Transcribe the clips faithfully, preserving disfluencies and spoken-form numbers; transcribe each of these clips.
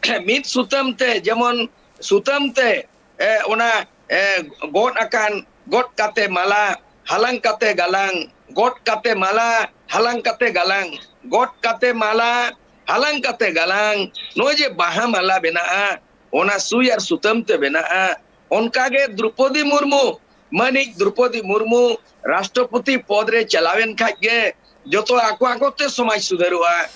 ᱢᱤᱫ ᱥᱩᱛᱟᱹᱢ ᱛᱮ, ᱡᱮᱢᱚᱱ ᱥᱩᱛᱟᱹᱢ ᱛᱮ, ᱮ, ᱚᱱᱟ, ᱮ, ᱜᱚᱫ ᱟᱠᱟᱱ, ᱜᱚᱫ ᱠᱟᱛᱮ ᱢᱟᱞᱟ, ᱦᱟᱞᱟᱝ ᱠᱟᱛᱮ ᱜᱟᱞᱟᱝ, ᱜᱚᱫ ᱠᱟᱛᱮ ᱢᱟᱞᱟ, ᱦᱟᱞᱟᱝ ᱠᱟᱛᱮ ᱜᱟᱞᱟᱝ, ᱜᱚᱫ ᱠᱟᱛᱮ ᱢᱟᱞᱟ, ᱦᱟᱞᱟᱝ ᱠᱟᱛᱮ ᱜᱟᱞᱟᱝ, ᱱᱚᱜᱼᱚᱭ ᱡᱮ ᱵᱟᱦᱟ ᱢᱟᱞᱟ ᱵᱮᱱᱟᱜᱼᱟ, ᱚᱱᱟ ᱥᱩᱭ ᱟᱨ ᱥᱩᱛᱟᱹᱢ ᱛᱮ ᱵᱮᱱᱟᱜᱼᱟ᱾ ᱚᱱᱠᱟᱜᱮ ᱫᱨᱚᱯᱚᱫᱤ ᱢᱩᱨᱢᱩ, ᱢᱟᱹᱱᱤᱡ ᱫᱨᱚᱯᱚᱫᱤ ᱢᱩᱨᱢᱩ ᱨᱟᱥᱴᱨᱚᱯᱚᱛᱤ ᱯᱚᱫᱽ ᱨᱮ ᱪᱟᱞᱟᱣᱮᱱ ᱠᱷᱟᱡ ᱜᱮ ᱡᱚᱛᱚ ᱟᱠᱚ ᱟᱠᱚ ᱛᱮ ᱥᱚᱢᱟᱡᱽ ᱥᱩᱫᱷᱟᱹᱨᱚᱜᱼᱟ᱾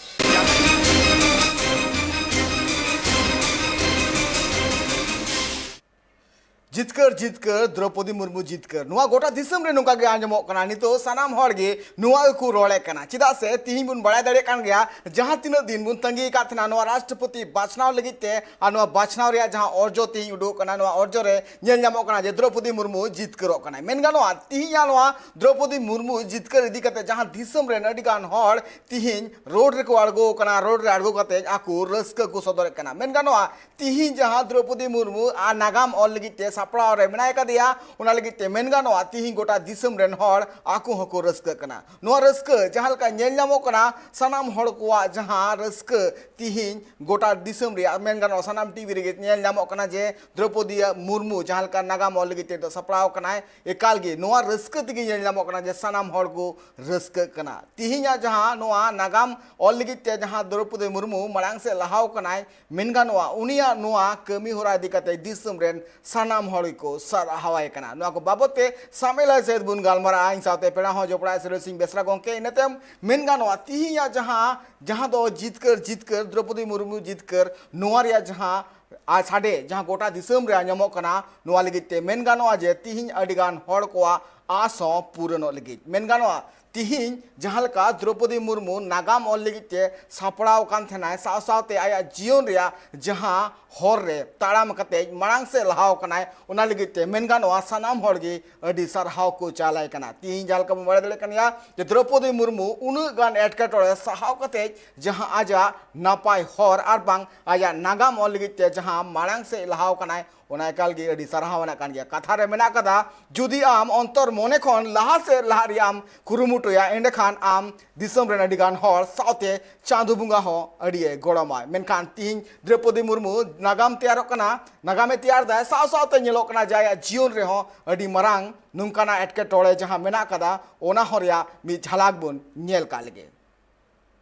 ᱡᱤᱛᱠᱟᱹᱨ ᱡᱤᱛᱠᱟᱹᱨ, ᱫᱨᱚᱯᱚᱫᱤ ᱢᱩᱨᱢᱩ ᱡᱤᱛᱠᱟᱹᱨ, ᱱᱚᱣᱟ ᱜᱚᱴᱟ ᱫᱤᱥᱚᱢ ᱨᱮ ᱱᱚᱝᱠᱟ ᱜᱮ ᱟᱸᱡᱚᱢᱚᱜ ᱠᱟᱱᱟ᱾ ᱱᱤᱛᱚᱜ ᱥᱟᱱᱟᱢ ᱦᱚᱲ ᱜᱮ ᱱᱚᱣᱟ ᱜᱮᱠᱚ ᱨᱚᱲᱮᱫ ᱠᱟᱱᱟ᱾ ᱪᱮᱫᱟᱜ ᱥᱮ ᱛᱤᱦᱤᱧ ᱵᱚᱱ ᱵᱟᱲᱟᱭ ᱫᱟᱲᱮᱭᱟᱜ ᱠᱟᱱ ᱜᱮᱭᱟ, ᱡᱟᱦᱟᱸ ᱛᱤᱱᱟᱹᱜ ᱫᱤᱱ ᱵᱚᱱ ᱛᱟᱺᱜᱤ ᱟᱠᱟᱫ ᱛᱟᱦᱮᱱᱟ ᱱᱚᱣᱟ ᱨᱟᱥᱴᱨᱚᱯᱚᱛᱤ ᱵᱟᱪᱷᱱᱟᱣ ᱞᱟᱹᱜᱤᱫ ᱛᱮ, ᱟᱨ ᱱᱚᱣᱟ ᱵᱟᱪᱷᱱᱟᱣ ᱨᱮᱭᱟᱜ ᱡᱟᱦᱟᱸ ᱚᱨᱡᱚ ᱛᱤᱦᱤᱧ ᱩᱰᱩᱠ ᱠᱟᱱᱟ, ᱱᱚᱣᱟ ᱚᱨᱡᱚ ᱨᱮ ᱧᱮᱞ ᱧᱟᱢᱚᱜ ᱠᱟᱱᱟ ᱡᱮ ᱫᱨᱚᱯᱚᱫᱤ ᱢᱩᱨᱢᱩ ᱡᱤᱛᱠᱟᱹᱨᱚᱜ ᱠᱟᱱᱟᱭ᱾ ᱢᱮᱱ ᱜᱟᱱᱚᱜᱼᱟ, ᱛᱤᱦᱤᱧᱟᱜ ᱱᱚᱣᱟ ᱫᱨᱚᱯᱚᱫᱤ ᱢᱩᱨᱢᱩ ᱡᱤᱛᱠᱟᱹᱨ ᱤᱫᱤ ᱠᱟᱛᱮ ᱡᱟᱦᱟᱸ ᱫᱤᱥᱚᱢ ᱨᱮᱱ ᱟᱹᱰᱤ ᱜᱟᱱ ᱦᱚᱲ ᱛᱤᱦᱤᱧ ᱨᱳᱰ ᱨᱮᱠᱚ ᱟᱬᱜᱚ ᱟᱠᱟᱱᱟ, ᱨᱳᱰ ᱨᱮ ᱟᱬᱜᱚ ᱠᱟᱛᱮ ᱟᱠᱚ ᱨᱟᱹᱥᱠᱟᱹ ᱠᱚ ᱥᱚᱫᱚᱨᱮᱫ ᱠᱟᱱᱟ᱾ ᱢᱮᱱ ᱜᱟᱱᱚᱜᱼᱟ, ᱛᱤᱦᱤᱧ ᱡᱟᱦᱟᱸ ᱫᱨᱚᱯᱚᱫᱤ ᱢᱩᱨᱢᱩ ᱟᱨ ᱱᱟᱜᱟᱢ ᱚᱞ ᱞᱟᱹᱜᱤᱫ ᱛᱮ ᱥᱟᱯᱲᱟᱣ ᱨᱮ ᱢᱮᱱᱟᱭ ᱠᱟᱫᱮᱭᱟ, ᱚᱱᱟ ᱞᱟᱹᱜᱤᱫ ᱛᱮ ᱢᱮᱱ ᱜᱟᱱᱚᱜᱼᱟ, ᱛᱤᱦᱤᱧ ᱜᱚᱴᱟ ᱫᱤᱥᱚᱢ ᱨᱮᱱ ᱦᱚᱲ ᱟᱠᱚ ᱦᱚᱸᱠᱚ ᱨᱟᱹᱥᱠᱟᱹᱜ ᱠᱟᱱᱟ᱾ ᱱᱚᱣᱟ ᱨᱟᱹᱥᱠᱟᱹ ᱡᱟᱦᱟᱸ ᱞᱮᱠᱟ ᱧᱮᱞ ᱧᱟᱢᱚᱜ ᱠᱟᱱᱟ, ᱥᱟᱱᱟᱢ ᱦᱚᱲ ᱠᱚᱣᱟᱜ ᱡᱟᱦᱟᱸ ᱨᱟᱹᱥᱠᱟᱹ ᱛᱤᱦᱤᱧ ᱜᱚᱴᱟ ᱫᱤᱥᱚᱢ ᱨᱮᱭᱟᱜ ᱢᱮᱱ ᱜᱟᱱᱚᱜᱼᱟ, ᱥᱟᱱᱟᱢ ᱴᱤᱵᱷᱤ ᱨᱮᱜᱮ ᱧᱮᱞ ᱧᱟᱢᱚᱜ ᱠᱟᱱᱟ ᱡᱮ ᱫᱨᱚᱯᱚᱫᱤ ᱢᱩᱨᱢᱩ ᱡᱟᱦᱟᱸ ᱞᱮᱠᱟ ᱱᱟᱜᱟᱢ ᱚᱞ ᱞᱟᱹᱜᱤᱫ ᱛᱮ ᱱᱤᱛᱚᱜ ᱥᱟᱯᱲᱟᱣ ᱠᱟᱱᱟᱭ᱾ ᱮᱠᱟᱞ ᱜᱮ ᱱᱚᱣᱟ ᱨᱟᱹᱥᱠᱟᱹ ᱛᱮᱜᱮ ᱧᱮᱞ ᱧᱟᱢᱚᱜ ᱠᱟᱱᱟ ᱡᱮ ᱥᱟᱱᱟᱢ ᱦᱚᱲ ᱠᱚ ᱨᱟᱹᱥᱠᱟᱹᱜ ᱠᱟᱱᱟ᱾ ᱛᱤᱦᱤᱧᱟᱜ ᱡᱟᱦᱟᱸ ᱱᱚᱣᱟ ᱱᱟᱜᱟᱢ ᱚᱞ ᱞᱟᱹᱜᱤᱫ ᱛᱮ ᱡᱟᱦᱟᱸ ᱫᱨᱚᱯᱚᱫᱤ ᱢᱩᱨᱢᱩ ᱢᱟᱲᱟᱝ ᱥᱮᱫ ᱞᱟᱦᱟᱣ ᱠᱟᱱᱟᱭ, ᱢᱮᱱ ᱜᱟᱱᱚᱜᱼᱟ, ᱩᱱᱤᱭᱟᱜ ᱱᱚᱣᱟ ᱠᱟᱹᱢᱤ ᱦᱚᱨᱟ ᱤᱫᱤ ᱠᱟᱛᱮ ᱫᱤᱥᱚᱢ ᱨᱮᱱ ᱥᱟᱱᱟᱢ ᱦᱚᱲ ᱜᱮᱠᱚ ᱥᱟᱨᱦᱟᱣᱟᱭ ᱠᱟᱱᱟ᱾ ᱱᱚᱣᱟ ᱠᱚ ᱵᱟᱵᱚᱛ ᱛᱮ ᱥᱟᱢᱮᱞᱟᱭ ᱥᱮᱫ ᱵᱚᱱ ᱜᱟᱞᱢᱟᱨᱟᱜᱼᱟ᱾ ᱤᱧ ᱥᱟᱶᱛᱮ ᱯᱮᱲᱟ ᱦᱚᱸ ᱡᱚᱯᱲᱟᱣ ᱥᱤᱨᱟᱹ ᱥᱤᱝ ᱵᱮᱥᱨᱟ ᱜᱚᱢᱠᱮ᱾ ᱤᱱᱟᱹ ᱛᱟᱭᱚᱢ ᱢᱮᱱ ᱜᱟᱱᱚᱜᱼᱟ, ᱛᱤᱦᱤᱧᱟᱜ ᱡᱟᱦᱟᱸ, ᱡᱟᱦᱟᱸ ᱫᱚ ᱡᱤᱛᱠᱟᱹᱨ ᱡᱤᱛᱠᱟᱹᱨ, ᱫᱨᱚᱯᱚᱫᱤ ᱢᱩᱨᱢᱩ ᱡᱤᱛᱠᱟᱹᱨ, ᱱᱚᱣᱟ ᱨᱮᱭᱟᱜ ᱡᱟᱦᱟᱸ ᱟᱨ ᱥᱟᱰᱮ ᱡᱟᱦᱟᱸ ᱜᱚᱴᱟ ᱫᱤᱥᱚᱢ ᱨᱮ ᱟᱸᱡᱚᱢᱚᱜ ᱠᱟᱱᱟ, ᱱᱚᱣᱟ ᱞᱟᱹᱜᱤᱫ ᱛᱮ ᱢᱮᱱ ᱜᱟᱱᱚᱜᱼᱟ ᱡᱮ ᱛᱤᱦᱤᱧ ᱟᱹᱰᱤ ᱜᱟᱱ ᱦᱚᱲ ᱠᱚᱣᱟᱜ ᱟᱥ ᱦᱚᱸ ᱯᱩᱨᱟᱹᱱᱚᱜ ᱞᱟᱹᱜᱤᱫ᱾ ᱢᱮᱱ ᱜᱟᱱᱚᱜᱼᱟ, ᱛᱤᱦᱤᱧ ᱡᱟᱦᱟᱸ ᱞᱮᱠᱟ ᱫᱨᱚᱯᱚᱫᱤ ᱢᱩᱨᱢᱩ ᱱᱟᱜᱟᱢ ᱚᱞ ᱞᱟᱹᱜᱤᱫ ᱛᱮ ᱥᱟᱯᱲᱟᱣ ᱟᱠᱟᱱ ᱛᱟᱦᱮᱱᱟᱭ, ᱥᱟᱶ ᱥᱟᱶᱛᱮ ᱟᱭᱟᱜ ᱡᱤᱭᱚᱱ ᱨᱮᱭᱟᱜ ᱡᱟᱦᱟᱸ ᱦᱚᱨ ᱨᱮ ᱛᱟᱲᱟᱢ ᱠᱟᱛᱮ ᱢᱟᱲᱟᱝ ᱥᱮᱫ ᱞᱟᱦᱟᱣ ᱠᱟᱱᱟᱭ, ᱚᱱᱟ ᱞᱟᱹᱜᱤᱫ ᱛᱮ ᱢᱮᱱ ᱜᱟᱱᱚᱜᱼᱟ ᱥᱟᱱᱟᱢ ᱦᱚᱲ ᱜᱮ ᱟᱹᱰᱤ ᱥᱟᱨᱦᱟᱣ ᱠᱚ ᱪᱟᱞᱟᱭ ᱠᱟᱱᱟ᱾ ᱛᱤᱦᱤᱧ ᱡᱟᱦᱟᱸ ᱞᱮᱠᱟ ᱵᱚᱱ ᱵᱟᱲᱟᱭ ᱫᱟᱲᱮᱭᱟᱜ ᱠᱟᱱ ᱜᱮᱭᱟ ᱡᱮ ᱫᱨᱚᱯᱚᱫᱤ ᱢᱩᱨᱢᱩ ᱩᱱᱟᱹᱜ ᱜᱟᱱ ᱮᱴᱠᱮᱴᱚᱬᱮ ᱥᱟᱦᱟᱣ ᱠᱟᱛᱮ ᱡᱟᱦᱟᱸ ᱟᱡᱟᱜ ᱱᱟᱯᱟᱭ ᱦᱚᱨ ᱟᱨ ᱵᱟᱝ ᱟᱡᱟᱜ ᱱᱟᱜᱟᱢ ᱚᱞ ᱞᱟᱹᱜᱤᱫ ᱛᱮ ᱡᱟᱦᱟᱸ ᱢᱟᱲᱟᱝ ᱥᱮᱫ ᱞᱟᱦᱟᱣ ᱠᱟᱱᱟᱭ, ᱚᱱᱟ ᱮᱠᱟᱞ ᱜᱮ ᱟᱹᱰᱤ ᱥᱟᱨᱦᱟᱣ ᱟᱱᱟᱜ ᱠᱟᱱ ᱜᱮᱭᱟ᱾ ᱠᱟᱛᱷᱟ ᱨᱮ ᱢᱮᱱᱟᱜ ᱠᱟᱫᱟ, ᱡᱩᱫᱤ ᱟᱢ ᱚᱱᱛᱚᱨ ᱢᱚᱱᱮ ᱠᱷᱚᱱ ᱞᱟᱦᱟ ᱥᱮᱫ ᱞᱟᱦᱟᱜ ᱨᱮᱭᱟᱜ ᱮᱢ ᱠᱩᱨᱩᱢᱩᱴᱩ ᱮᱸᱰᱮᱠᱷᱟᱱ ᱟᱢ ᱫᱤᱥᱚᱢ ᱨᱮᱱ ᱟᱹᱰᱤ ᱜᱟᱱ ᱦᱚᱲ ᱥᱟᱶᱛᱮ ᱪᱟᱸᱫᱚ ᱵᱚᱸᱜᱟ ᱦᱚᱸ ᱟᱹᱰᱤ ᱮ ᱜᱚᱲᱚᱢᱟᱭ᱾ ᱢᱮᱱᱠᱷᱟᱱ ᱛᱤᱦᱤᱧ ᱫᱨᱚᱯᱚᱫᱤ ᱢᱩᱨᱢᱩ ᱱᱟᱜᱟᱢ ᱛᱮᱭᱟᱨᱚᱜ ᱠᱟᱱᱟ, ᱱᱟᱜᱟᱢᱮ ᱛᱮᱭᱟᱨ ᱫᱟᱭ, ᱥᱟᱶ ᱥᱟᱶᱛᱮ ᱧᱮᱞᱚᱜ ᱠᱟᱱᱟ ᱡᱮ ᱟᱭᱟᱜ ᱡᱤᱭᱚᱱ ᱨᱮᱦᱚᱸ ᱟᱹᱰᱤ ᱢᱟᱨᱟᱝ ᱱᱚᱝᱠᱟᱱᱟᱜ ᱮᱴᱠᱮᱴᱚᱬᱮ ᱡᱟᱦᱟᱸ ᱢᱮᱱᱟᱜ ᱟᱠᱟᱫᱟ, ᱚᱱᱟ ᱦᱚᱸ ᱨᱮᱭᱟᱜ ᱢᱤᱫ ᱡᱷᱟᱞᱟᱠ ᱵᱚᱱ ᱧᱮᱞ ᱠᱟᱜ ᱞᱮᱜᱮ᱾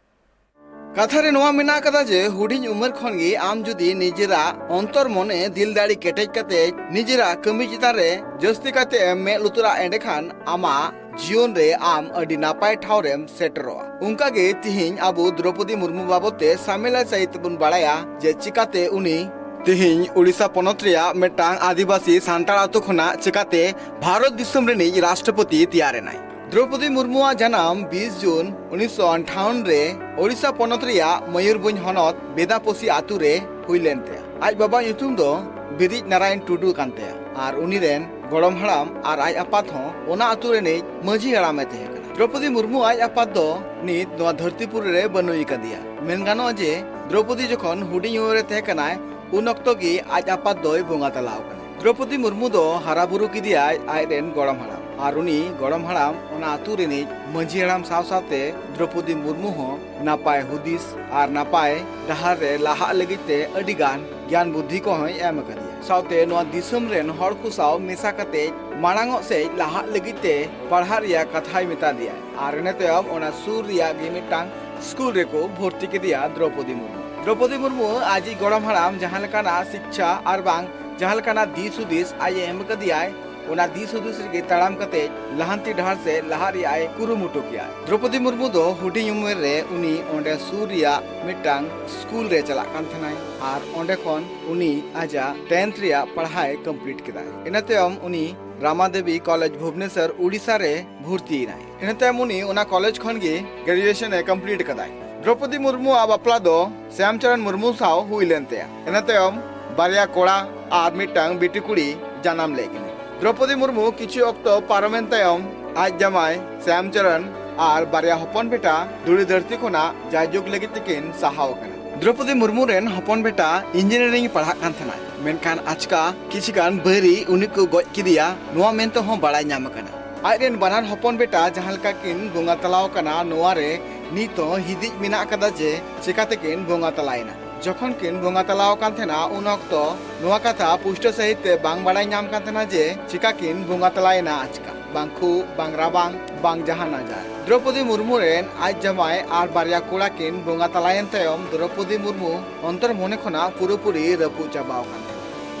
ᱠᱟᱛᱷᱟ ᱨᱮ ᱱᱚᱣᱟ ᱢᱮᱱᱟᱜ ᱟᱠᱟᱫᱟ ᱡᱮ ᱦᱩᱰᱤᱧ ᱩᱢᱮᱨ ᱠᱷᱚᱱ ᱜᱮ ᱟᱢ ᱡᱩᱫᱤ ᱱᱤᱡᱮᱨᱟᱜ ᱚᱱᱛᱚᱨ ᱢᱚᱱᱮ ᱫᱤᱞ ᱫᱟᱲᱮ ᱠᱮᱴᱮᱡ ᱠᱟᱛᱮ ᱱᱤᱡᱮᱨᱟᱜ ᱠᱟᱹᱢᱤ ᱪᱮᱛᱟᱱ ᱨᱮ ᱡᱟᱹᱥᱛᱤ ᱠᱟᱛᱮ ᱮᱢ ᱢᱮᱫ ᱞᱩᱛᱩᱨᱟ, ᱮᱸᱰᱮᱠᱷᱟᱱ ᱟᱢᱟᱜ ᱡᱤᱭᱚᱱ ᱨᱮ ᱟᱢ ᱟᱹᱰᱤ ᱱᱟᱯᱟᱭ ᱴᱷᱟᱶ ᱨᱮᱢ ᱥᱮᱴᱮᱨᱚᱜᱼᱟ᱾ ᱚᱱᱠᱟ ᱜᱮ ᱛᱤᱦᱤᱧ ᱟᱵᱚ ᱫᱨᱚᱯᱚᱫᱤ ᱢᱩᱨᱢᱩ ᱵᱟᱵᱚᱛ ᱛᱮ ᱥᱟᱢᱮᱞᱟ ᱥᱟᱹᱦᱤᱡ ᱛᱮᱵᱚᱱ ᱵᱟᱲᱟᱭᱟ ᱡᱮ ᱪᱤᱠᱟᱛᱮ ᱩᱱᱤ ᱛᱤᱦᱤᱧ ᱩᱲᱤᱥᱥᱟ ᱯᱚᱱᱚᱛ ᱨᱮᱭᱟᱜ ᱢᱤᱫᱴᱟᱝ ᱟᱹᱫᱤᱵᱟᱹᱥᱤ ᱥᱟᱱᱛᱟᱲ ᱟᱛᱳ ᱠᱷᱚᱱᱟᱜ ᱪᱤᱠᱟᱛᱮ ᱵᱷᱟᱨᱚᱛ ᱫᱤᱥᱚᱢ ᱨᱤᱱᱤᱡ ᱨᱟᱥᱴᱨᱚᱯᱚᱛᱤ ᱛᱮᱭᱟᱨ ᱮᱱᱟᱭ᱾ ᱫᱨᱚᱯᱚᱫᱤ ᱢᱩᱨᱢᱩᱣᱟᱜ ᱡᱟᱱᱟᱢ ᱵᱤᱥ ᱡᱩᱱ ᱩᱱᱤᱥᱥᱚ ᱟᱴᱷᱟᱣᱚᱱ ᱨᱮ ᱳᱰᱤᱥᱟ ᱯᱚᱱᱚᱛ ᱨᱮᱭᱟᱜ ᱢᱚᱭᱩᱨᱵᱷᱚᱸᱡᱽ ᱦᱚᱱᱚᱛ ᱵᱮᱫᱟᱯᱚᱥᱤ ᱟᱛᱳ ᱨᱮ ᱦᱩᱭ ᱞᱮᱱ ᱛᱟᱭᱟ᱾ ᱟᱡ ᱵᱟᱵᱟ ᱧᱩᱛᱩᱢ ᱫᱚ ᱵᱤᱨᱤᱡ ᱱᱟᱨᱟᱭᱚᱱ ᱴᱩᱰᱩ ᱠᱟᱱ ᱛᱟᱭᱟ ᱟᱨ ᱩᱱᱤ ᱨᱮᱱ ᱜᱚᱲᱚᱢ ᱦᱟᱲᱟᱢ ᱟᱨ ᱟᱡ ᱟᱯᱟᱛ ᱦᱚᱸ ᱚᱱᱟ ᱟᱛᱳ ᱨᱤᱱᱤᱡ ᱢᱟᱹᱡᱷᱤ ᱦᱟᱲᱟᱢᱮ ᱛᱟᱦᱮᱸ ᱠᱟᱱᱟ᱾ ᱫᱨᱚᱯᱚᱫᱤ ᱢᱩᱨᱢᱩ ᱟᱡ ᱟᱯᱟᱛ ᱫᱚ ᱱᱤᱛ ᱱᱚᱣᱟ ᱫᱷᱟᱹᱨᱛᱤᱯᱩᱨᱤ ᱨᱮ ᱵᱟᱹᱱᱩᱭ ᱠᱟᱫᱮᱭᱟ᱾ ᱢᱮᱱ ᱜᱟᱱᱚᱜᱼᱟ ᱡᱮ ᱫᱨᱚᱯᱚᱫᱤ ᱡᱚᱠᱷᱚᱱ ᱦᱩᱰᱤᱧ ᱩᱢᱮᱨ ᱨᱮ ᱛᱟᱦᱮᱸ ᱠᱟᱱᱟᱭ, ᱩᱱ ᱚᱠᱛᱚ ᱜᱮ ᱟᱡ ᱟᱯᱟᱛ ᱫᱚᱭ ᱵᱚᱸᱜᱟ ᱛᱟᱞᱟ ᱟᱠᱟᱱᱟ᱾ ᱫᱨᱚᱯᱚᱫᱤ ᱢᱩᱨᱢᱩ ᱫᱚ ᱦᱟᱨᱟ ᱵᱩᱨᱩ ᱠᱮᱫᱮᱭᱟᱭ ᱟᱡ ᱨᱮᱱ ᱜᱚᱲᱚᱢ ᱦᱟᱲᱟᱢ, ᱟᱨ ᱩᱱᱤ ᱜᱚᱲᱚᱢ ᱦᱟᱲᱟᱢ ᱚᱱᱟ ᱟᱛᱳ ᱨᱤᱱᱤᱡ ᱢᱟᱹᱡᱷᱤ ᱦᱟᱲᱟᱢ ᱥᱟᱶ ᱥᱟᱶᱛᱮ ᱫᱨᱚᱯᱚᱫᱤ ᱢᱩᱨᱢᱩ ᱦᱚᱸ ᱱᱟᱯᱟᱭ ᱦᱩᱫᱤᱥ ᱟᱨ ᱱᱟᱯᱟᱭ ᱰᱟᱦᱟᱨ ᱨᱮ ᱞᱟᱦᱟᱜ ᱞᱟᱹᱜᱤᱫ ᱛᱮ ᱟᱹᱰᱤ ᱜᱟᱱ ᱜᱮᱭᱟᱱ ᱵᱩᱫᱽᱫᱷᱤ ᱠᱚᱦᱚᱸᱭ ᱮᱢ ᱟᱠᱟᱫᱮᱭᱟ᱾ ᱥᱟᱶᱛᱮ ᱱᱚᱣᱟ ᱫᱤᱥᱚᱢ ᱨᱮᱱ ᱦᱚᱲ ᱠᱚ ᱥᱟᱶ ᱢᱮᱥᱟ ᱠᱟᱛᱮ ᱢᱟᱲᱟᱝ ᱚᱜ ᱥᱮᱫ ᱞᱟᱦᱟᱜ ᱞᱟᱹᱜᱤᱫ ᱛᱮ ᱯᱟᱲᱦᱟᱜ ᱨᱮᱭᱟᱜ ᱠᱟᱛᱷᱟᱭ ᱢᱮᱛᱟ ᱫᱮᱭᱟᱭ᱾ ᱟᱨ ᱤᱱᱟᱹ ᱛᱟᱭᱚᱢ ᱚᱱᱟ ᱥᱩᱨ ᱨᱮᱭᱟᱜ ᱜᱮ ᱢᱤᱫᱴᱟᱝ ᱥᱠᱩᱞ ᱨᱮᱠᱚ ᱵᱷᱚᱨᱛᱤ ᱠᱮᱫᱮᱭᱟ ᱫᱨᱚᱯᱚᱫᱤ ᱢᱩᱨᱢᱩ᱾ ᱫᱨᱚᱯᱚᱫᱤ ᱢᱩᱨᱢᱩ ᱟᱡᱤᱡ ᱜᱚᱲᱚᱢ ᱦᱟᱲᱟᱢ ᱡᱟᱦᱟᱸ ᱞᱮᱠᱟᱱᱟᱜ ᱥᱤᱠᱪᱷᱟ ᱟᱨ ᱵᱟᱝ ᱡᱟᱦᱟᱸ ᱞᱮᱠᱟᱱᱟᱜ ᱫᱤᱥ ᱦᱩᱫᱤᱥ ᱟᱡ ᱮ ᱮᱢ ᱟᱠᱟᱫᱮᱭᱟᱭ, ᱚᱱᱟ ᱫᱤᱥ ᱦᱩᱫᱤᱥ ᱨᱮᱜᱮ ᱛᱟᱲᱟᱢ ᱠᱟᱛᱮ ᱞᱟᱦᱟᱱᱛᱤ ᱰᱟᱦᱟᱨ ᱥᱮᱫ ᱞᱟᱦᱟᱜ ᱨᱮᱭᱟᱜ ᱮ ᱠᱩᱨᱩᱢᱩᱴᱩ ᱠᱮᱭᱟ᱾ ᱫᱨᱚᱯᱚᱫᱤ ᱢᱩᱨᱢᱩ ᱫᱚ ᱦᱩᱰᱤᱧ ᱩᱢᱮᱨ ᱨᱮ ᱩᱱᱤ ᱚᱸᱰᱮ ᱥᱩᱨ ᱨᱮᱭᱟᱜ ᱢᱤᱫᱴᱟᱝ ᱥᱠᱩᱞ ᱨᱮ ᱪᱟᱞᱟᱜ ᱠᱟᱱ ᱛᱟᱦᱮᱱᱟᱭ ᱟᱨ ᱚᱸᱰᱮ ᱠᱷᱚᱱ ᱩᱱᱤ ᱟᱡᱟᱜ ᱴᱮᱱᱛᱷ ᱨᱮᱭᱟᱜ ᱯᱟᱲᱦᱟᱣ ᱮ ᱠᱚᱢᱯᱞᱤᱴ ᱠᱮᱫᱟᱭ᱾ ᱤᱱᱟᱹ ᱛᱟᱭᱚᱢ ᱩᱱᱤ ᱨᱟᱢᱟᱫᱮᱵᱤ ᱠᱚᱞᱮᱡᱽ ᱵᱷᱩᱵᱽᱱᱮᱥᱚᱨ ᱩᱲᱤᱥᱥᱟ ᱨᱮ ᱵᱷᱚᱨᱛᱤᱭᱮᱱᱟᱭ᱾ ᱤᱱᱟᱹ ᱛᱟᱭᱚᱢ ᱩᱱᱤ ᱚᱱᱟ ᱠᱚᱞᱮᱡᱽ ᱠᱷᱚᱱ ᱜᱮ ᱜᱨᱮᱡᱩᱭᱮᱥᱚᱱ ᱮ ᱠᱚᱢᱯᱞᱤᱴ ᱟᱠᱟᱫᱟᱭ᱾ ᱫᱨᱚᱯᱚᱫᱤ ᱢᱩᱨᱢᱩᱣᱟᱜ ᱵᱟᱯᱞᱟ ᱫᱚ ᱥᱭᱟᱢᱪᱚᱨᱚᱱ ᱢᱩᱨᱢᱩ ᱥᱟᱶ ᱦᱩᱭ ᱞᱮᱱ ᱛᱟᱭᱟ᱾ ᱤᱱᱟᱹ ᱛᱟᱭᱚᱢ ᱵᱟᱨᱭᱟ ᱠᱚᱲᱟ ᱟᱨ ᱢᱤᱫᱴᱟᱝ ᱵᱤᱴᱤ ᱠᱩᱲᱤ ᱡᱟᱱᱟᱢ ᱞᱮᱫ ᱠᱤᱱᱟ᱾ ᱫᱨᱚᱯᱚᱫᱤ ᱢᱩᱨᱢᱩ ᱠᱤᱪᱷᱩ ᱚᱠᱛᱚ ᱯᱟᱨᱚᱢᱮᱱ ᱛᱟᱭᱚᱢ ᱟᱡ ᱡᱟᱢᱟᱭ ᱥᱭᱟᱢᱪᱚᱨᱚᱱ ᱟᱨ ᱵᱟᱨᱭᱟ ᱦᱚᱯᱚᱱ ᱵᱮᱴᱟ ᱫᱷᱩᱲᱤ ᱫᱷᱟᱹᱨᱛᱤ ᱠᱷᱚᱱᱟᱜ ᱡᱟᱭᱡᱩᱜᱽ ᱞᱟᱹᱜᱤᱫ ᱛᱮᱠᱤᱱ ᱥᱟᱦᱟᱣ ᱟᱠᱟᱱᱟ᱾ ᱫᱨᱚᱯᱚᱫᱤ ᱢᱩᱨᱢᱩ ᱨᱮᱱ ᱦᱚᱯᱚᱱ ᱵᱮᱴᱟ ᱤᱧᱡᱤᱱᱤᱭᱟᱨᱤᱝ ᱮ ᱯᱟᱲᱦᱟᱜ ᱠᱟᱱ ᱛᱟᱦᱮᱱᱟ, ᱢᱮᱱᱠᱷᱟᱱ ᱟᱪᱠᱟ ᱠᱤᱪᱷᱩ ᱜᱟᱱ ᱵᱟᱹᱭᱨᱤ ᱩᱱᱤ ᱠᱚ ᱜᱚᱡ ᱠᱮᱫᱮᱭᱟ, ᱱᱚᱣᱟ ᱢᱮᱱᱛᱮ ᱦᱚᱸ ᱵᱟᱲᱟᱭ ᱧᱟᱢ ᱟᱠᱟᱱᱟ᱾ ᱟᱡ ᱨᱮᱱ ᱵᱟᱱᱟᱨ ᱦᱚᱯᱚᱱ ᱵᱮᱴᱟ ᱡᱟᱦᱟᱸ ᱞᱮᱠᱟ ᱠᱤᱱ ᱵᱚᱸᱜᱟ ᱛᱟᱞᱟᱣ ᱟᱠᱟᱱᱟ, ᱱᱚᱣᱟ ᱨᱮ ᱱᱤᱛ ᱦᱚᱸ ᱦᱤᱫᱤᱡ ᱢᱮᱱᱟᱜ ᱟᱠᱟᱫᱟ ᱡᱮ ᱪᱮᱠᱟ ᱛᱮᱠᱤᱱ ᱵᱚᱸᱜᱟ ᱛᱟᱞᱟᱭᱮᱱᱟ᱾ ᱡᱚᱠᱷᱚᱱ ᱠᱤᱱ ᱵᱚᱸᱜᱟ ᱛᱟᱞᱟᱣ ᱟᱠᱟᱱ ᱛᱟᱦᱮᱱᱟ, ᱩᱱ ᱚᱠᱛᱚ ᱱᱚᱣᱟ ᱠᱟᱛᱷᱟ ᱯᱩᱥᱴᱟᱹᱣ ᱥᱟᱹᱦᱤᱡ ᱛᱮ ᱵᱟᱝ ᱵᱟᱲᱟᱭ ᱧᱟᱢ ᱠᱟᱱ ᱛᱟᱦᱮᱱᱟ ᱡᱮ ᱪᱮᱠᱟ ᱠᱤᱱ ᱵᱚᱸᱜᱟ ᱛᱟᱞᱟᱭᱮᱱᱟ ᱟᱪᱠᱟ᱾ ᱵᱟᱝ ᱠᱷᱩᱜ, ᱵᱟᱝ ᱨᱟᱵᱟᱝ, ᱵᱟᱝ ᱡᱟᱦᱟᱱ ᱟᱡᱟᱨ᱾ ᱫᱨᱚᱯᱚᱫᱤ ᱢᱩᱨᱢᱩ ᱨᱮᱱ ᱟᱡ ᱡᱟᱢᱟᱭ ᱟᱨ ᱵᱟᱨᱭᱟ ᱠᱚᱲᱟ ᱠᱤᱱ ᱵᱚᱸᱜᱟ ᱛᱟᱞᱟᱭᱮᱱ ᱛᱟᱭᱚᱢ ᱫᱨᱚᱯᱚᱫᱤ ᱢᱩᱨᱢᱩ ᱚᱱᱛᱚᱨ ᱢᱚᱱᱮ ᱠᱷᱚᱱᱟᱜ ᱯᱩᱨᱟᱹᱯᱩᱨᱤ ᱨᱟᱹᱯᱩᱫ ᱪᱟᱵᱟᱣ ᱟᱠᱟᱱ ᱛᱟᱦᱮᱱᱟ᱾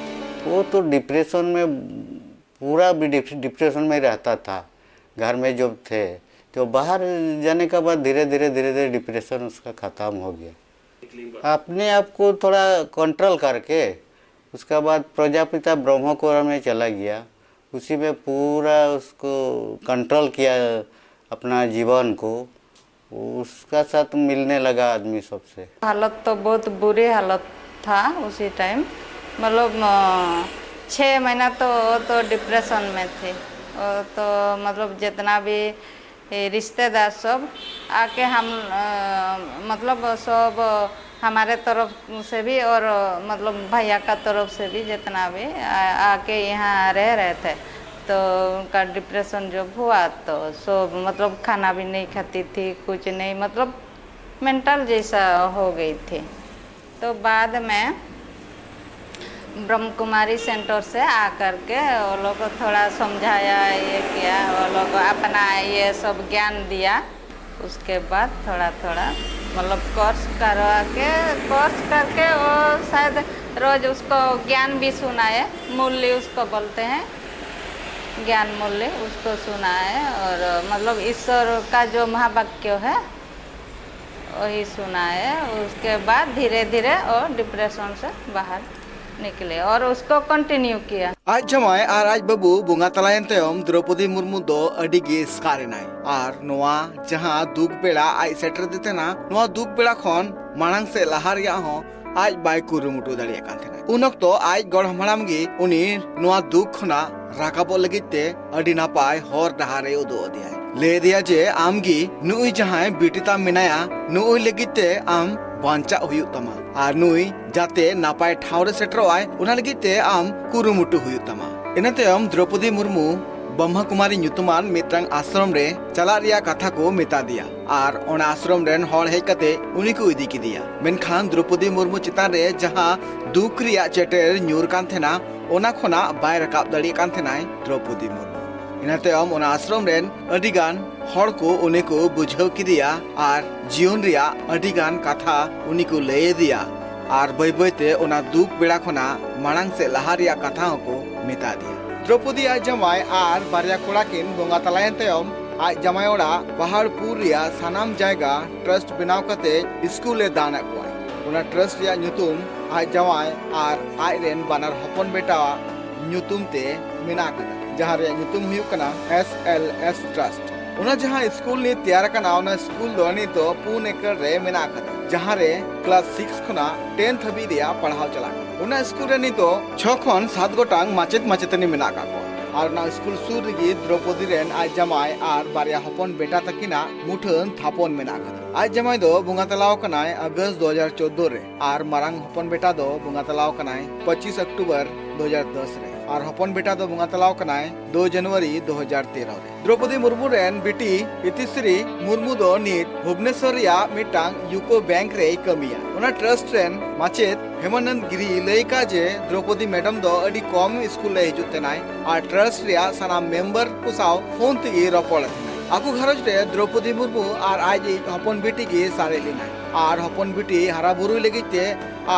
वो तो डिप्रेशन में, पूरा भी डिप- डिप्रेशन में रहता था। घर में जब थे तो बाहर जाने के बाद धीरे धीरे धीरे धीरे डिप्रेशन उसका ख़त्म हो गया। अपने आप को थोड़ा कंट्रोल करके उसके बाद प्रजापिता ब्रह्मकुमारी में चला गया। उसी में पूरा उसको कंट्रोल किया अपना जीवन को। उसका साथ मिलने लगा आदमी सबसे। हालत तो बहुत बुरी हालत था उसी टाइम। मतलब अ, छः महीना तो वो तो डिप्रेशन में थे। वो तो मतलब जितना भी ये रिश्तेदार सब आके हम अ, मतलब सब हमारे तरफ से भी और मतलब भैया का तरफ से भी जितना भी आ, आके यहाँ रह रहे थे। तो उनका डिप्रेशन जब हुआ तो सब मतलब खाना भी नहीं खाती थी, कुछ नहीं, मतलब मेंटल जैसा हो गई थी। तो बाद में ब्रह्म कुमारी सेंटर से आ करके वो लोग को थोड़ा समझाया, ये किया, वो लोग अपना ये सब ज्ञान दिया। उसके बाद थोड़ा थोड़ा मतलब कोर्स करवा के, कोर्स करके वो शायद रोज उसको ज्ञान भी सुनाए। मुरली उसको बोलते हैं, ज्ञान मुरली, उसको सुनाए। और मतलब ईश्वर का जो महावाक्य है वही सुनाए। उसके बाद धीरे धीरे वो डिप्रेशन से बाहर निकले और उसको कंटिन्यू किया। ᱟᱡ ᱡᱟᱶᱟᱭ ᱟᱨ ᱟᱡ ᱵᱟᱹᱵᱩ ᱵᱚᱸᱜᱟ ᱛᱟᱞᱟᱭᱮᱱ ᱛᱟᱭᱚᱢ ᱫᱨᱚᱯᱚᱫᱤ ᱢᱩᱨᱢᱩ ᱫᱚ ᱟᱹᱰᱤ ᱜᱮ ᱮᱥᱠᱟᱨ ᱮᱱᱟᱭ ᱟᱨ ᱱᱚᱣᱟ ᱡᱟᱦᱟᱸ ᱫᱩᱠ ᱵᱮᱲᱟ ᱟᱡ ᱥᱮᱴᱮᱨ ᱟᱫᱮ ᱛᱟᱦᱮᱱᱟ, ᱱᱚᱣᱟ ᱫᱩᱠ ᱵᱮᱲᱟ ᱠᱷᱚᱱ ᱢᱟᱲᱟᱝ ᱥᱮᱫ ᱞᱟᱦᱟ ᱨᱮᱭᱟᱜ ᱦᱚᱸ ᱟᱡ ᱵᱟᱭ ᱠᱩᱨᱩᱢᱩᱴᱩ ᱫᱟᱲᱮᱭᱟᱜ ᱠᱟᱱ ᱛᱟᱦᱮᱱᱟ᱾ ᱩᱱ ᱚᱠᱛᱚ ᱟᱡ ᱜᱚᱲᱚᱢ ᱦᱟᱲᱟᱢ ᱜᱮ ᱩᱱᱤ ᱱᱚᱣᱟ ᱫᱩᱠ ᱠᱷᱚᱱᱟᱜ ᱨᱟᱠᱟᱵᱚᱜ ᱞᱟᱹᱜᱤᱫ ᱛᱮ ᱟᱹᱰᱤ ᱱᱟᱯᱟᱭ ᱦᱚᱨ ᱰᱟᱦᱟᱨ ᱮ ᱩᱫᱩᱜ ᱟᱫᱮᱭᱟᱭ᱾ ᱞᱟᱹᱭ ᱟᱫᱮᱭᱟ ᱡᱮ ᱟᱢ ᱜᱮ ᱱᱩᱜᱼᱩᱭ ᱡᱟᱦᱟᱸᱭ ᱵᱤᱴᱤ ᱛᱟᱢ ᱢᱮᱱᱟᱭᱟ, ᱱᱩᱜᱼᱩᱭ ᱞᱟᱹᱜᱤᱫ ᱛᱮ ᱟᱢ ᱵᱟᱧᱪᱟᱜ ᱦᱩᱭᱩᱜ ᱛᱟᱢᱟ ᱟᱨ ᱱᱩᱭ ᱡᱟᱛᱮ ᱱᱟᱯᱟᱭ ᱴᱷᱟᱶ ᱨᱮ ᱥᱮᱴᱮᱨᱚᱜ ᱟᱭ, ᱚᱱᱟ ᱞᱟᱹᱜᱤᱫ ᱛᱮ ᱟᱢ ᱠᱩᱨᱩᱢᱩᱴᱩ ᱦᱩᱭᱩᱜ ᱛᱟᱢᱟ᱾ ᱤᱱᱟᱹ ᱛᱟᱭᱚᱢ ᱫᱨᱚᱯᱚᱫᱤ ᱢᱩᱨᱢᱩ ᱵᱨᱚᱦᱢᱟ ᱠᱩᱢᱟᱨᱤ ᱧᱩᱛᱩᱢᱟᱱ ᱢᱤᱫᱴᱟᱝ ᱟᱥᱨᱚᱢ ᱨᱮ ᱪᱟᱞᱟᱜ ᱨᱮᱭᱟᱜ ᱠᱟᱛᱷᱟ ᱠᱚ ᱢᱮᱛᱟ ᱫᱮᱭᱟ ᱟᱨ ᱚᱱᱟ ᱟᱥᱨᱚᱢ ᱨᱮᱱ ᱦᱚᱲ ᱦᱮᱡ ᱠᱟᱛᱮ ᱩᱱᱤ ᱠᱚ ᱤᱫᱤ ᱠᱮᱫᱮᱭᱟ᱾ ᱢᱮᱱᱠᱷᱟᱱ ᱫᱨᱚᱯᱚᱫᱤ ᱢᱩᱨᱢᱩ ᱪᱮᱛᱟᱱ ᱨᱮ ᱡᱟᱦᱟᱸ ᱫᱩᱠ ᱨᱮᱭᱟᱜ ᱪᱮᱴᱮᱨ ᱧᱩᱨ ᱠᱟᱱ ᱛᱟᱦᱮᱱᱟ, ᱚᱱᱟ ᱠᱷᱚᱱᱟᱜ ᱵᱟᱭ ᱨᱟᱠᱟᱵ ᱫᱟᱲᱮᱭᱟᱜ ᱠᱟᱱ ᱛᱟᱦᱮᱱᱟᱭ ᱫᱨᱚᱯᱚᱫᱤ ᱢᱩᱨᱢᱩ᱾ ᱤᱱᱟᱹ ᱛᱟᱭᱚᱢ ᱚᱱᱟ ᱟᱥᱨᱚᱢ ᱨᱮᱱ ᱟᱹᱰᱤ ᱜᱟᱱ ᱦᱚᱲ ᱠᱚ ᱩᱱᱤ ᱠᱚ ᱵᱩᱡᱷᱟᱹᱣ ᱠᱮᱫᱮᱭᱟ ᱟᱨ ᱡᱤᱭᱚᱱ ᱨᱮᱭᱟᱜ ᱟᱹᱰᱤ ᱜᱟᱱ ᱠᱟᱛᱷᱟ ᱩᱱᱤ ᱠᱚ ᱞᱟᱹᱭ ᱟᱫᱮᱭᱟ ᱟᱨ ᱵᱟᱹᱭ ᱵᱟᱹᱭ ᱛᱮ ᱚᱱᱟ ᱫᱩᱠ ᱵᱮᱲᱟ ᱠᱷᱚᱱᱟᱜ ᱢᱟᱲᱟᱝ ᱥᱮᱫ ᱞᱟᱦᱟ ᱨᱮᱭᱟᱜ ᱠᱟᱛᱷᱟ ᱦᱚᱸᱠᱚ ᱢᱮᱛᱟ ᱫᱮᱭᱟ᱾ ᱫᱨᱚᱯᱚᱫᱤ ᱟᱡ ᱡᱟᱶᱟᱭ ᱟᱨ ᱵᱟᱨᱭᱟ ᱠᱚᱲᱟ ᱠᱤᱱ ᱵᱚᱸᱜᱟ ᱛᱟᱞᱟᱭᱮᱱ ᱛᱟᱭᱚᱢ ᱟᱡ ᱡᱟᱶᱟᱭ ᱚᱲᱟᱜ ᱯᱟᱦᱟᱲᱯᱩᱨ ᱨᱮᱭᱟᱜ ᱥᱟᱱᱟᱢ ᱡᱟᱭᱜᱟ ᱴᱨᱟᱥᱴ ᱵᱮᱱᱟᱣ ᱠᱟᱛᱮ ᱥᱠᱩᱞ ᱮ ᱫᱟᱱ ᱟᱫ ᱠᱚᱣᱟᱭ᱾ ᱚᱱᱟ ᱴᱨᱟᱥᱴ ᱨᱮᱭᱟᱜ ᱧᱩᱛᱩᱢ ᱟᱡ ᱡᱟᱶᱟᱭ ᱟᱨ ᱟᱡ ᱨᱮᱱ ᱵᱟᱱᱟᱨ ᱦᱚᱯᱚᱱ ᱵᱮᱴᱟᱣᱟᱜ ᱧᱩᱛᱩᱢ ᱛᱮ ᱢᱮᱱᱟᱜ ᱟᱠᱟᱫᱟ, ᱡᱟᱦᱟᱸ ᱨᱮᱭᱟᱜ ᱧᱩᱛᱩᱢ ᱦᱩᱭᱩᱜ ᱠᱟᱱᱟ S L S Trust᱾ ᱚᱱᱟ ᱡᱟᱦᱟᱸ ᱥᱠᱩᱞ ᱱᱤᱛ ᱛᱮᱭᱟᱨ ᱟᱠᱟᱱᱟ, ᱚᱱᱟ ᱥᱠᱩᱞ ᱫᱚ ᱱᱤᱛ ᱫᱚ ᱯᱩᱱ ᱮᱠᱚᱨ ᱨᱮ ᱢᱮᱱᱟᱜ ᱟᱠᱟᱫᱟ, ᱡᱟᱦᱟᱸ ᱨᱮ ᱠᱞᱟᱥ ᱥᱤᱠᱥ ᱠᱷᱚᱱᱟᱜ ᱴᱮᱱ ᱫᱷᱟᱹᱵᱤᱡ ᱨᱮᱭᱟᱜ ᱯᱟᱲᱦᱟᱣ ᱪᱟᱞᱟᱜ ᱠᱟᱱᱟ᱾ ᱚᱱᱟ ᱥᱠᱩᱞ ᱨᱮ ᱱᱤᱛ ᱫᱚ ᱪᱷᱚ ᱠᱷᱚᱱ ᱥᱟᱛ ᱜᱚᱴᱟᱝ ᱢᱟᱪᱮᱫ ᱢᱟᱪᱮᱛᱟᱹᱱᱤ ᱢᱮᱱᱟᱜ ᱟᱠᱟᱫ ᱠᱚᱣᱟ ᱟᱨ ᱚᱱᱟ ᱥᱠᱩᱞ ᱥᱩᱨ ᱨᱮᱜᱮ ᱫᱨᱚᱯᱚᱫᱤ ᱨᱮᱱ ᱟᱡ ᱡᱟᱢᱟᱭ ᱟᱨ ᱵᱟᱨᱭᱟ ᱦᱚᱯᱚᱱ ᱵᱮᱴᱟ ᱛᱟᱹᱠᱤᱱᱟᱜ ᱢᱩᱴᱷᱟᱹᱱ ᱛᱷᱟᱯᱚᱱ ᱢᱮᱱᱟᱜ ᱟᱠᱟᱫᱟ᱾ ᱟᱡ ᱡᱟᱢᱟᱭ ᱫᱚ ᱵᱚᱸᱜᱟ ᱛᱟᱞᱟᱣ ᱟᱠᱟᱱᱟᱭ ᱟᱜᱚᱥᱴ ᱫᱩ ᱦᱟᱡᱟᱨ ᱪᱳᱫᱽᱫᱳ ᱨᱮ ᱟᱨ ᱢᱟᱨᱟᱝ ᱦᱚᱯᱚᱱ ᱵᱮᱴᱟ ᱫᱚ ᱵᱚᱸᱜᱟ ᱛᱟᱞᱟᱣ ᱟᱠᱟᱱᱟᱭ ᱯᱚᱸᱪᱤᱥ ᱚᱠᱴᱳᱵᱚᱨ ᱫᱩ ᱦᱟᱡᱟᱨ ᱫᱚᱥ ᱨᱮ ᱟᱨ ᱦᱚᱯᱚᱱ ᱵᱮᱴᱟ ᱫᱚ ᱵᱚᱸᱜᱟ ᱛᱟᱞᱟᱣ ᱟᱠᱟᱱᱟᱭ ᱫᱩ ᱡᱟᱱᱩᱣᱟᱨᱤ ᱫᱩ ᱦᱟᱡᱟᱨ ᱛᱮᱨᱚ ᱨᱮ᱾ ᱫᱨᱚᱯᱚᱫᱤ ᱢᱩᱨᱢᱩ ᱨᱮᱱ ᱵᱤᱴᱤ ᱤᱛᱤᱥᱨᱤ ᱢᱩᱨᱢᱩ ᱫᱚ ᱱᱤᱛ ᱵᱷᱩᱵᱽᱱᱮᱥᱚᱨ ᱨᱮᱭᱟᱜ ᱢᱤᱫᱴᱟᱝ ᱭᱩᱠᱳ ᱵᱮᱝᱠ ᱨᱮᱭ ᱠᱟᱹᱢᱤᱭᱟ᱾ ᱚᱱᱟ ᱴᱨᱟᱥᱴ ᱨᱮᱱ ᱢᱟᱪᱮᱫ ᱦᱮᱢᱟᱱᱚᱱᱫ ᱜᱤᱨᱤ ᱞᱟᱹᱭ ᱠᱟᱜ ᱡᱮ ᱫᱨᱚᱯᱚᱫᱤ ᱢᱮᱰᱟᱢ ᱫᱚ ᱟᱹᱰᱤ ᱠᱚᱢ ᱥᱠᱩᱞ ᱨᱮ ᱦᱤᱡᱩᱜ ᱛᱮᱱᱟᱭ ᱟᱨ ᱴᱨᱟᱥᱴ ᱨᱮᱭᱟᱜ ᱥᱟᱱᱟᱢ ᱢᱮᱢᱵᱟᱨ ᱠᱚ ᱥᱟᱶ ᱯᱷᱳᱱ ᱛᱮᱜᱮ ᱨᱚᱯᱚᱲ ᱛᱟᱦᱮᱱᱟᱭ᱾ ᱟᱠᱚ ᱜᱷᱟᱨᱚᱸᱡᱽ ᱨᱮ ᱫᱨᱚᱯᱚᱫᱤ ᱢᱩᱨᱢᱩ ᱟᱨ ᱟᱡᱤᱡ ᱦᱚᱯᱚᱱ ᱵᱤᱴᱤ ᱜᱮ ᱥᱟᱨᱮᱡ ᱞᱮᱱᱟᱭ ᱟᱨ ᱦᱚᱯᱚᱱ ᱵᱤᱴᱤ ᱦᱟᱨᱟ ᱵᱩᱨᱩᱭ ᱞᱟᱹᱜᱤᱫ ᱛᱮ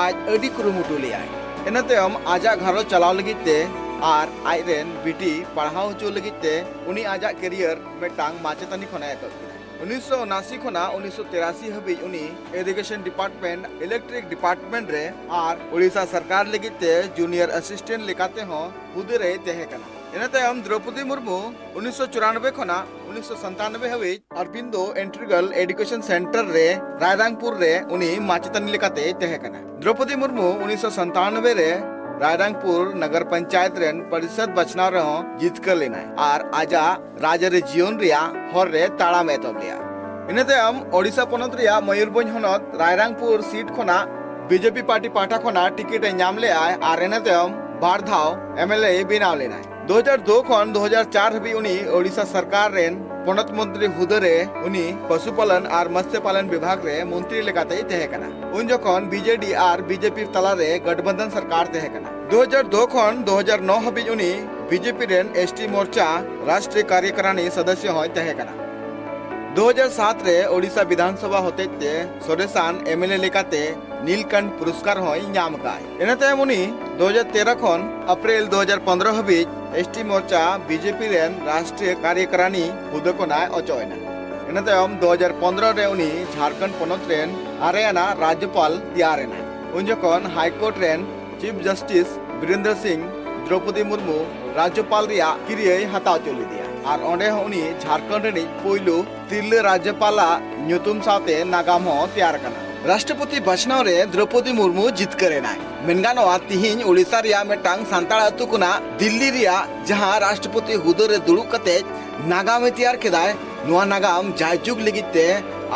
ᱟᱡ ᱟᱹᱰᱤ ᱠᱩᱨᱩᱢᱩᱴᱩ ᱞᱮᱫᱟᱭ᱾ ᱤᱱᱟᱹ ᱛᱟᱭᱚᱢ ᱟᱡᱟᱜ ᱜᱷᱟᱨᱚᱸᱡᱽ ᱪᱟᱞᱟᱣ ᱞᱟᱹᱜᱤᱫ ᱛᱮ ᱟᱨ ᱟᱡ ᱨᱮᱱ ᱵᱤᱴᱤ ᱯᱟᱲᱦᱟᱣ ᱦᱚᱪᱚ ᱞᱟᱹᱜᱤᱫ ᱛᱮ ᱩᱱᱤ ᱟᱡᱟᱜ ᱠᱮᱨᱤᱭᱟᱨ ᱢᱤᱫᱴᱟᱝ ᱢᱟᱪᱮᱛᱟᱹᱱᱤ ᱠᱷᱚᱱᱮ ᱮᱛᱚᱦᱚᱵ ᱠᱮᱫᱟ᱾ ᱩᱱᱤᱥᱥᱚ ᱩᱱᱟᱥᱤ ᱠᱷᱚᱱᱟᱜ ᱩᱱᱤᱥᱥᱚ ᱛᱤᱨᱟᱥᱤ ᱦᱟᱹᱵᱤᱡ ᱩᱱᱤ ᱤᱨᱤᱜᱮᱥᱚᱱ ᱰᱤᱯᱟᱨᱴᱢᱮᱱᱴ, ᱤᱞᱮᱠᱴᱨᱤᱠ ᱰᱤᱯᱟᱨᱴᱢᱮᱱᱴ ᱨᱮ ᱟᱨ ᱳᱰᱤᱥᱟ ᱥᱚᱨᱠᱟᱨ ᱞᱟᱹᱜᱤᱫ ᱛᱮ ᱡᱩᱱᱤᱭᱚᱨ ᱟᱥᱤᱥᱴᱮᱱᱴ ᱞᱮᱠᱟᱛᱮ ᱦᱚᱸ ᱦᱩᱫᱟᱹ ᱨᱮᱭ ᱛᱟᱦᱮᱸ ᱠᱟᱱᱟ᱾ ᱤᱱᱟᱹ ᱛᱟᱭᱚᱢ ᱫᱨᱚᱯᱚᱫᱤ ᱢᱩᱨᱢᱩ ᱩᱱᱤᱥᱥᱚ ᱪᱩᱨᱟᱱᱚᱵᱵᱳᱭ ᱠᱷᱚᱱᱟᱜ ᱩᱱᱤᱥᱥᱚ ᱥᱟᱱᱛᱟᱱᱚᱵᱵᱳᱭ ᱦᱟᱹᱵᱤᱡ ᱚᱨᱵᱤᱱᱫᱚ ᱤᱱᱴᱨᱤᱜᱟᱞ ᱮᱰᱩᱠᱮᱥᱚᱱ ᱥᱮᱱᱴᱟᱨ ᱨᱮ ᱨᱟᱭᱨᱟᱝᱯᱩᱨ ᱨᱮ ᱩᱱᱤ ᱢᱟᱪᱮᱛᱟᱹᱱᱤ ᱞᱮᱠᱟᱛᱮᱭ ᱛᱟᱦᱮᱸ ᱠᱟᱱᱟ᱾ ᱫᱨᱚᱯᱚᱫᱤ ᱢᱩᱨᱢᱩ ᱩᱱᱤᱥᱥᱚ ᱥᱟᱱᱛᱟᱱᱚᱵᱵᱳᱭ ᱨᱮ ᱨᱟᱭᱨᱟᱝᱯᱩᱨ ᱱᱟᱜᱟᱨ ᱯᱚᱧᱪᱟᱭᱮᱛ ᱨᱮᱱ ᱯᱚᱨᱤᱥᱚᱫ ᱵᱟᱪᱷᱱᱟᱣ ᱨᱮᱦᱚᱸ ᱡᱤᱛᱠᱟᱹᱨ ᱞᱮᱱᱟᱭ ᱟᱨ ᱟᱡᱟᱜ ᱨᱟᱡᱽᱟᱹᱨᱤ ᱡᱤᱭᱚᱱ ᱨᱮᱭᱟᱜ ᱦᱚᱨ ᱨᱮ ᱛᱟᱲᱟᱢ ᱮ ᱮᱛᱚᱦᱚᱵ ᱞᱮᱫᱟ᱾ ᱤᱱᱟᱹ ᱛᱟᱭᱚᱢ ᱳᱰᱤᱥᱟ ᱯᱚᱱᱚᱛ ᱨᱮᱭᱟᱜ ᱢᱚᱭᱩᱨᱵᱷᱚᱸᱡᱽ ᱦᱚᱱᱚᱛ ᱨᱟᱭᱨᱟᱝᱯᱩᱨ ᱥᱤᱴ ᱠᱷᱚᱱᱟᱜ ᱵᱤᱡᱮᱯᱤ ᱯᱟᱨᱴᱤ ᱯᱟᱦᱴᱟ ᱠᱷᱚᱱᱟᱜ ᱴᱤᱠᱤᱴ ᱮ ᱧᱟᱢ ᱞᱮᱫᱟᱭ ᱟᱨ ᱤᱱᱟᱹ ᱛᱟᱭᱚᱢ ᱵᱟᱨ ᱫᱷᱟᱣ ᱮᱢ ᱮᱞ ᱮ ᱵᱮᱱᱟᱣ ᱞᱮᱱᱟᱭ᱾ ᱫᱩ ᱦᱟᱡᱟᱨ ᱫᱩ ᱠᱷᱚᱱ ᱫᱩ ᱦᱟᱡᱟᱨ ᱪᱟᱨ ᱦᱟᱹᱵᱤᱡ ᱩᱱᱤ ᱳᱰᱤᱥᱟ ᱥᱚᱨᱠᱟᱨ ᱨᱮᱱ ᱯᱚᱱᱚᱛ ᱢᱚᱱᱛᱨᱤ ᱦᱩᱫᱟᱹ ᱨᱮ ᱩᱱᱤ ᱯᱚᱥᱩᱯᱟᱞᱚᱱ ᱟᱨ ᱢᱚᱛᱥᱭᱚ ᱯᱟᱞᱚᱱ ᱵᱤᱵᱷᱟᱜᱽ ᱨᱮ ᱢᱚᱱᱛᱨᱤ ᱞᱮᱠᱟᱛᱮᱭ ᱛᱟᱦᱮᱸ ᱠᱟᱱᱟ᱾ ᱩᱱ ᱡᱚᱠᱷᱚᱱ ᱵᱤᱡᱮᱰᱤ ᱟᱨ ᱵᱤᱡᱮᱯᱤ ᱛᱟᱞᱟᱨᱮ ᱜᱚᱴᱵᱚᱱᱫᱷᱚᱱ ᱥᱚᱨᱠᱟᱨ ᱛᱟᱦᱮᱸ ᱠᱟᱱᱟ᱾ ᱫᱩ ᱦᱟᱡᱟᱨ ᱫᱩ ᱠᱷᱚᱱ ᱫᱩ ᱦᱟᱡᱟᱨ ᱱᱚ ᱦᱟᱹᱵᱤᱡ ᱩᱱᱤ ᱵᱤᱡᱮᱯᱤ ᱨᱮᱱ ᱮᱥᱴᱤ ᱢᱳᱨᱪᱟ ᱨᱟᱥᱴᱨᱤᱭᱚ ᱠᱟᱨᱭᱚᱠᱟᱨᱟᱱᱤ ᱥᱚᱫᱚᱥᱭᱚ ᱦᱚᱸᱭ ᱛᱟᱦᱮᱸ ᱠᱟᱱᱟ᱾ ᱫᱩ ᱦᱟᱡᱟᱨ ᱥᱟᱛ ᱨᱮ ᱳᱰᱤᱥᱟ ᱵᱤᱫᱷᱟᱱ ᱥᱚᱵᱷᱟ ᱦᱚᱛᱮᱡ ᱛᱮ ᱥᱚᱨᱮᱥᱟᱱ ᱮᱢᱮᱞᱮ ᱞᱮᱠᱟᱛᱮ ᱱᱤᱞᱠᱟᱱᱴ ᱯᱩᱨᱚᱥᱠᱟᱨ ᱦᱚᱸᱭ ᱧᱟᱢ ᱟᱠᱟᱫᱼᱟᱭ᱾ ᱤᱱᱟᱹ ᱛᱟᱭᱚᱢ ᱩᱱᱤ ᱫᱩ ᱦᱟᱡᱟᱨ ᱛᱮᱨᱚ ᱠᱷᱚᱱ ᱮᱯᱨᱤᱞ ᱫᱩ ᱦᱟᱡᱟᱨ ᱯᱚᱱᱫᱽᱨᱚ ᱦᱟᱹᱵᱤᱡ ᱮᱥᱴᱤ ᱢᱳᱨᱪᱟ ᱵᱤᱡᱮᱯᱤ ᱨᱮᱱ ᱨᱟᱥᱴᱨᱤᱭᱚ ᱠᱟᱨᱭᱚᱠᱟᱨᱟᱱᱤ ᱦᱩᱫᱟᱹ ᱠᱷᱚᱱᱟᱭ ᱚᱪᱚᱜ ᱮᱱᱟ᱾ ᱤᱱᱟᱹ ᱛᱟᱭᱚᱢ ᱫᱩ ᱦᱟᱡᱟᱨ ᱯᱚᱱᱫᱽᱨᱚ ᱨᱮ ᱩᱱᱤ ᱡᱷᱟᱲᱠᱷᱚᱸᱰ ᱯᱚᱱᱚᱛ ᱨᱮᱱ ᱟᱨᱮᱭᱟᱱᱟ ᱨᱟᱡᱽᱡᱚᱯᱟᱞ ᱛᱮᱭᱟᱨ ᱮᱱᱟᱭ᱾ ᱩᱱ ᱡᱚᱠᱷᱚᱱ ᱦᱟᱭ ᱠᱳᱨᱴ ᱨᱮᱱ ᱪᱤᱯ ᱡᱟᱥᱴᱤᱥ ᱵᱤᱨᱮᱱᱫᱨᱚ ᱥᱤᱝ ᱫᱨᱚᱯᱚᱫᱤ ᱢᱩᱨᱢᱩ ᱨᱟᱡᱽᱡᱚᱯᱟᱞ ᱨᱮᱭᱟᱜ ᱠᱤᱨᱤᱭᱟᱹᱭ ᱦᱟᱛᱟᱣ ᱦᱚᱪᱚ ᱞᱮᱫᱮᱭᱟ ᱟᱨ ᱚᱸᱰᱮ ᱦᱚᱸ ᱩᱱᱤ ᱡᱷᱟᱲᱠᱷᱚᱸᱰ ᱨᱤᱱᱤᱡ ᱯᱩᱭᱞᱩ ᱛᱤᱨᱞᱟᱹ ᱨᱟᱡᱽᱡᱚᱯᱟᱞᱟᱜ ᱧᱩᱛᱩᱢ ᱥᱟᱶᱛᱮ ᱱᱟᱜᱟᱢ ᱦᱚᱸ ᱛᱮᱭᱟᱨ ᱠᱟᱱᱟ᱾ ᱨᱟᱥᱴᱨᱚᱯᱚᱛᱤ ᱵᱟᱪᱷᱱᱟᱣ ᱨᱮ ᱫᱨᱚᱯᱚᱫᱤ ᱢᱩᱨᱢᱩ ᱡᱤᱛᱠᱟᱹᱨ ᱮᱱᱟᱭ᱾ ᱢᱮᱱ ᱜᱟᱱᱚᱜᱼᱟ, ᱛᱤᱦᱤᱧ ᱳᱰᱤᱥᱟ ᱨᱮᱭᱟᱜ ᱢᱤᱫᱴᱟᱝ ᱥᱟᱱᱛᱟᱲ ᱟᱹᱛᱩ ᱠᱷᱚᱱᱟᱜ ᱫᱤᱞᱞᱤ ᱨᱮᱭᱟᱜ ᱡᱟᱦᱟᱸ ᱨᱟᱥᱴᱨᱚᱯᱚᱛᱤ ᱦᱩᱫᱟᱹ ᱨᱮ ᱫᱩᱲᱩᱵ ᱠᱟᱛᱮ ᱱᱟᱜᱟᱢᱮ ᱛᱮᱭᱟᱨ ᱠᱮᱫᱟᱭ, ᱱᱚᱣᱟ ᱱᱟᱜᱟᱢ ᱡᱟᱭᱡᱩᱜᱽ ᱞᱟᱹᱜᱤᱫ ᱛᱮ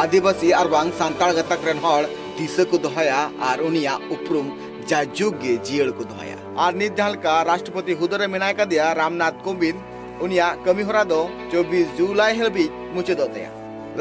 ᱟᱹᱫᱤᱵᱟᱹᱥᱤ ᱟᱨ ᱵᱟᱝ ᱥᱟᱱᱛᱟᱲ ᱜᱟᱛᱟᱠ ᱨᱮᱱ ᱦᱚᱲ ᱫᱤᱥᱟᱹ ᱠᱚ ᱫᱚᱦᱚᱭᱟ ᱟᱨ ᱩᱱᱤᱭᱟᱜ ᱩᱯᱨᱩᱢ ᱡᱟᱭᱡᱩᱜᱽ ᱜᱮ ᱡᱤᱭᱟᱹᱲ ᱠᱚ ᱫᱚᱦᱚᱭᱟ᱾ ᱟᱨ ᱱᱤᱛ ᱡᱟᱦᱟᱸ ᱞᱮᱠᱟ ᱨᱟᱥᱴᱨᱚᱯᱚᱛᱤ ᱦᱩᱫᱟᱹ ᱨᱮ ᱢᱮᱱᱟᱭ ᱠᱟᱫᱮᱭᱟ ᱨᱟᱢᱱᱟᱛᱷ ᱠᱳᱵᱤᱱᱫ, ᱩᱱᱤᱭᱟᱜ ᱠᱟᱹᱢᱤ ᱦᱚᱨᱟ ᱫᱚ ᱪᱚᱵᱵᱤᱥ ᱡᱩᱞᱟᱭ ᱦᱟᱹᱵᱤᱡ ᱢᱩᱪᱟᱹᱫᱚᱜ ᱛᱟᱭᱟ᱾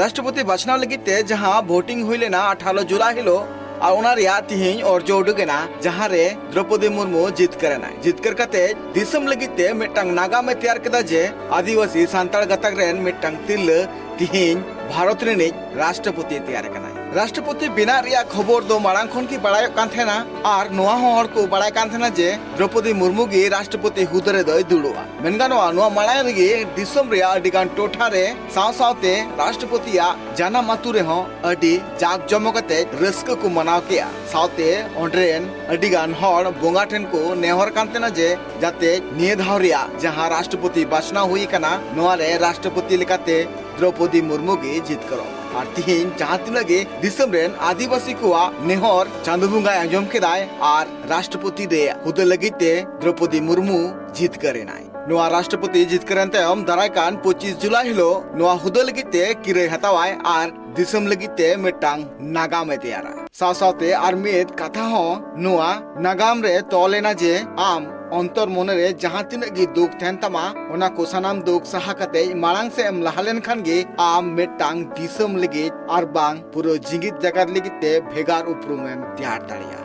ᱨᱟᱥᱴᱨᱚᱯᱚᱛᱤ ᱵᱟᱪᱷᱱᱟᱣ ᱞᱟᱹᱜᱤᱫ ᱛᱮ ᱡᱟᱦᱟᱸ ᱵᱷᱳᱴᱤᱝ ᱦᱩᱭ ᱞᱮᱱᱟ ᱟᱴᱷᱟᱨᱚ ᱡᱩᱞᱟᱭ ᱦᱤᱞᱳᱜ, ᱟᱨ ᱚᱱᱟ ᱨᱮᱭᱟᱜ ᱛᱤᱦᱤᱧ ᱚᱨᱡᱚ ᱩᱰᱩᱠ ᱮᱱᱟ, ᱡᱟᱦᱟᱸ ᱨᱮ ᱫᱨᱚᱯᱚᱫᱤ ᱢᱩᱨᱢᱩ ᱡᱤᱛᱠᱟᱹᱨ ᱮᱱᱟᱭ᱾ ᱡᱤᱛᱠᱟᱹᱨ ᱠᱟᱛᱮ ᱫᱤᱥᱚᱢ ᱞᱟᱹᱜᱤᱫ ᱛᱮ ᱢᱤᱫᱴᱟᱝ ᱱᱟᱜᱟᱢ ᱮ ᱛᱮᱭᱟᱨ ᱠᱮᱫᱟ ᱡᱮ ᱟᱹᱫᱤᱵᱟᱹᱥᱤ ᱥᱟᱱᱛᱟᱲ ᱜᱟᱛᱟᱠ ᱨᱮᱱ ᱢᱤᱫᱴᱟᱝ ᱛᱤᱨᱞᱟᱹ ᱛᱤᱦᱤᱧ ᱵᱷᱟᱨᱚᱛ ᱨᱤᱱᱤᱡ ᱨᱟᱥᱴᱨᱚᱯᱚᱛᱤ ᱛᱮᱭᱟᱨ ᱟᱠᱟᱱᱟᱭ᱾ ᱨᱟᱥᱴᱨᱚᱯᱚᱛᱤ ᱵᱮᱱᱟᱜ ᱨᱮᱭᱟᱜ ᱠᱷᱚᱵᱚᱨ ᱫᱚ ᱢᱟᱲᱟᱝ ᱠᱷᱚᱱ ᱜᱮ ᱵᱟᱲᱟᱭᱚᱜ ᱠᱟᱱ ᱛᱟᱦᱮᱱᱟ ᱟᱨ ᱱᱚᱣᱟ ᱦᱚᱸ ᱦᱚᱲ ᱠᱚ ᱵᱟᱲᱟᱭ ᱠᱟᱱ ᱛᱟᱦᱮᱱᱟ ᱡᱮ ᱫᱨᱚᱯᱚᱫᱤ ᱢᱩᱨᱢᱩ ᱜᱮ ᱨᱟᱥᱴᱨᱚᱯᱚᱛᱤ ᱦᱩᱫᱟᱹ ᱨᱮᱫᱚᱭ ᱫᱩᱲᱩᱵᱼᱟ᱾ ᱢᱮᱱ ᱜᱟᱱᱚᱜᱼᱟ, ᱱᱚᱣᱟ ᱢᱟᱲᱟᱝ ᱨᱮᱜᱮ ᱫᱤᱥᱚᱢ ᱨᱮᱭᱟᱜ ᱟᱹᱰᱤ ᱜᱟᱱ ᱴᱚᱴᱷᱟ ᱨᱮ ᱥᱟᱶ ᱥᱟᱶᱛᱮ ᱨᱟᱥᱴᱨᱚᱯᱚᱛᱤᱭᱟᱜ ᱡᱟᱱᱟᱢ ᱟᱹᱛᱩ ᱨᱮᱦᱚᱸ ᱟᱹᱰᱤ ᱡᱟᱠ ᱡᱚᱢᱚᱠ ᱟᱛᱮ ᱨᱟᱹᱥᱠᱟᱹ ᱠᱚ ᱢᱟᱱᱟᱣ ᱠᱮᱜᱼᱟ᱾ ᱥᱟᱶᱛᱮ ᱚᱸᱰᱮ ᱨᱮᱱ ᱟᱹᱰᱤ ᱜᱟᱱ ᱦᱚᱲ ᱵᱚᱸᱜᱟ ᱴᱷᱮᱱ ᱠᱚ ᱱᱮᱦᱚᱨ ᱠᱟᱱ ᱛᱟᱦᱮᱱᱟ ᱡᱮ ᱡᱟᱛᱮ ᱱᱤᱭᱟᱹ ᱫᱷᱟᱣ ᱨᱮᱭᱟᱜ ᱡᱟᱦᱟᱸ ᱨᱟᱥᱴᱨᱚᱯᱚᱛᱤ ᱵᱟᱪᱷᱱᱟᱣ ᱦᱩᱭ ᱟᱠᱟᱱᱟ, ᱱᱚᱣᱟ ᱨᱮ ᱨᱟᱥᱴᱨᱚᱯᱚᱛᱤ ᱞᱮᱠᱟᱛᱮ ᱫᱨᱚᱯᱚᱫᱤ ᱢᱩᱨᱢᱩ ᱜᱮ ᱡᱤᱛᱠᱟᱹᱨᱚᱜ ᱢᱟ᱾ ᱟᱨ ᱛᱤᱦᱤᱧ ᱡᱟᱦᱟᱸ ᱛᱤᱱᱟᱹᱜ ᱜᱮ ᱫᱤᱥᱚᱢ ᱨᱮᱱ ᱟᱹᱫᱤᱵᱟᱹᱥᱤ ᱠᱚᱣᱟᱜ ᱱᱮᱦᱚᱨ ᱪᱟᱸᱫᱚ ᱵᱚᱸᱜᱟᱭ ᱟᱸᱡᱚᱢ ᱠᱮᱫᱟᱭ ᱟᱨ ᱨᱟᱥᱴᱨᱚᱯᱚᱛᱤ ᱨᱮ ᱦᱩᱫᱟᱹ ᱞᱟᱹᱜᱤᱫ ᱛᱮ ᱫᱨᱚᱯᱚᱫᱤ ᱢᱩᱨᱢᱩ ᱡᱤᱛᱠᱟᱹᱨ ᱮᱱᱟᱭ᱾ ᱱᱚᱣᱟ ᱨᱟᱥᱴᱨᱚᱯᱚᱛᱤ ᱡᱤᱛᱠᱟᱹᱨᱮᱱ ᱛᱟᱭᱚᱢ ᱫᱟᱨᱟᱭ ᱠᱟᱱ ᱯᱚᱸᱪᱤᱥ ᱡᱩᱞᱟᱭ ᱦᱤᱞᱳᱜ ᱱᱚᱣᱟ ᱦᱩᱫᱟᱹ ᱞᱟᱹᱜᱤᱫ ᱛᱮ ᱠᱤᱨᱟᱹᱭ ᱦᱟᱛᱟᱣᱟᱭ ᱟᱨ ᱫᱤᱥᱚᱢ ᱞᱟᱹᱜᱤᱫ ᱛᱮ ᱢᱤᱫᱴᱟᱝ ᱱᱟᱜᱟᱢ ᱮ ᱛᱮᱭᱟᱨᱟ᱾ ᱥᱟᱶ ᱥᱟᱶᱛᱮ ᱟᱨ ᱢᱤᱫ ᱠᱟᱛᱷᱟ ᱦᱚᱸ ᱱᱚᱣᱟ ᱱᱟᱜᱟᱢ ᱨᱮ ᱛᱚᱞ ᱮᱱᱟ ᱡᱮ ᱟᱢ ᱚᱱᱛᱚᱨ ᱢᱚᱱᱮ ᱨᱮ ᱡᱟᱦᱟᱸ ᱛᱤᱱᱟᱹᱜ ᱜᱮ ᱫᱩᱠ ᱛᱟᱦᱮᱱ ᱛᱟᱢᱟ, ᱚᱱᱟ ᱠᱚ ᱥᱟᱱᱟᱢ ᱫᱩᱠ ᱥᱟᱦᱟ ᱠᱟᱛᱮ ᱢᱟᱲᱟᱝ ᱥᱮᱫ ᱮᱢ ᱞᱟᱦᱟ ᱞᱮᱱᱠᱷᱟᱱ ᱜᱮ ᱟᱢ ᱢᱤᱫᱴᱟᱝ ᱫᱤᱥᱚᱢ ᱞᱟᱹᱜᱤᱫ ᱟᱨ ᱵᱟᱝ ᱯᱩᱨᱟᱹ ᱡᱤᱜᱤᱫ ᱡᱟᱠᱟᱛ ᱞᱟᱹᱜᱤᱫ ᱛᱮ ᱵᱷᱮᱜᱟᱨ ᱩᱯᱨᱩᱢ ᱮᱢ ᱛᱮᱭᱟᱨ ᱫᱟᱲᱮᱭᱟᱜᱼᱟ᱾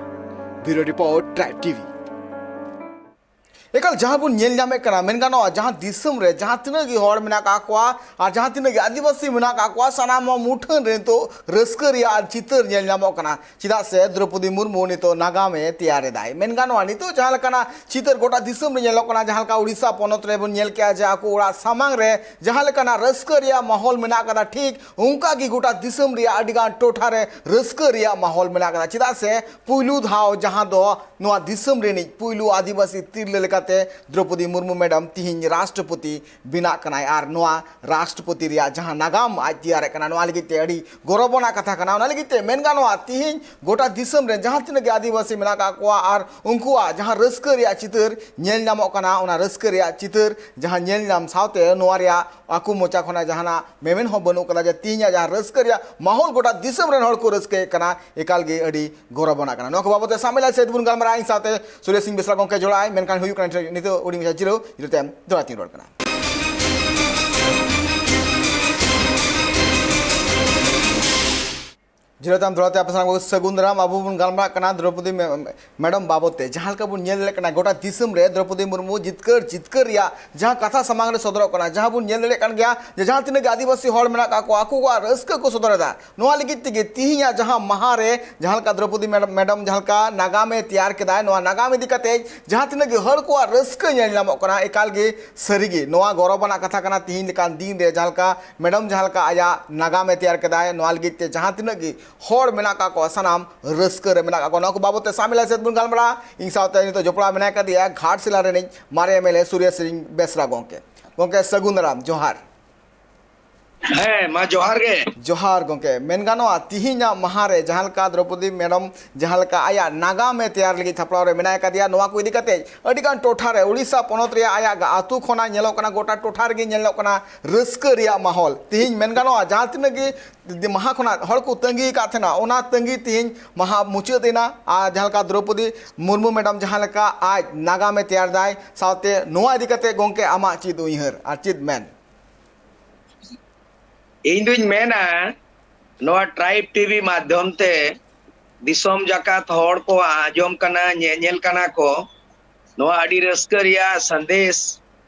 ᱵᱤᱭᱩᱨᱳ ᱨᱤᱯᱳᱨᱴ, ᱴᱨᱟᱭᱤᱵᱽ ᱴᱤᱵᱷᱤ᱾ ᱮᱠᱟᱞ ᱡᱟᱦᱟᱸ ᱵᱚᱱ ᱧᱮᱞ ᱧᱟᱢᱮᱫ ᱠᱟᱱᱟ, ᱢᱮᱱ ᱜᱟᱱᱚᱜᱼᱟ, ᱡᱟᱦᱟᱸ ᱫᱤᱥᱚᱢ ᱨᱮ ᱡᱟᱦᱟᱸ ᱛᱤᱱᱟᱹᱜ ᱜᱮ ᱦᱚᱲ ᱢᱮᱱᱟᱜ ᱟᱠᱟᱫ ᱠᱚᱣᱟ ᱟᱨ ᱡᱟᱦᱟᱸ ᱛᱤᱱᱟᱹᱜ ᱜᱮ ᱟᱹᱫᱤᱵᱟᱹᱥᱤ ᱢᱮᱱᱟᱜ ᱟᱠᱟᱫ ᱠᱚᱣᱟ, ᱥᱟᱱᱟᱢ ᱦᱚᱸ ᱢᱩᱴᱷᱟᱹᱱ ᱨᱮ ᱱᱤᱛᱚᱜ ᱨᱟᱹᱥᱠᱟᱹ ᱨᱮᱭᱟᱜ ᱪᱤᱛᱟᱹᱨ ᱧᱮᱞ ᱧᱟᱢᱚᱜ ᱠᱟᱱᱟ᱾ ᱪᱮᱫᱟᱜ ᱥᱮ ᱫᱨᱚᱯᱚᱫᱤ ᱢᱩᱨᱢᱩ ᱱᱤᱛᱚᱜ ᱱᱟᱜᱟᱢᱮ ᱛᱮᱭᱟᱨ ᱮᱫᱟᱭ᱾ ᱢᱮᱱ ᱜᱟᱱᱚᱜᱼᱟ, ᱱᱤᱛᱚᱜ ᱡᱟᱦᱟᱸ ᱞᱮᱠᱟᱱᱟᱜ ᱪᱤᱛᱟᱹᱨ ᱜᱚᱴᱟ ᱫᱤᱥᱚᱢ ᱨᱮ ᱧᱮᱞᱚᱜ ᱠᱟᱱᱟ, ᱡᱟᱦᱟᱸ ᱞᱮᱠᱟ ᱩᱲᱤᱥᱥᱟ ᱯᱚᱱᱚᱛ ᱨᱮᱵᱚᱱ ᱧᱮᱞ ᱠᱮᱜᱼᱟ ᱡᱮ ᱟᱠᱚ ᱚᱲᱟᱜ ᱥᱟᱢᱟᱝ ᱨᱮ ᱡᱟᱦᱟᱸ ᱞᱮᱠᱟᱱᱟᱜ ᱨᱟᱹᱥᱠᱟᱹ ᱨᱮᱭᱟᱜ ᱢᱟᱦᱚᱞ ᱢᱮᱱᱟᱜ ᱟᱠᱟᱫᱟ, ᱴᱷᱤᱠ ᱚᱱᱠᱟ ᱜᱮ ᱜᱚᱴᱟ ᱫᱤᱥᱚᱢ ᱨᱮᱭᱟᱜ ᱟᱹᱰᱤᱜᱟᱱ ᱴᱚᱴᱷᱟ ᱨᱮ ᱨᱟᱹᱥᱠᱟᱹ ᱨᱮᱭᱟᱜ ᱢᱟᱦᱚᱞ ᱢᱮᱱᱟᱜ ᱟᱠᱟᱫᱟ᱾ ᱪᱮᱫᱟᱜ ᱥᱮ ᱯᱩᱭᱞᱩ ᱫᱷᱟᱣ ᱡᱟᱦᱟᱸ ᱫᱚ ᱱᱚᱣᱟ ᱫᱤᱥᱚᱢ ᱨᱤᱱᱤᱡ ᱯᱩᱭᱞᱩ ᱟᱹᱫᱤᱵᱟᱹᱥᱤ ᱛᱤᱨᱞᱟᱹ ᱞᱮᱠᱟᱛᱮ ᱫᱨᱚᱯᱚᱫᱤ ᱢᱩᱨᱢᱩ ᱢᱮᱰᱟᱢ ᱛᱤᱦᱤᱧ ᱨᱟᱥᱴᱨᱚᱯᱚᱛᱤ ᱵᱮᱱᱟᱜ ᱠᱟᱱᱟᱭ ᱟᱨ ᱱᱚᱣᱟ ᱨᱟᱥᱴᱨᱚᱯᱚᱛᱤ ᱨᱮᱭᱟᱜ ᱡᱟᱦᱟᱸ ᱱᱟᱜᱟᱢ ᱟᱡ ᱛᱮᱭᱟᱨᱮᱫ ᱠᱟᱱᱟ, ᱱᱚᱣᱟ ᱞᱟᱹᱜᱤᱫ ᱛᱮ ᱟᱹᱰᱤ ᱜᱚᱨᱚᱵᱽ ᱟᱱᱟᱜ ᱠᱟᱛᱷᱟ ᱠᱟᱱᱟ᱾ ᱚᱱᱟ ᱞᱟᱹᱜᱤᱫ ᱛᱮ ᱢᱮᱱ ᱜᱟᱱᱚᱜᱼᱟ, ᱛᱤᱦᱤᱧ ᱜᱚᱴᱟ ᱫᱤᱥᱚᱢ ᱨᱮ ᱡᱟᱦᱟᱸ ᱛᱤᱱᱟᱹᱜ ᱜᱮ ᱟᱹᱫᱤᱵᱟᱹᱥᱤ ᱢᱮᱱᱟᱜ ᱟᱠᱟᱫ ᱠᱚᱣᱟ ᱟᱨ ᱩᱱᱠᱩᱣᱟᱜ ᱡᱟᱦᱟᱸ ᱨᱟᱹᱥᱠᱟᱹ ᱨᱮᱭᱟᱜ ᱪᱤᱛᱟᱹᱨ ᱧᱮᱞ ᱧᱟᱢᱚᱜ ᱠᱟᱱᱟ, ᱚᱱᱟ ᱨᱟᱹᱥᱠᱟᱹ ᱨᱮᱭᱟᱜ ᱪᱤᱛᱟᱹᱨ ᱡᱟᱦᱟᱸ ᱧᱮᱞ ᱧᱟᱢ ᱥᱟᱶᱛᱮ ᱱᱚᱣᱟ ᱨᱮᱭᱟᱜ ᱟᱠᱚ ᱢᱚᱪᱟ ᱠᱷᱚᱱᱟᱜ ᱡᱟᱦᱟᱱᱟᱜ ᱢᱮᱢᱮᱱ ᱦᱚᱸ ᱵᱟᱹᱱᱩᱜ ᱠᱟᱫᱟ ᱡᱮ ᱛᱤᱦᱤᱧᱟᱜ ᱡᱟᱦᱟᱸ ᱨᱟᱹᱥᱠᱟᱹ ᱨᱮᱭᱟᱜ ᱢᱟᱦᱚᱞ ᱜᱚᱴᱟ ᱫᱤᱥᱚᱢ ᱨᱮᱱ ᱦᱚᱲ ᱠᱚ ᱨᱟᱹᱥᱠᱟᱹᱭᱮᱫ ᱠᱟᱱᱟ, ᱮᱠᱟᱞ ᱜᱮ ᱟᱹᱰᱤ ᱜᱚᱨᱚᱵᱽ ᱟᱱᱟᱜ ᱠᱟᱱᱟ᱾ ᱱᱚᱣᱟ ᱠᱚ ᱵᱟᱵᱚᱛ ᱛᱮ ᱥᱟᱢᱤᱞ ᱟᱭ ᱥᱮᱫ ᱵᱚᱱ ᱜᱟᱞᱢᱟᱨᱟᱜᱼᱟ ᱤᱧ ᱥᱟᱶᱛᱮ ᱥᱩᱨᱮᱥ ᱥᱤᱝ ᱵᱮᱥᱨᱟ ᱜᱚᱢᱠᱮ ᱡᱚᱲᱟᱜᱼᱟᱭ, ᱢᱮᱱᱠᱷᱟᱱ ᱦᱩᱭᱩᱜ ᱠᱟᱱᱟ ᱱᱤᱛᱚᱜ ᱦᱩᱰᱤᱧ ᱢᱟᱪᱷᱟ ᱡᱤᱨᱟᱹᱣ, ᱡᱤᱨᱟᱹᱣ ᱛᱟᱭᱚᱢ ᱫᱚᱦᱲᱟ ᱛᱤᱧ ᱨᱚᱲ ᱠᱟᱱᱟ᱾ ᱡᱤᱨᱟᱹᱣ ᱛᱟᱭᱚᱢ ᱫᱚᱦᱲᱟ ᱛᱮ ᱟᱯᱮ ᱥᱟᱱᱟᱢ ᱠᱚ ᱥᱟᱹᱜᱩᱱ ᱫᱟᱨᱟᱢ᱾ ᱟᱵᱚ ᱵᱚᱱ ᱜᱟᱞᱢᱟᱨᱟᱜ ᱠᱟᱱᱟ ᱫᱨᱚᱯᱚᱫᱤ ᱢᱮ-, ᱢᱮᱰᱟᱢ ᱵᱟᱵᱚᱛ ᱛᱮ, ᱡᱟᱦᱟᱸ ᱞᱮᱠᱟ ᱵᱚᱱ ᱧᱮᱞ ᱫᱟᱲᱮᱭᱟᱜ ᱠᱟᱱᱟ ᱜᱚᱴᱟ ᱫᱤᱥᱚᱢ ᱨᱮ ᱫᱨᱚᱯᱚᱫᱤ ᱢᱩᱨᱢᱩ ᱡᱤᱛᱠᱟᱹᱨ ᱡᱤᱛᱠᱟᱹᱨ ᱨᱮᱭᱟᱜ ᱡᱟᱦᱟᱸ ᱠᱟᱛᱷᱟ ᱥᱟᱢᱟᱝ ᱨᱮ ᱥᱚᱫᱚᱨᱚᱜ ᱠᱟᱱᱟ, ᱡᱟᱦᱟᱸ ᱵᱚᱱ ᱧᱮᱞ ᱫᱟᱲᱮᱭᱟᱜ ᱠᱟᱱ ᱜᱮᱭᱟ ᱡᱮ ᱡᱟᱦᱟᱸ ᱛᱤᱱᱟᱹᱜ ᱜᱮ ᱟᱹᱫᱤᱵᱟᱹᱥᱤ ᱦᱚᱲ ᱢᱮᱱᱟᱜ ᱠᱟᱜ ᱠᱚᱣᱟ, ᱟᱠᱚ ᱠᱚᱣᱟᱜ ᱨᱟᱹᱥᱠᱟᱹ ᱠᱚ ᱥᱚᱫᱚᱨ ᱮᱫᱟ᱾ ᱱᱚᱣᱟ ᱞᱟᱹᱜᱤᱫ ᱛᱮᱜᱮ ᱛᱤᱦᱤᱧᱟᱜ ᱡᱟᱦᱟᱸ ᱢᱟᱦᱟ ᱨᱮ ᱡᱟᱦᱟᱸ ᱞᱮᱠᱟ ᱫᱨᱚᱯᱚᱫᱤ ᱢᱮᱰᱟᱢ, ᱢᱮᱰᱟᱢ ᱡᱟᱦᱟᱸ ᱞᱮᱠᱟ ᱱᱟᱜᱟᱢᱮ ᱛᱮᱭᱟᱨ ᱠᱮᱫᱟᱭ, ᱱᱚᱣᱟ ᱱᱟᱜᱟᱢ ᱤᱫᱤ ᱠᱟᱛᱮ ᱡᱟᱦᱟᱸ ᱛᱤᱱᱟᱹᱜ ᱜᱮ ᱦᱚᱲ ᱠᱚᱣᱟᱜ ᱨᱟᱹᱥᱠᱟᱹ ᱧᱮᱞ ᱧᱟᱢᱚᱜ ᱠᱟᱱᱟ, ᱮᱠᱟᱞ ᱜᱮ ᱥᱟᱹᱨᱤ ᱜᱮ ᱱᱚᱣᱟ ᱜᱚᱨᱚᱵᱽ ᱟᱱᱟᱜ ᱠᱟᱛᱷᱟ ᱠᱟᱱᱟ᱾ ᱛᱤᱦᱤᱧ ᱞᱮᱠᱟᱱ ᱫᱤᱱ ᱨᱮ ᱡᱟᱦᱟᱸ ᱞᱮᱠᱟ ᱢᱮᱰᱟᱢ ᱡᱟᱦᱟᱸ ᱞᱮᱠᱟ ᱟᱭᱟᱜ ᱱᱟᱜᱟᱢᱮ ᱛᱮᱭᱟᱨ ᱠᱮᱫᱟᱭ, ᱱᱚᱣᱟ ᱞᱟᱹᱜᱤᱫ ᱛᱮ ᱡᱟᱦᱟᱸ ᱛᱤᱱᱟᱹᱜ ᱜᱮ ᱦᱚᱲ ᱢᱮᱱᱟᱜ ᱠᱟᱜ ᱠᱚᱣᱟ, ᱥᱟᱱᱟᱢ ᱨᱟᱹᱥᱠᱟᱹ ᱨᱮ ᱢᱮᱱᱟᱜ ᱠᱟᱜ ᱠᱚᱣᱟ᱾ ᱱᱚᱣᱟ ᱠᱚ ᱵᱟᱵᱚᱛ ᱛᱮ ᱥᱟᱢᱤᱞ ᱟᱭ ᱥᱮᱫ ᱵᱚᱱ ᱜᱟᱞᱢᱟᱨᱟᱜᱼᱟ᱾ ᱤᱧ ᱥᱟᱶᱛᱮ ᱱᱤᱛᱚᱜ ᱡᱚᱯᱲᱟᱣ ᱢᱮᱱᱟᱭ ᱠᱟᱫᱮᱭᱟ ᱜᱷᱟᱴᱥᱤᱞᱟ ᱨᱤᱱᱤᱡ ᱢᱟᱨᱮ ᱮᱢ ᱮᱞ ᱮ ᱥᱩᱨᱮᱥ ᱥᱤᱝ ᱵᱮᱥᱨᱟ ᱜᱚᱢᱠᱮ᱾ ᱜᱚᱢᱠᱮ, ᱥᱟᱹᱜᱩᱱ ᱫᱟᱨᱟᱢ, ᱡᱚᱦᱟᱨ᱾ ᱦᱮᱸ, ᱢᱟ ᱡᱚᱦᱟᱨ ᱜᱮ᱾ ᱡᱚᱦᱟᱨ ᱜᱚᱝᱠᱮ᱾ ᱢᱮᱱ ᱜᱟᱱᱚᱜᱼᱟ, ᱛᱤᱦᱤᱧᱟᱜ ᱢᱟᱦᱟ ᱨᱮ ᱡᱟᱦᱟᱸ ᱞᱮᱠᱟ ᱫᱨᱚᱯᱚᱫᱤ ᱢᱮᱰᱚᱢ ᱡᱟᱦᱟᱸ ᱞᱮᱠᱟ ᱟᱭᱟᱜ ᱱᱟᱜᱟᱢ ᱮ ᱛᱮᱭᱟᱨ ᱞᱟᱹᱜᱤᱫ ᱥᱟᱯᱲᱟᱣ ᱨᱮ ᱢᱮᱱᱟᱭ ᱟᱠᱟᱫᱮᱭᱟ, ᱱᱚᱣᱟ ᱠᱚ ᱤᱫᱤ ᱠᱟᱛᱮ ᱟᱹᱰᱤ ᱜᱟᱱ ᱴᱚᱴᱷᱟ ᱨᱮ, ᱩᱲᱤᱥᱥᱟ ᱯᱚᱱᱚᱛ ᱨᱮᱭᱟᱜ ᱟᱭᱟᱜ ᱟᱹᱛᱩ ᱠᱷᱚᱱᱟᱜ ᱧᱮᱞᱚᱜ ᱠᱟᱱᱟ, ᱜᱚᱴᱟ ᱴᱚᱴᱷᱟ ᱨᱮᱜᱮ ᱧᱮᱞᱚᱜ ᱠᱟᱱᱟ ᱨᱟᱹᱥᱠᱟᱹ ᱨᱮᱭᱟᱜ ᱢᱟᱦᱚᱞ᱾ ᱛᱤᱦᱤᱧ ᱢᱮᱱ ᱜᱟᱱᱚᱜᱼᱟ, ᱡᱟᱦᱟᱸ ᱛᱤᱱᱟᱹᱜ ᱜᱮ ᱫᱤ-, ᱢᱟᱦᱟ ᱠᱷᱚᱱᱟᱜ ᱦᱚᱲ ᱠᱚ ᱛᱟᱺᱜᱤ ᱟᱠᱟᱫ ᱛᱟᱦᱮᱱᱟ, ᱚᱱᱟ ᱛᱟᱺᱜᱤ ᱛᱤᱦᱤᱧ ᱢᱟᱦᱟ ᱢᱩᱪᱟᱹᱫ ᱮᱱᱟ᱾ ᱟᱨ ᱡᱟᱦᱟᱸ ᱞᱮᱠᱟ ᱫᱨᱚᱯᱚᱫᱤ ᱢᱩᱨᱢᱩ ᱢᱮᱰᱟᱢ ᱡᱟᱦᱟᱸ ᱞᱮᱠᱟ ᱟᱡ ᱱᱟᱜᱟᱢ ᱮ ᱛᱮᱭᱟᱨ ᱫᱟᱭ, ᱥᱟᱶᱛᱮ ᱱᱚᱣᱟ ᱤᱫᱤ ᱠᱟᱛᱮ ᱜᱚᱝᱠᱮ ᱟᱢᱟᱜ ᱪᱮᱫ ᱩᱭᱦᱟᱹᱨ ᱟᱨ ᱪᱮᱫ ᱢᱮᱱ? ᱤᱧ ᱫᱩᱧ ᱢᱮᱱᱟ, ᱱᱚᱣᱟ ᱴᱨᱟᱭᱤᱵᱽ ᱴᱤᱵᱷᱤ ᱢᱟᱫᱽᱫᱷᱚᱢ ᱛᱮ ᱫᱤᱥᱚᱢ ᱡᱟᱠᱟᱛ ᱦᱚᱲ ᱠᱚ ᱟᱸᱡᱚᱢ ᱠᱟᱱᱟ, ᱧᱮᱧᱮᱞ ᱠᱟᱱᱟ ᱠᱚ᱾ ᱱᱚᱣᱟ ᱟᱹᱰᱤ ᱨᱟᱹᱥᱠᱟᱹ ᱨᱮᱭᱟᱜ ᱥᱟᱸᱫᱮᱥ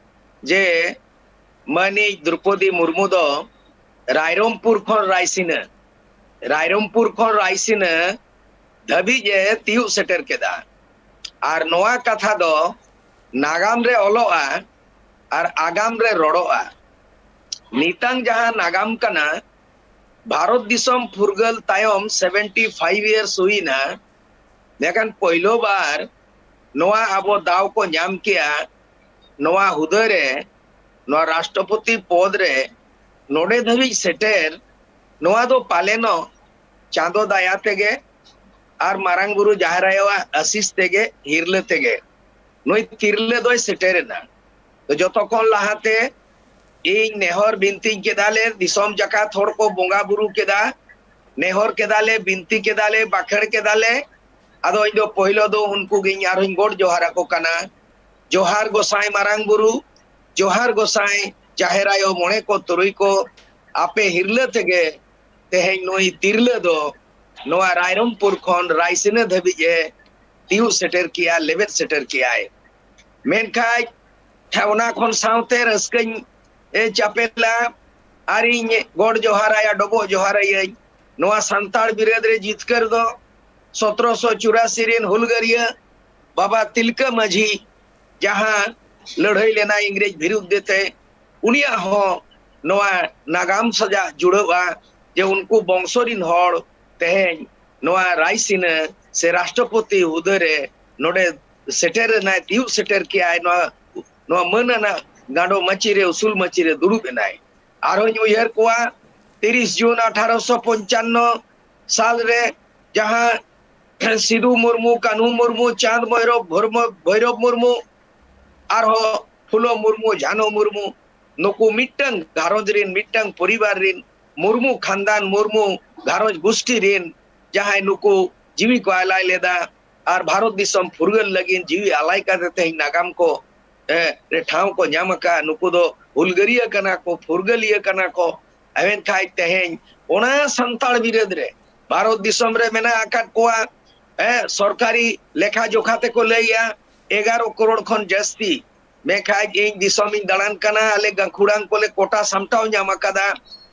ᱡᱮ ᱢᱟᱹᱱᱤᱡ ᱫᱨᱚᱯᱚᱫᱤ ᱢᱩᱨᱢᱩ ᱫᱚ ᱨᱟᱭᱨᱚᱝᱯᱩᱨ ᱠᱷᱚᱱ ᱨᱟᱭᱥᱤᱱᱟᱹ, ᱨᱟᱭᱨᱚᱝᱯᱩᱨ ᱠᱷᱚᱱ ᱨᱟᱭᱥᱤᱱᱟᱹ ᱫᱷᱟᱹᱵᱤᱡ ᱮ ᱛᱤᱭᱩᱜ ᱥᱮᱴᱮᱨ ᱠᱮᱫᱟ᱾ ᱟᱨ ᱱᱚᱣᱟ ᱠᱟᱛᱷᱟ ᱫᱚ ᱱᱟᱜᱟᱢ ᱨᱮ ᱚᱞᱚᱜᱼᱟ ᱟᱨ ᱟᱜᱟᱢ ᱨᱮ ᱨᱚᱲᱚᱜᱼᱟ᱾ ᱱᱤᱛᱟᱝ ᱡᱟᱦᱟᱸ ᱱᱟᱜᱟᱢ ᱠᱟᱱᱟ, ᱵᱷᱟᱨᱚᱛ ᱫᱤᱥᱚᱢ ᱯᱷᱩᱨᱜᱟᱹᱞ ᱛᱟᱭᱚᱢ seventy five years ᱦᱩᱭᱱᱟ, ᱢᱮᱱᱠᱷᱟᱱ ᱯᱳᱭᱞᱳ ᱵᱟᱨ ᱱᱚᱣᱟ ᱟᱵᱚ ᱫᱟᱣ ᱠᱚ ᱧᱟᱢ ᱠᱮᱜᱼᱟ, ᱱᱚᱣᱟ ᱦᱩᱫᱟᱹ ᱨᱮ, ᱱᱚᱣᱟ ᱨᱟᱥᱴᱨᱚᱯᱚᱛᱤ ᱯᱚᱫᱽ ᱨᱮ ᱱᱚᱰᱮ ᱫᱷᱟᱹᱵᱤᱡ ᱥᱮᱴᱮᱨ, ᱱᱚᱣᱟ ᱫᱚ ᱯᱟᱞᱮᱱᱚᱜ ᱪᱟᱸᱫᱚ ᱫᱟᱭᱟ ᱛᱮᱜᱮ ᱟᱨ ᱢᱟᱨᱟᱝ ᱵᱩᱨᱩ ᱡᱟᱦᱮᱨ ᱟᱭᱳᱣᱟᱜ ᱟᱥᱤᱥ ᱛᱮᱜᱮ, ᱦᱤᱨᱞᱟᱹ ᱛᱮᱜᱮ ᱱᱩᱭ ᱛᱤᱨᱞᱟᱹ ᱫᱚᱭ ᱥᱮᱴᱮᱨ ᱮᱱᱟ᱾ ᱛᱚ ᱡᱚᱛᱚ ᱠᱷᱚᱱ ᱞᱟᱦᱟᱛᱮ ᱤᱧ ᱱᱮᱦᱚᱨ ᱵᱤᱱᱛᱤᱧ ᱠᱮᱫᱟ ᱞᱮ, ᱫᱤᱥᱚᱢ ᱡᱟᱠᱟᱛ ᱦᱚᱲ ᱠᱚ ᱵᱚᱸᱜᱟ ᱵᱩᱨᱩ ᱠᱮᱫᱟ, ᱱᱮᱦᱚᱨ ᱠᱮᱫᱟ ᱞᱮ, ᱵᱤᱱᱛᱤ ᱠᱮᱫᱟ ᱞᱮ, ᱵᱟᱠᱷᱮᱲ ᱠᱮᱫᱟ ᱞᱮ᱾ ᱟᱫᱚ ᱤᱧ ᱫᱚ ᱯᱳᱭᱞᱳ ᱫᱚ ᱩᱱᱠᱩ ᱜᱤᱧ ᱟᱨᱦᱚᱸᱧ ᱜᱚᱰ ᱡᱚᱦᱟᱨ ᱟᱠᱚ ᱠᱟᱱᱟ᱾ ᱡᱚᱦᱟᱨ ᱜᱚᱸᱥᱟᱭ ᱢᱟᱨᱟᱝ ᱵᱩᱨᱩ, ᱡᱚᱦᱟᱨ ᱜᱚᱸᱥᱟᱭ ᱡᱟᱦᱮᱨ ᱟᱭᱳ, ᱢᱚᱬᱮ ᱠᱚ ᱛᱩᱨᱩᱭ ᱠᱚ, ᱟᱯᱮ ᱦᱤᱨᱞᱟᱹ ᱛᱮᱜᱮ ᱛᱮᱦᱮᱧ ᱱᱩᱭ ᱛᱤᱨᱞᱟᱹ ᱫᱚ ᱱᱚᱣᱟ ᱨᱟᱭᱨᱚᱝᱯᱩᱨ ᱠᱷᱚᱱ ᱨᱟᱭᱥᱤᱱᱟᱹ ᱫᱷᱟᱹᱵᱤᱡ ᱮ ᱛᱤᱭᱩᱜ ᱥᱮᱴᱮᱨ ᱠᱮᱜᱼᱟ, ᱞᱮᱵᱮᱫ ᱥᱮᱴᱮᱨ ᱠᱮᱜᱼᱟᱭ᱾ ᱢᱮᱱᱠᱷᱟᱱ ᱚᱱᱟ ᱠᱷᱚᱱ ᱥᱟᱶᱛᱮ ᱨᱟᱹᱥᱠᱟᱹᱧ, ᱮ, ᱪᱟᱯᱮᱞᱟ ᱟᱨᱤᱧ ᱜᱚᱰ ᱡᱚᱦᱟᱨᱟᱭᱟ, ᱰᱚᱵᱚᱜ ᱡᱚᱦᱟᱨᱟᱭᱟᱹᱧ᱾ ᱱᱚᱣᱟ ᱥᱟᱱᱛᱟᱲ ᱵᱤᱨᱟᱹᱫ ᱨᱮ ᱡᱤᱛᱠᱟᱹᱨ ᱫᱚ ᱥᱚᱛᱨᱚᱥᱚ ᱪᱩᱨᱟᱥᱤ ᱨᱮᱱ ᱦᱩᱞᱜᱟᱹᱨᱤᱭᱟᱹ ᱵᱟᱵᱟ ᱛᱤᱞᱠᱟᱹ ᱢᱟᱹᱡᱷᱤ ᱡᱟᱦᱟᱸ ᱞᱟᱹᱲᱦᱟᱹᱭ ᱞᱮᱱᱟᱭ ᱤᱝᱨᱮᱡᱽ ᱵᱤᱨᱩᱫᱽ ᱛᱮ, ᱩᱱᱤᱭᱟᱜ ᱦᱚᱸ ᱱᱚᱣᱟ ᱱᱟᱜᱟᱢ ᱥᱟᱡᱟᱜ ᱡᱩᱲᱟᱹᱜᱼᱟ ᱡᱮ ᱩᱱᱠᱩ ᱵᱚᱝᱥᱚ ᱨᱤᱱ ᱦᱚᱲ ᱛᱮᱦᱮᱧ ᱱᱚᱣᱟ ᱨᱟᱭᱥᱤᱱᱟᱹ ᱥᱮ ᱨᱟᱥᱴᱨᱚᱯᱚᱛᱤ ᱦᱩᱫᱟᱹ ᱨᱮ ᱱᱚᱰᱮ ᱥᱮᱴᱮᱨ ᱮᱱᱟᱭ, ᱛᱤᱭᱩᱜ ᱥᱮᱴᱮᱨ ᱠᱮᱜᱼᱟᱭ, ᱱᱚᱣᱟ, ᱱᱚᱣᱟ ᱢᱟᱹᱱ ᱟᱱᱟᱜ ᱜᱟᱸᱰᱚ ᱢᱟᱹᱪᱤ ᱨᱮ, ᱩᱥᱩᱞ ᱢᱟᱹᱪᱤ ᱨᱮ ᱫᱩᱲᱩᱵ ᱮᱱᱟᱭ᱾ ᱟᱨᱦᱚᱸᱧ ᱩᱭᱦᱟᱹᱨ ᱠᱚᱣᱟ ᱛᱤᱨᱤᱥ ᱡᱩᱱ ᱟᱴᱷᱟᱨᱚᱥᱚ ᱯᱚᱧᱪᱟᱱᱱᱚ ᱥᱟᱞ ᱨᱮ ᱡᱟᱦᱟᱸ ᱥᱤᱫᱩ ᱢᱩᱨᱢᱩ, ᱠᱟᱹᱱᱦᱩ ᱢᱩᱨᱢᱩ, ᱪᱟᱸᱫᱽ ᱵᱷᱳᱭᱨᱚᱵ, ᱵᱷᱳᱨᱢᱚ-, ᱵᱷᱳᱭᱨᱚᱵ ᱢᱩᱨᱢᱩ, ᱟᱨᱦᱚᱸ ᱯᱷᱩᱞᱚ ᱢᱩᱨᱢᱩ, ᱡᱷᱟᱱᱚ ᱢᱩᱨᱢᱩ, ᱱᱩᱠᱩ ᱢᱤᱫᱴᱟᱝ ᱜᱷᱟᱨᱚᱸᱡᱽ ᱨᱤᱱ, ᱢᱤᱫᱴᱟᱝ ᱯᱚᱨᱤᱵᱟᱨ ᱨᱤᱱ, ᱢᱩᱨᱢᱩ ᱠᱷᱟᱱᱫᱟᱱ, ᱢᱩᱨᱢᱩ ᱜᱷᱟᱨᱚᱸᱡᱽ ᱜᱩᱥᱴᱤ ᱨᱤᱱ ᱡᱟᱦᱟᱸᱭ ᱱᱩᱠᱩ ᱡᱤᱣᱤ ᱠᱚ ᱟᱞᱟᱭ ᱞᱮᱫᱟ ᱟᱨ ᱵᱷᱟᱨᱚᱛ ᱫᱤᱥᱚᱢ ᱯᱷᱩᱨᱜᱟᱹᱞ ᱞᱟᱹᱜᱤᱫ ᱡᱤᱣᱤ ᱟᱞᱟᱭ ᱠᱟᱛᱮ ᱛᱮᱦᱮᱧ ᱱᱟᱜᱟᱢ ᱠᱚ, ᱮ, ᱨᱮ ᱴᱷᱟᱶ ᱠᱚ ᱧᱟᱢ ᱟᱠᱟᱫ, ᱱᱩᱠᱩ ᱫᱚ ᱦᱩᱞᱜᱟᱹᱨᱤᱭᱟᱹ ᱠᱟᱱᱟ ᱠᱚ, ᱯᱷᱩᱨᱜᱟᱹᱞᱤᱭᱟᱹ ᱠᱟᱱᱟ ᱠᱚ᱾ ᱢᱮᱱᱠᱷᱟᱱ ᱛᱮᱦᱮᱧ ᱚᱱᱟ ᱥᱟᱱᱛᱟᱲ ᱵᱤᱨᱟᱹᱫ ᱨᱮ ᱵᱷᱟᱨᱚᱛ ᱫᱤᱥᱚᱢ ᱨᱮ ᱢᱮᱱᱟᱜ ᱟᱠᱟᱫ ᱠᱚᱣᱟ, ᱮ, ᱥᱚᱨᱠᱟᱨᱤ ᱞᱮᱠᱷᱟ ᱡᱚᱠᱷᱟ ᱛᱮᱠᱚ ᱞᱟᱹᱭᱟ ᱮᱜᱟᱨᱚ ᱠᱟᱨᱳᱲ ᱠᱷᱚᱱ ᱡᱟᱹᱥᱛᱤ᱾ ᱢᱮᱱᱠᱷᱟᱱ ᱤᱧ ᱫᱤᱥᱚᱢ ᱤᱧ ᱫᱟᱬᱟᱱ ᱠᱟᱱᱟ, ᱟᱞᱮ ᱜᱟᱹᱠᱷᱩᱲᱟᱱ ᱠᱚᱞᱮ ᱠᱚᱴᱟ ᱥᱟᱢᱴᱟᱣ ᱧᱟᱢ ᱟᱠᱟᱫᱟ,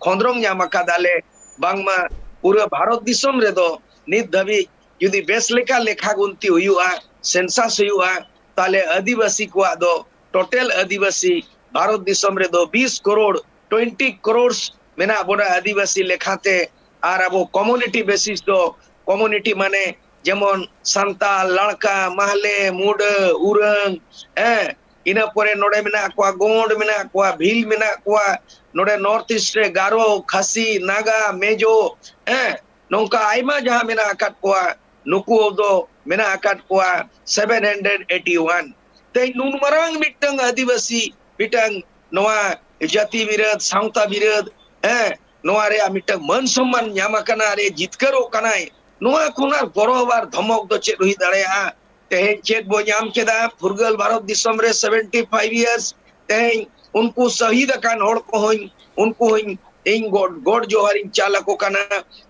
ᱠᱷᱚᱸᱫᱽᱨᱚᱝ ᱧᱟᱢ ᱟᱠᱟᱫᱟᱞᱮ, ᱵᱟᱝᱢᱟ ᱯᱩᱨᱟᱹ ᱵᱷᱟᱨᱚᱛ ᱫᱤᱥᱚᱢ ᱨᱮᱫᱚ ᱱᱤᱛ ᱫᱷᱟᱹᱵᱤᱡ ᱡᱩᱫᱤ ᱵᱮᱥ ᱞᱮᱠᱟ ᱞᱮᱠᱷᱟ ᱜᱩᱱᱛᱤ ᱦᱩᱭᱩᱜᱼᱟ, ᱥᱮᱱᱥᱟᱥ ᱦᱩᱭᱩᱜᱼᱟ, ᱛᱟᱦᱞᱮ ᱟᱹᱫᱤᱵᱟᱹᱥᱤ ᱠᱚᱣᱟᱜ ᱫᱚ, ᱴᱳᱴᱟᱞ ᱟᱹᱫᱤᱵᱟᱹᱥᱤ ᱵᱷᱟᱨᱚᱛ ᱫᱤᱥᱚᱢ ᱨᱮᱫᱚ ᱵᱤᱥ ᱠᱟᱨᱳᱲ, ᱴᱩᱭᱮᱱᱴᱤ ᱠᱟᱨᱳᱲ ᱢᱮᱱᱟᱜ ᱵᱚᱱᱟ ᱟᱹᱫᱤᱵᱟᱹᱥᱤ ᱞᱮᱠᱷᱟᱛᱮ᱾ ᱟᱨ ᱟᱵᱚ ᱠᱚᱢᱩᱱᱤᱴᱤ ᱵᱮᱥᱤᱥ ᱫᱚ, ᱠᱚᱢᱩᱱᱤᱴᱤ ᱢᱟᱱᱮ ᱡᱮᱢᱚᱱ ᱥᱟᱱᱛᱟᱲ, ᱞᱟᱲᱠᱟ, ᱢᱟᱦᱞᱮ, ᱢᱩᱰᱟᱹ, ᱩᱨᱟᱹᱝ, ᱦᱮᱸ, ᱤᱱᱟᱹ ᱯᱚᱨᱮ ᱱᱚᱰᱮ ᱢᱮᱱᱟᱜ ᱠᱚᱣᱟ, ᱜᱳᱸᱰ ᱢᱮᱱᱟᱜ ᱠᱚᱣᱟ, ᱵᱷᱤᱞ ᱢᱮᱱᱟᱜ ᱠᱚᱣᱟ, ᱱᱚᱰᱮ ᱱᱚᱨᱛᱷ ᱤᱥᱴ ᱨᱮ ᱜᱟᱨᱳ, ᱠᱷᱟᱥᱤ, ᱱᱟᱜᱟ, ᱢᱮᱡᱳ, ᱦᱮᱸ, ᱱᱚᱝᱠᱟ ᱟᱭᱢᱟ ᱡᱟᱦᱟᱸ ᱢᱮᱱᱟᱜ ᱟᱠᱟᱫ ᱠᱚᱣᱟ, ᱱᱩᱠᱩ ᱫᱚ ᱢᱮᱱᱟᱜ ᱟᱠᱟᱫ ᱠᱚᱣᱟ ᱥᱮᱵᱷᱮᱱ ᱦᱟᱱᱰᱨᱮᱰ ᱮᱭᱤᱴᱤ ᱣᱟᱱ᱾ ᱛᱮᱦᱮᱧ ᱱᱩᱱ ᱢᱟᱨᱟᱝ ᱢᱤᱫᱴᱟᱝ ᱟᱹᱫᱤᱵᱟᱹᱥᱤ, ᱢᱤᱫᱴᱟᱝ ᱱᱚᱣᱟ ᱡᱟᱹᱛᱤ ᱵᱤᱨᱟᱹᱫ, ᱥᱟᱶᱛᱟ ᱵᱤᱨᱟᱹᱫ, ᱦᱮᱸ, ᱱᱚᱣᱟ ᱨᱮᱭᱟᱜ ᱢᱤᱫᱴᱟᱝ ᱢᱟᱹᱱ ᱥᱚᱢᱢᱟᱱ ᱧᱟᱢ ᱟᱠᱟᱱᱟ, ᱨᱮ ᱡᱤᱛᱠᱟᱹᱨᱚᱜ ᱠᱟᱱᱟᱭ, ᱱᱚᱣᱟ ᱠᱷᱚᱱ ᱟᱨ ᱜᱚᱨᱚᱵᱽ ᱟᱨ ᱫᱷᱚᱢᱚᱠ ᱫᱚ ᱪᱮᱫ ᱦᱩᱭ ᱫᱟᱲᱮᱭᱟᱜᱼᱟ? ᱛᱮᱦᱮᱧ ᱪᱮᱫ ᱵᱚ ᱧᱟᱢ ᱠᱮᱫᱟ? ᱯᱷᱩᱨᱜᱟᱹᱞ ᱵᱷᱟᱨᱚᱛ ᱫᱤᱥᱚᱢ ᱨᱮ ᱥᱮᱵᱷᱮᱱᱴᱤ ᱯᱷᱟᱭᱤᱵᱷ ᱤᱭᱟᱨᱥ᱾ ᱛᱮᱦᱮᱧ ᱩᱱᱠᱩ ᱥᱟᱹᱦᱤᱫ ᱟᱠᱟᱱ ᱦᱚᱲ ᱠᱚᱦᱚᱸᱧ, ᱩᱱᱠᱩ ᱦᱚᱸᱧ, ᱤᱧ ᱜᱚᱰ, ᱜᱚᱰ ᱡᱚᱦᱟᱨᱤᱧ ᱪᱟᱞ ᱟᱠᱚ ᱠᱟᱱᱟ,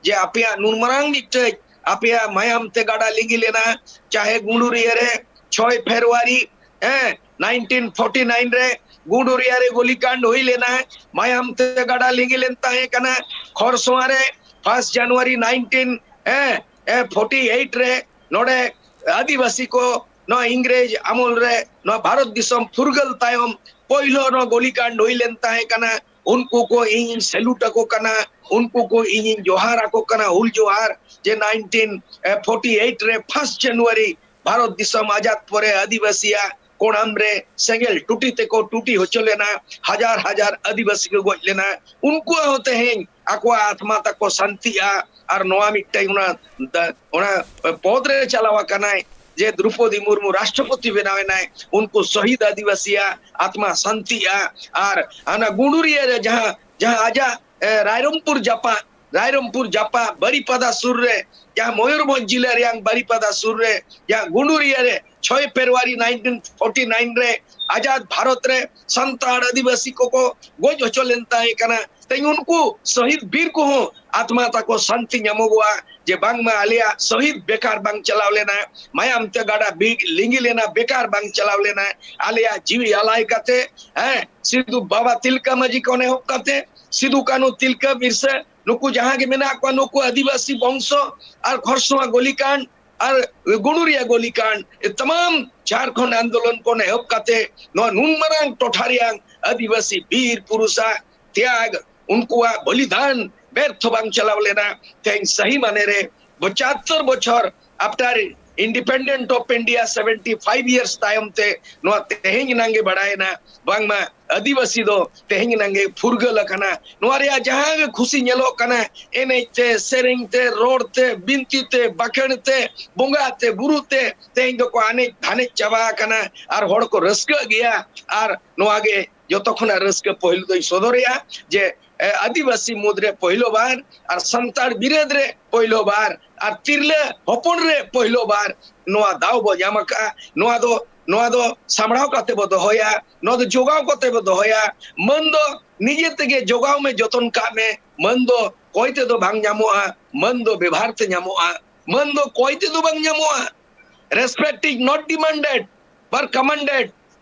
ᱡᱮ ᱟᱯᱮᱭᱟᱜ ᱱᱩᱱ ᱢᱟᱨᱟᱝ ᱢᱤᱫᱴᱮᱡ ᱟᱯᱮᱭᱟᱜ ᱢᱟᱭᱟᱢ ᱛᱮ ᱜᱟᱰᱟ ᱞᱤᱸᱜᱤ ᱞᱮᱱᱟ, ᱪᱟᱦᱮ ᱜᱩᱸᱰᱩᱨᱤᱭᱟᱹ ᱨᱮ ᱪᱷᱚᱭ ᱯᱷᱮᱵᱽᱨᱩᱣᱟᱨᱤ, ᱦᱮᱸ, ᱱᱟᱭᱤᱱᱴᱤᱱ ᱯᱷᱳᱨᱴᱤ ᱱᱟᱭᱤᱱ ᱨᱮ ᱜᱩᱸᱰᱩᱨᱤᱭᱟᱹ ᱨᱮ ᱜᱩᱞᱤ ᱠᱟᱱᱰ ᱦᱩᱭ ᱞᱮᱱᱟ, ᱢᱟᱭᱟᱢ ᱛᱮ ᱜᱟᱰᱟ ᱞᱤᱸᱜᱤ ᱞᱮᱱ ᱛᱟᱦᱮᱸ ᱠᱟᱱᱟ᱾ ᱠᱷᱚᱨᱥᱚᱣᱟ ᱨᱮ ᱯᱷᱟᱥᱴ ᱡᱟᱱᱩᱣᱟᱨᱤ ᱱᱟᱭᱤᱱᱴᱤᱱ, ᱦᱮᱸ, ᱮ, ᱯᱷᱳᱨᱴᱤ ᱮᱭᱤᱴ ᱨᱮ ᱱᱚᱰᱮ ᱟᱹᱫᱤᱵᱟᱹᱥᱤ ᱠᱚ ᱱᱚᱣᱟ ᱤᱝᱨᱮᱡᱽ ᱟᱢᱚᱞ ᱨᱮ ᱱᱚᱣᱟ ᱵᱷᱟᱨᱚᱛ ᱫᱤᱥᱚᱢ ᱯᱷᱩᱨᱜᱟᱹᱞ ᱛᱟᱭᱚᱢ ᱯᱳᱭᱞᱳ ᱱᱚᱣᱟ ᱜᱩᱞᱤ ᱠᱟᱱᱰ ᱦᱩᱭ ᱞᱮᱱ ᱛᱟᱦᱮᱸ ᱠᱟᱱᱟ᱾ ᱩᱱᱠᱩ ᱠᱚ ᱤᱧᱤᱧ ᱥᱮᱞᱩᱴ ᱟᱠᱚ ᱠᱟᱱᱟ, ᱩᱱᱠᱩ ᱠᱚ ᱤᱧᱤᱧ ᱡᱚᱦᱟᱨ ᱟᱠᱚ ᱠᱟᱱᱟ, ᱦᱩᱞ ᱡᱚᱦᱟᱨ, ᱡᱮ ᱱᱟᱭᱤᱱᱴᱤᱱ ᱯᱷᱳᱨᱴᱤ ᱮᱭᱤᱴ ᱨᱮ ᱯᱷᱟᱥᱴ ᱡᱟᱱᱩᱣᱟᱨᱤ ᱵᱷᱟᱨᱚᱛ ᱫᱤᱥᱚᱢ ᱟᱡᱟᱫ ᱯᱚᱨᱮ ᱟᱹᱫᱤᱵᱟᱹᱥᱤᱭᱟᱜ ᱠᱚᱲᱟᱢ ᱨᱮ ᱥᱮᱸᱜᱮᱞ ᱴᱩᱴᱤ ᱛᱮᱠᱚ ᱴᱩᱴᱤ ᱦᱚᱪᱚ ᱞᱮᱱᱟ, ᱦᱟᱡᱟᱨ ᱦᱟᱡᱟᱨ ᱟᱹᱫᱤᱵᱟᱹᱥᱤ ᱠᱚ ᱜᱚᱡ ᱞᱮᱱᱟ, ᱩᱱᱠᱩᱣᱟᱜ ᱦᱚᱸ ᱛᱮᱦᱮᱧ ᱟᱠᱚᱣᱟᱜ ᱟᱛᱢᱟ ᱛᱟᱠᱚ ᱥᱟᱱᱛᱤᱜᱼᱟ᱾ ᱟᱨ ᱱᱚᱣᱟ ᱢᱤᱫᱴᱟᱝ ᱚᱱᱟ ᱫᱟ-, ᱚᱱᱟ ᱯᱚᱫ ᱨᱮ ᱪᱟᱞᱟᱣ ᱟᱠᱟᱱᱟᱭ, ᱡᱮ ᱫᱨᱚᱯᱚᱫᱤ ᱢᱩᱨᱢᱩ ᱨᱟᱥᱴᱨᱚᱯᱚᱛᱤ ᱵᱮᱱᱟᱣ ᱮᱱᱟᱭ, ᱩᱱᱠᱩ ᱥᱚᱦᱤᱫ ᱟᱹᱫᱤᱵᱟᱹᱥᱤᱭᱟᱜ ᱟᱛᱢᱟ ᱥᱟᱱᱛᱤᱜᱼᱟ᱾ ᱟᱨ ᱦᱟᱱᱟ ᱜᱩᱸᱰᱩᱨᱤᱭᱟᱹ ᱨᱮ ᱡᱟᱦᱟᱸ, ᱡᱟᱦᱟᱸ ᱟᱡᱟᱜ, ᱮ, ᱨᱟᱭᱨᱚᱝᱯᱩᱨ ᱡᱟᱯᱟᱜ, ᱨᱟᱭᱨᱚᱝᱯᱩᱨ ᱡᱟᱯᱟᱜ ᱵᱟᱨᱤᱯᱟᱫᱟ ᱥᱩᱨ ᱨᱮ, ᱡᱟᱦᱟᱸ ᱢᱚᱭᱩᱨᱵᱷᱚᱸᱡᱽ ᱡᱤᱞᱟᱹ ᱨᱮᱭᱟᱜ ᱵᱟᱨᱤᱯᱟᱫᱟ ᱥᱩᱨ ᱨᱮ, ᱡᱟᱦᱟᱸ ᱜᱩᱸᱰᱩᱨᱤᱭᱟᱹ ᱨᱮ ᱪᱷᱚᱭ ᱯᱷᱮᱵᱽᱨᱩᱣᱟᱨᱤ ᱱᱟᱭᱤᱱᱴᱤᱱ ᱯᱷᱳᱨᱴᱤ ᱱᱟᱭᱤᱱ ᱨᱮ ᱟᱡᱟᱫ ᱵᱷᱟᱨᱚᱛ ᱨᱮ ᱥᱟᱱᱛᱟᱲ ᱟᱹᱫᱤᱵᱟᱹᱥᱤ ᱠᱚᱠᱚ ᱜᱚᱡ ᱦᱚᱪᱚ ᱞᱮᱱ ᱛᱟᱦᱮᱸ ᱠᱟᱱᱟ᱾ ᱛᱮᱦᱮᱧ ᱩᱱᱠᱩ ᱥᱚᱦᱤᱫ ᱵᱤᱨ ᱠᱚᱦᱚᱸ ᱟᱛᱢᱟ ᱛᱟᱠᱚ ᱥᱟᱱᱛᱤ ᱧᱟᱢᱚᱜᱚᱜᱼᱟ, ᱡᱮ ᱵᱟᱝᱢᱟ ᱟᱞᱮᱭᱟᱜ ᱥᱚᱦᱤᱫ ᱵᱮᱠᱟᱨ ᱵᱟᱝ ᱪᱟᱞᱟᱣ ᱞᱮᱱᱟ, ᱢᱟᱭᱟᱢ ᱛᱮ ᱜᱟᱰᱟ ᱵᱤ-, ᱞᱤᱸᱜᱤ ᱞᱮᱱᱟ, ᱵᱮᱠᱟᱨ ᱵᱟᱝ ᱪᱟᱞᱟᱣ ᱞᱮᱱᱟ, ᱟᱞᱮᱭᱟᱜ ᱡᱤᱣᱤ ᱟᱞᱟᱭ ᱠᱟᱛᱮ, ᱦᱮᱸ, ᱥᱤᱫᱷᱩ ᱵᱟᱵᱟ ᱛᱤᱞᱠᱟᱹ ᱢᱟᱹᱡᱷᱤ ᱠᱷᱚᱱ ᱮᱦᱚᱵ ᱠᱟᱛᱮ ᱥᱤᱫᱷᱩ ᱠᱟᱹᱱᱦᱩ ᱛᱤᱞᱠᱟᱹ ᱵᱤᱨᱥᱟᱹ, ᱱᱩᱠᱩ ᱡᱟᱦᱟᱸ ᱜᱮ ᱢᱮᱱᱟᱜ ᱠᱚᱣᱟ, ᱱᱩᱠᱩ ᱟᱹᱫᱤᱵᱟᱹᱥᱤ ᱵᱚᱝᱥᱚ ᱟᱨ ᱠᱷᱚᱨᱥᱚᱣᱟ ᱜᱚᱞᱤᱠᱟᱱᱰ ᱟᱨ ᱜᱩᱰᱩᱨᱤᱭᱟ ᱜᱚᱞᱤᱠᱟᱱᱰ, ᱮ, ᱛᱟᱢᱟᱢ ᱡᱷᱟᱲᱠᱷᱚᱸᱰ ᱟᱱᱫᱳᱞᱚᱱ ᱠᱷᱚᱱ ᱮᱦᱚᱵ ᱠᱟᱛᱮ ᱱᱚᱣᱟ ᱱᱩᱱ ᱢᱟᱨᱟᱝ ᱴᱚᱴᱷᱟ ᱨᱮᱭᱟᱝ ᱟᱹᱫᱤᱵᱟᱹᱥᱤ ᱵᱤᱨ ᱯᱩᱨᱩᱥᱟᱜ ᱛᱮᱭᱟᱜ, ᱩᱱᱠᱩᱣᱟᱜ ᱵᱚᱞᱤᱫᱟᱱ ᱵᱮᱨᱛᱷᱚ ᱵᱟᱝ ᱪᱟᱞᱟᱣ ᱞᱮᱱᱟ᱾ ᱛᱮᱦᱮᱧ ᱥᱟᱹᱦᱤ ᱢᱟᱱᱮ ᱨᱮ ᱯᱚᱸᱪᱟᱛᱛᱳᱨ ᱵᱚᱪᱷᱚᱨ after independent of India, seventy five years ᱛᱟᱭᱚᱢ ᱛᱮ ᱱᱚᱣᱟ ᱛᱮᱦᱮᱧ ᱮᱱᱟᱝ ᱜᱮ ᱵᱟᱲᱟᱭᱮᱱᱟ, ᱵᱟᱝᱢᱟ ᱟᱹᱫᱤᱵᱟᱹᱥᱤ ᱫᱚ ᱛᱮᱦᱮᱧ ᱮᱱᱟᱝ ᱜᱮ ᱯᱷᱩᱨᱜᱟᱹᱞ ᱟᱠᱟᱱᱟ᱾ ᱱᱚᱣᱟ ᱨᱮᱭᱟᱜ ᱡᱟᱦᱟᱸ ᱜᱮ ᱠᱷᱩᱥᱤ ᱧᱮᱞᱚᱜ ᱠᱟᱱᱟ, ᱮᱱᱮᱡ ᱛᱮ, ᱥᱮᱨᱮᱧ ᱛᱮ, ᱨᱚᱲ ᱛᱮ, ᱵᱤᱱᱛᱤ ᱛᱮ, ᱵᱟᱠᱷᱮᱬ ᱛᱮ, ᱵᱚᱸᱜᱟ ᱛᱮ, ᱵᱩᱨᱩ ᱛᱮ, ᱛᱮᱦᱮᱧ ᱫᱚᱠᱚ ᱟᱱᱮᱡ ᱫᱷᱟᱱᱮᱡ ᱪᱟᱵᱟ ᱟᱠᱟᱱᱟ ᱟᱨ ᱦᱚᱲ ᱠᱚ ᱨᱟᱹᱥᱠᱟᱹᱜ ᱜᱮᱭᱟ᱾ ᱟᱨ ᱱᱚᱣᱟ ᱜᱮ ᱡᱚᱛᱚ ᱠᱷᱚᱱᱟᱜ ᱨᱟᱹᱥᱠᱟᱹ ᱯᱳᱭᱞᱳ ᱫᱚᱧ ᱥᱚᱫᱚᱨᱮᱜᱼᱟ, ᱡᱮ, ᱮ, ᱟᱹᱫᱤᱵᱟᱹᱥᱤ ᱢᱩᱫᱽᱨᱮ ᱯᱳᱭᱞᱳ ᱵᱟᱨ ᱟᱨ ᱥᱟᱱᱛᱟᱲ ᱵᱤᱨᱟᱹᱫ ᱨᱮ ᱯᱳᱭᱞᱳ ᱵᱟᱨ ᱟᱨ ᱛᱤᱨᱞᱟᱹ ᱦᱚᱯᱚᱱ ᱨᱮ ᱯᱳᱭᱞᱳ ᱵᱟᱨ ᱱᱚᱣᱟ ᱫᱟᱣ ᱵᱚ ᱧᱟᱢ ᱟᱠᱟᱫᱼᱟ᱾ ᱱᱚᱣᱟ ᱫᱚ, ᱱᱚᱣᱟ ᱫᱚ ᱥᱟᱢᱵᱲᱟᱣ ᱠᱟᱛᱮ ᱵᱚ ᱫᱚᱦᱚᱭᱟ, ᱱᱚᱣᱟ ᱫᱚ ᱡᱚᱜᱟᱣ ᱠᱟᱛᱮ ᱵᱚ ᱫᱚᱦᱚᱭᱟ᱾ ᱢᱟᱹᱱ ᱫᱚ ᱱᱤᱡᱮ ᱛᱮᱜᱮ ᱡᱚᱜᱟᱣ ᱢᱮ, ᱡᱚᱛᱚᱱ ᱠᱟᱜ ᱢᱮ᱾ ᱢᱟᱹᱱ ᱫᱚ ᱠᱚᱭ ᱛᱮᱫᱚ ᱵᱟᱝ ᱧᱟᱢᱚᱜᱼᱟ, ᱢᱟᱹᱱ ᱫᱚ ᱵᱮᱵᱷᱟᱨ ᱛᱮ ᱧᱟᱢᱚᱜᱼᱟ᱾ ᱢᱟᱹᱱ ᱫᱚ ᱠᱚᱭ ᱛᱮᱫᱚ ᱵᱟᱝ ᱧᱟᱢᱚᱜᱼᱟ᱾ Respect is not demanded, but commanded.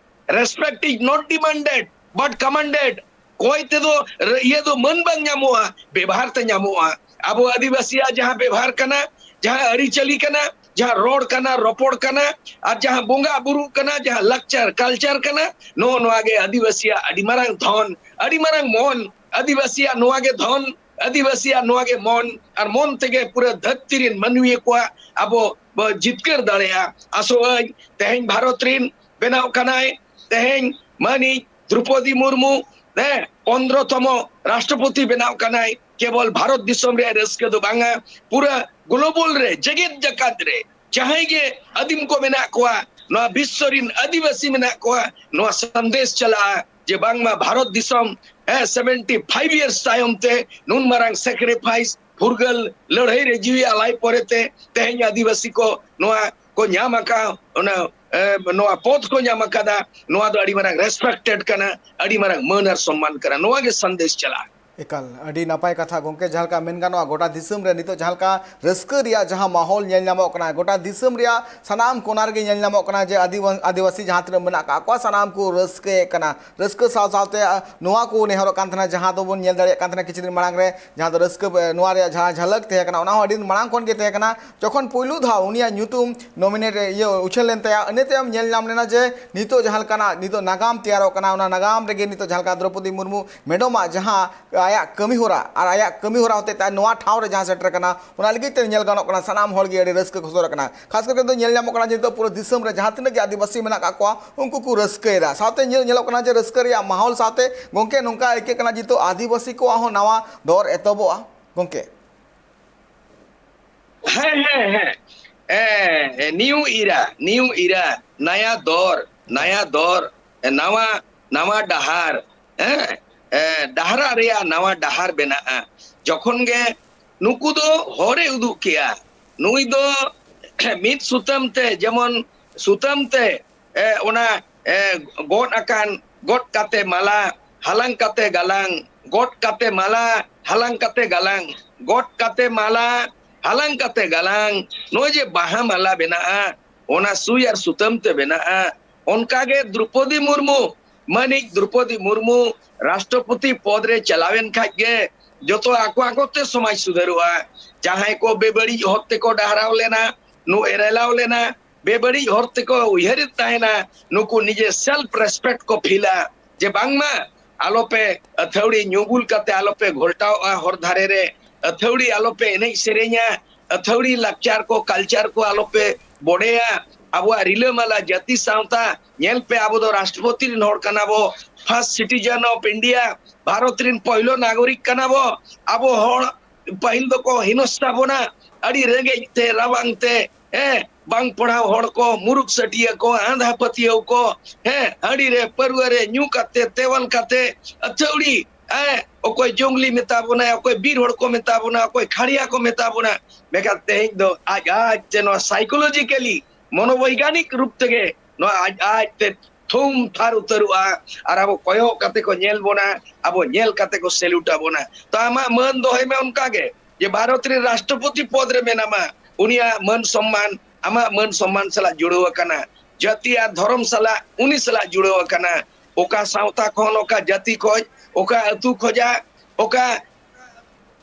Respect is not demanded, but commanded. ᱠᱚᱭ ᱛᱮᱫᱚ ᱨᱮ-, ᱤᱭᱟᱹ ᱫᱚ ᱢᱟᱹᱱ ᱵᱟᱝ ᱧᱟᱢᱚᱜᱼᱟ, ᱵᱮᱵᱷᱟᱨ ᱛᱮ ᱧᱟᱢᱚᱜᱼᱟ᱾ ᱟᱵᱚ ᱟᱹᱫᱤᱵᱟᱹᱥᱤᱭᱟᱜ ᱡᱟᱦᱟᱸ ᱵᱮᱵᱷᱟᱨ ᱠᱟᱱᱟ, ᱡᱟᱦᱟᱸ ᱟᱹᱨᱤᱪᱟᱹᱞᱤ ᱠᱟᱱᱟ, ᱡᱟᱦᱟᱸ ᱨᱚᱲ ᱠᱟᱱᱟ, ᱨᱚᱯᱚᱲ ᱠᱟᱱᱟ, ᱟᱨ ᱡᱟᱦᱟᱸ ᱵᱚᱸᱜᱟ ᱵᱩᱨᱩ ᱠᱟᱱᱟ, ᱡᱟᱦᱟᱸ ᱞᱟᱠᱪᱟᱨ, culture ᱠᱟᱱᱟ, ᱱᱚᱜᱼᱚ ᱱᱚᱣᱟ ᱜᱮ ᱟᱹᱫᱤᱵᱟᱹᱥᱤᱭᱟᱜ ᱟᱹᱰᱤ ᱢᱟᱨᱟᱝ ᱫᱷᱚᱱ, ᱟᱹᱰᱤ ᱢᱟᱨᱟᱝ ᱢᱚᱱ᱾ ᱟᱹᱫᱤᱵᱟᱹᱥᱤᱭᱟᱜ ᱱᱚᱣᱟ ᱜᱮ ᱫᱷᱚᱱ, ᱟᱹᱫᱤᱵᱟᱹᱥᱤᱭᱟᱜ ᱱᱚᱣᱟ ᱜᱮ ᱢᱚᱱ, ᱟᱨ ᱢᱚᱱ ᱛᱮᱜᱮ ᱯᱩᱨᱟᱹ ᱫᱷᱟᱹᱨᱛᱤ ᱨᱮᱱ ᱢᱟᱹᱱᱢᱤ ᱠᱚᱣᱟᱜ ᱟᱵᱚ ᱵᱚ ᱡᱤᱛᱠᱟᱹᱨ ᱫᱟᱲᱮᱭᱟᱜᱼᱟ᱾ ᱟᱥᱚᱜ ᱟᱹᱧ ᱛᱮᱦᱮᱧ ᱵᱷᱟᱨᱚᱛ ᱨᱮᱱ ᱵᱮᱱᱟᱣ ᱠᱟᱱᱟᱭ᱾ ᱛᱮᱦᱮᱧ ᱢᱟᱹᱱᱤᱡ ᱫᱨᱚᱯᱚᱫᱤ ᱢᱩᱨᱢᱩ, ᱦᱮᱸ, ᱯᱚᱱᱫᱽᱨᱚ ᱛᱚᱢᱚ ᱨᱟᱥᱴᱨᱚᱯᱚᱛᱤ ᱵᱮᱱᱟᱣ ᱠᱟᱱᱟᱭ᱾ ᱠᱮᱵᱚᱞ ᱵᱷᱟᱨᱚᱛ ᱫᱤᱥᱚᱢ ᱨᱮᱭᱟᱜ ᱨᱟᱹᱥᱠᱟᱹ ᱫᱚ ᱵᱟᱝᱟ, ᱯᱩᱨᱟᱹ ᱜᱞᱳᱵᱟᱞ ᱨᱮ, ᱡᱮᱜᱮᱛ ᱡᱟᱠᱟᱛ ᱨᱮ ᱡᱟᱦᱟᱸᱭ ᱜᱮ ᱟᱹᱫᱤᱢ ᱠᱚ ᱢᱮᱱᱟᱜ ᱠᱚᱣᱟ, ᱱᱚᱣᱟ ᱵᱤᱥᱥᱚ ᱨᱤᱱ ᱟᱹᱫᱤᱵᱟᱹᱥᱤ ᱢᱮᱱᱟᱜ ᱠᱚᱣᱟ, ᱱᱚᱣᱟ ᱥᱟᱸᱫᱮᱥ ᱪᱟᱞᱟᱜᱼᱟ ᱡᱮ ᱵᱟᱝᱢᱟ ᱵᱷᱟᱨᱚᱛ ᱫᱤᱥᱚᱢ, ᱦᱮᱸ, ᱥᱮᱵᱷᱮᱱᱴᱤ ᱯᱷᱟᱭᱤᱵᱷ ᱤᱭᱟᱨᱥ ᱛᱟᱭᱚᱢ ᱛᱮ ᱱᱩᱱ ᱢᱟᱨᱟᱝ ᱥᱮᱠᱨᱤᱯᱷᱟᱭᱤᱥ, ᱯᱷᱩᱨᱜᱟᱹᱞ ᱞᱟᱹᱲᱦᱟᱹᱭ ᱨᱮ ᱡᱤᱣᱤ ᱟᱞᱟᱭ ᱯᱚᱨᱮᱛᱮ ᱛᱮᱦᱮᱧ ᱟᱹᱫᱤᱵᱟᱹᱥᱤ ᱠᱚ ᱱᱚᱣᱟ ᱠᱚ ᱧᱟᱢ ᱟᱠᱟᱫ, ᱚᱱᱟ, ᱮ, ᱱᱚᱣᱟ ᱯᱚᱫᱽ ᱠᱚ ᱧᱟᱢ ᱟᱠᱟᱫᱟ, ᱱᱚᱣᱟ ᱫᱚ ᱟᱹᱰᱤ ᱢᱟᱨᱟᱝ ᱨᱮᱥᱯᱮᱠᱴᱮᱰ ᱠᱟᱱᱟ, ᱟᱹᱰᱤ ᱢᱟᱨᱟᱝ ᱢᱟᱹᱱ ᱟᱨ ᱥᱚᱱᱢᱟᱱ ᱠᱟᱱᱟ᱾ ᱱᱚᱣᱟ ᱜᱮ ᱥᱟᱸᱫᱮᱥ ᱪᱟᱞᱟᱜᱼᱟ᱾ ᱮᱠᱟᱞ, ᱟᱹᱰᱤ ᱱᱟᱯᱟᱭ ᱠᱟᱛᱷᱟ ᱜᱚᱢᱠᱮ᱾ ᱡᱟᱦᱟᱸ ᱞᱮᱠᱟ ᱢᱮᱱ ᱜᱟᱱᱚᱜᱼᱟ, ᱜᱚᱴᱟ ᱫᱤᱥᱚᱢ ᱨᱮ ᱱᱤᱛᱚᱜ ᱡᱟᱦᱟᱸ ᱞᱮᱠᱟ ᱨᱟᱹᱥᱠᱟᱹ ᱨᱮᱭᱟᱜ ᱡᱟᱦᱟᱸ ᱢᱟᱦᱚᱞ ᱧᱮᱞ ᱧᱟᱢᱚᱜ ᱠᱟᱱᱟ, ᱜᱚᱴᱟ ᱫᱤᱥᱚᱢ ᱨᱮᱭᱟᱜ ᱥᱟᱱᱟᱢ ᱠᱚᱱᱟ ᱨᱮᱜᱮ ᱧᱮᱞ ᱧᱟᱢᱚᱜ ᱠᱟᱱᱟ ᱡᱮ ᱟᱹᱫᱤᱵᱟ-, ᱟᱹᱫᱤᱵᱟᱹᱥᱤ ᱡᱟᱦᱟᱸ ᱛᱤᱱᱟᱹᱜ ᱢᱮᱱᱟᱜ ᱠᱟᱜ ᱠᱚᱣᱟ, ᱥᱟᱱᱟᱢ ᱠᱚ ᱨᱟᱹᱥᱠᱟᱹᱭᱮᱫ ᱠᱟᱱᱟ᱾ ᱨᱟᱹᱥᱠᱟᱹ ᱥᱟᱶ ᱥᱟᱶᱛᱮ, ᱟ, ᱱᱚᱣᱟ ᱠᱚ ᱱᱮᱦᱚᱨᱚᱜ ᱠᱟᱱ ᱛᱟᱦᱮᱱᱟ, ᱡᱟᱦᱟᱸ ᱫᱚᱵᱚᱱ ᱧᱮᱞ ᱫᱟᱲᱮᱭᱟᱜ ᱠᱟᱱ ᱛᱟᱦᱮᱱᱟ ᱠᱤᱪᱷᱩ ᱫᱤᱱ ᱢᱟᱲᱟᱝ ᱨᱮ, ᱡᱟᱦᱟᱸ ᱫᱚ ᱨᱟᱹᱥᱠᱟᱹ, ᱮ, ᱱᱚᱣᱟ ᱨᱮᱭᱟᱜ ᱡᱟᱦᱟᱸ ᱡᱷᱟᱞᱟᱠ ᱛᱟᱦᱮᱸ ᱠᱟᱱᱟ, ᱚᱱᱟ ᱦᱚᱸ ᱟᱹᱰᱤ ᱫᱤᱱ ᱢᱟᱲᱟᱝ ᱠᱷᱚᱱ ᱜᱮ ᱛᱟᱦᱮᱸ ᱠᱟᱱᱟ᱾ ᱡᱚᱠᱷᱚᱱ ᱯᱩᱭᱞᱩ ᱫᱷᱟᱣ ᱩᱱᱤᱭᱟᱜ ᱧᱩᱛᱩᱢ ᱱᱚᱢᱤᱱᱮᱴ, ᱤᱭᱟᱹ, ᱩᱪᱷᱟᱹᱱ ᱞᱮᱱ ᱛᱟᱭᱟ, ᱤᱱᱟᱹ ᱛᱟᱭᱚᱢ ᱧᱮᱞ ᱧᱟᱢ ᱞᱮᱱᱟ ᱡᱮ ᱱᱤᱛᱚᱜ ᱡᱟᱦᱟᱸ ᱞᱮᱠᱟᱱᱟᱜ ᱱᱤᱛᱚᱜ ᱱᱟᱜᱟᱢ ᱛᱮᱭᱟᱨᱚᱜ ᱠᱟᱱᱟ, ᱚᱱᱟ ᱱᱟᱜᱟᱢ ᱨᱮᱜᱮ ᱱᱤᱛᱚᱜ ᱡᱟᱦᱟᱸ ᱞᱮᱠᱟ ᱫᱨᱚᱯᱚᱫᱤ ᱢᱩᱨᱢᱩ ᱢᱮᱰᱚᱢᱟᱜ ᱡᱟᱦᱟᱸ ᱟᱭᱟᱜ ᱠᱟᱹᱢᱤ ᱦᱚᱨᱟ ᱟᱨ ᱟᱭᱟᱜ ᱠᱟᱹᱢᱤ ᱦᱚᱨᱟ ᱦᱚᱛᱮᱡ ᱛᱮ ᱱᱚᱣᱟ ᱴᱷᱟᱶ ᱨᱮ ᱡᱟᱦᱟᱸ ᱥᱮᱴᱮᱨ ᱠᱟᱱᱟ, ᱚᱱᱟ ᱞᱟᱹᱜᱤᱫ ᱛᱮ ᱧᱮᱞ ᱜᱟᱱᱚᱜ ᱠᱟᱱᱟ, ᱥᱟᱱᱟᱢ ᱦᱚᱲ ᱜᱮ ᱟᱹᱰᱤ ᱨᱟᱹᱥᱠᱟᱹ ᱠᱚ ᱥᱚᱫᱚᱨ ᱠᱟᱱᱟ᱾ ᱠᱷᱟᱥ ᱠᱟᱛᱮ ᱫᱚ ᱧᱮᱞ ᱧᱟᱢᱚᱜ ᱠᱟᱱᱟ ᱡᱮ ᱱᱤᱛᱚᱜ ᱯᱩᱨᱟᱹ ᱫᱤᱥᱚᱢ ᱨᱮ ᱡᱟᱦᱟᱸ ᱛᱤᱱᱟᱹᱜ ᱜᱮ ᱟᱹᱫᱤᱵᱟᱹᱥᱤ ᱢᱮᱱᱟᱜ ᱠᱟᱜ ᱠᱚᱣᱟ, ᱩᱱᱠᱩ ᱠᱚ ᱨᱟᱹᱥᱠᱟᱹᱭᱮᱫᱟ᱾ ᱥᱟᱶᱛᱮ ᱧᱮᱞ ᱧᱮᱞᱚᱜ ᱠᱟᱱᱟ ᱡᱮ ᱨᱟᱹᱥᱠᱟᱹ ᱨᱮᱭᱟᱜ ᱢᱟᱦᱚᱞ ᱥᱟᱶᱛᱮ ᱜᱚᱢᱠᱮ ᱱᱚᱝᱠᱟ ᱟᱹᱭᱠᱟᱹᱜ ᱠᱟᱱᱟ ᱡᱮ ᱱᱤᱛᱚᱜ ᱟᱹᱫᱤᱵᱟᱹᱥᱤ ᱠᱚᱣᱟᱜ ᱦᱚᱸ ᱱᱟᱣᱟ ᱫᱚᱨ ᱮᱛᱚᱦᱚᱵᱚᱜᱼᱟ ᱜᱚᱢᱠᱮ᱾ ᱦᱮᱸ, ᱦᱮᱸ, ᱦᱮᱸ᱾ ᱮ, ᱱᱤᱭᱩ ᱤᱨᱟ, ᱱᱤᱭᱩ ᱤᱨᱟ, ᱱᱟᱭᱟ ᱫᱚᱨ, ᱱᱟᱭᱟ ᱫᱚᱨ, ᱮ, ᱱᱟᱣᱟ, ᱱᱟᱣᱟ ᱰᱟᱦᱟᱨ, ᱦᱮᱸ, ᱮ, ᱰᱟᱦᱟᱨᱟ ᱨᱮᱭᱟᱜ ᱱᱟᱣᱟ ᱰᱟᱦᱟᱨ ᱵᱮᱱᱟᱜᱼᱟ᱾ ᱡᱚᱠᱷᱚᱱ ᱜᱮ ᱱᱩᱠᱩ ᱫᱚ ᱦᱚᱨᱮ ᱩᱫᱩᱜ ᱠᱮᱜᱼᱟ, ᱱᱩᱭ ᱫᱚ ᱢᱤᱫ ᱥᱩᱛᱟᱹᱢ ᱛᱮ, ᱡᱮᱢᱚᱱ ᱥᱩᱛᱟᱹᱢ ᱛᱮ, ᱮ, ᱚᱱᱟ, ᱮ, ᱜᱚᱫ ᱟᱠᱟᱱ, ᱜᱚᱫ ᱠᱟᱛᱮ ᱢᱟᱞᱟ, ᱦᱟᱞᱟᱝ ᱠᱟᱛᱮ ᱜᱟᱞᱟᱝ, ᱜᱚᱫ ᱠᱟᱛᱮ ᱢᱟᱞᱟ, ᱦᱟᱞᱟᱝ ᱠᱟᱛᱮ ᱜᱟᱞᱟᱝ, ᱜᱚᱫ ᱠᱟᱛᱮ ᱢᱟᱞᱟ, ᱦᱟᱞᱟᱝ ᱠᱟᱛᱮ ᱜᱟᱞᱟᱝ, ᱱᱚᱜᱼᱚᱭ ᱡᱮ ᱵᱟᱦᱟ ᱢᱟᱞᱟ ᱵᱮᱱᱟᱜᱼᱟ, ᱚᱱᱟ ᱥᱩᱭ ᱟᱨ ᱥᱩᱛᱟᱹᱢ ᱛᱮ ᱵᱮᱱᱟᱜᱼᱟ᱾ ᱚᱱᱠᱟᱜᱮ ᱫᱨᱩᱯᱚᱫᱤ ᱢᱩᱨᱢᱩ, ᱢᱟᱹᱱᱤᱡ ᱫᱨᱩᱯᱚᱫᱤ ᱢᱩᱨᱢᱩ ᱨᱟᱥᱴᱨᱚᱯᱚᱛᱤ ᱯᱚᱫ ᱨᱮ ᱪᱟᱞᱟᱣᱮᱱ ᱠᱷᱟᱡ ᱜᱮ ᱡᱚᱛᱚ ᱟᱠᱚ ᱟᱠᱚ ᱛᱮ ᱥᱚᱢᱟᱡᱽ ᱥᱩᱫᱷᱟᱹᱨᱚᱜᱼᱟ᱾ ᱡᱟᱦᱟᱸᱭ ᱠᱚ ᱵᱮᱵᱟᱹᱲᱤᱡ ᱦᱚᱨ ᱛᱮᱠᱚ ᱰᱟᱦᱟᱨᱟᱣ ᱞᱮᱱᱟ, ᱱᱩ ᱮᱨᱮᱞᱟᱣ ᱞᱮᱱᱟ, ᱵᱮᱵᱟᱹᱲᱤᱡ ᱦᱚᱨ ᱛᱮᱠᱚ ᱩᱭᱦᱟᱹᱨᱮᱫ ᱛᱟᱦᱮᱱᱟ, ᱱᱩᱠᱩ ᱱᱤᱡᱮ ᱥᱮᱞᱯ ᱨᱮᱥᱯᱮᱠᱴ ᱠᱚ ᱯᱷᱤᱞᱟ ᱡᱮ ᱵᱟᱝᱢᱟ ᱟᱞᱚᱯᱮ ᱟᱹᱛᱷᱟᱹᱣᱲᱤ ᱧᱩ ᱵᱩᱞ ᱠᱟᱛᱮ ᱟᱞᱚᱯᱮ ᱜᱷᱚᱞᱴᱟᱣᱚᱜᱼᱟ ᱦᱚᱨ ᱫᱷᱟᱨᱮ ᱨᱮ, ᱟᱹᱛᱷᱟᱹᱣᱲᱤ ᱟᱞᱚᱯᱮ ᱮᱱᱮᱡ ᱥᱮᱨᱮᱧᱟ, ᱟᱹᱛᱷᱟᱹᱣᱲᱤ ᱞᱟᱠᱪᱟᱨ ᱠᱚ, ᱠᱟᱞᱪᱟᱨ ᱠᱚ ᱟᱞᱚᱯᱮ ᱵᱚᱰᱮᱭᱟ, ᱟᱵᱚᱣᱟᱜ ᱨᱤᱞᱟᱹᱢᱟᱞᱟ ᱡᱟᱹᱛᱤ ᱥᱟᱶᱛᱟ, ᱧᱮᱞ ᱯᱮ, ᱟᱵᱚ ᱫᱚ ᱨᱟᱥᱴᱨᱚᱯᱚᱛᱤ ᱨᱮᱱ ᱦᱚᱲ ᱠᱟᱱᱟ ᱵᱚ, first citizen of India, Bharat ᱨᱮᱱ ᱯᱳᱭᱞᱳ ᱱᱟᱜᱚᱨᱤᱠ ᱠᱟᱱᱟ ᱵᱚ᱾ ᱟᱵᱚ ᱦᱚᱲ ᱯᱟᱹᱦᱤᱞ ᱫᱚᱠᱚ ᱦᱤᱱᱚᱥᱛᱟ ᱵᱚᱱᱟ, ᱟᱹᱰᱤ ᱨᱮᱸᱜᱮᱡ ᱛᱮ, ᱨᱟᱵᱟᱝ ᱛᱮ, ᱦᱮᱸ, ᱵᱟᱝ ᱯᱟᱲᱦᱟᱣ ᱦᱚᱲ ᱠᱚ, ᱢᱩᱨᱩᱠ ᱥᱟᱹᱴᱤᱭᱟᱹ ᱠᱚ, ᱟᱸᱫᱷᱟ ᱯᱟᱹᱛᱭᱟᱹᱣ ᱠᱚ, ᱦᱮᱸ, ᱦᱟᱺᱰᱤ ᱨᱮ, ᱯᱟᱹᱨᱣᱟᱹ ᱨᱮ ᱧᱩ ᱠᱟᱛᱮ, ᱛᱮᱣᱟᱞ ᱠᱟᱛᱮ, ᱟᱹᱛᱷᱟᱹᱣᱲᱤ, ᱦᱮᱸ, ᱚᱠᱚᱭ ᱡᱚᱝᱞᱤ ᱢᱮᱛᱟ ᱵᱚᱱᱟᱭ, ᱚᱠᱚᱭ ᱵᱤᱨ ᱦᱚᱲ ᱠᱚ ᱢᱮᱛᱟ ᱵᱚᱱᱟ, ᱚᱠᱚᱭ ᱠᱷᱟᱲᱭᱟ ᱠᱚ ᱢᱮᱛᱟ ᱵᱚᱱᱟ᱾ ᱢᱮᱱᱠᱷᱟᱱ ᱛᱮᱦᱮᱧ ᱫᱚ ᱟᱡ ᱟᱡ ᱛᱮ ᱱᱚᱣᱟ psychologically, ᱢᱚᱱᱳᱵᱳᱭᱜᱟᱱᱤᱠ ᱨᱩᱯ ᱛᱮᱜᱮ ᱱᱚᱣᱟ ᱟᱡ ᱟᱡ ᱛᱮ ᱛᱷᱩᱢ ᱛᱷᱟᱨ ᱩᱛᱟᱹᱨᱚᱜᱼᱟ᱾ ᱟᱨ ᱟᱵᱚ ᱠᱚᱭᱚᱜ ᱠᱟᱛᱮ ᱠᱚ ᱧᱮᱞ ᱵᱚᱱᱟ, ᱟᱵᱚ ᱧᱮᱞ ᱠᱟᱛᱮ ᱠᱚ salute ᱟᱵᱚᱱᱟ᱾ ᱛᱚ ᱟᱢᱟᱜ ᱢᱟᱹᱱ ᱫᱚᱦᱚᱭ ᱢᱮ ᱚᱱᱠᱟ ᱜᱮ, ᱡᱮ ᱵᱷᱟᱨᱚᱛ ᱨᱮ ᱨᱟᱥᱴᱨᱚᱯᱚᱛᱤ ᱯᱚᱫ ᱨᱮ ᱢᱮᱱᱟᱢᱟ, ᱩᱱᱤᱭᱟᱜ ᱢᱟᱹᱱ ᱥᱚᱢᱢᱟᱱ ᱟᱢᱟᱜ ᱢᱟᱹᱱ ᱥᱚᱢᱢᱟᱱ ᱥᱟᱞᱟᱜ ᱡᱩᱲᱟᱹᱣ ᱟᱠᱟᱱᱟ, ᱡᱟᱹᱛᱤ ᱟᱨ ᱫᱷᱚᱨᱚᱢ ᱥᱟᱞᱟᱜ, ᱩᱱᱤ ᱥᱟᱞᱟᱜ ᱡᱩᱲᱟᱹᱣ ᱟᱠᱟᱱᱟ᱾ ᱚᱠᱟ ᱥᱟᱶᱛᱟ ᱠᱷᱚᱱ, ᱚᱠᱟ ᱡᱟᱹᱛᱤ ᱠᱷᱚᱱ, ᱚᱠᱟ ᱟᱹᱛᱩ ᱠᱷᱚᱱᱟᱜ, ᱚᱠᱟ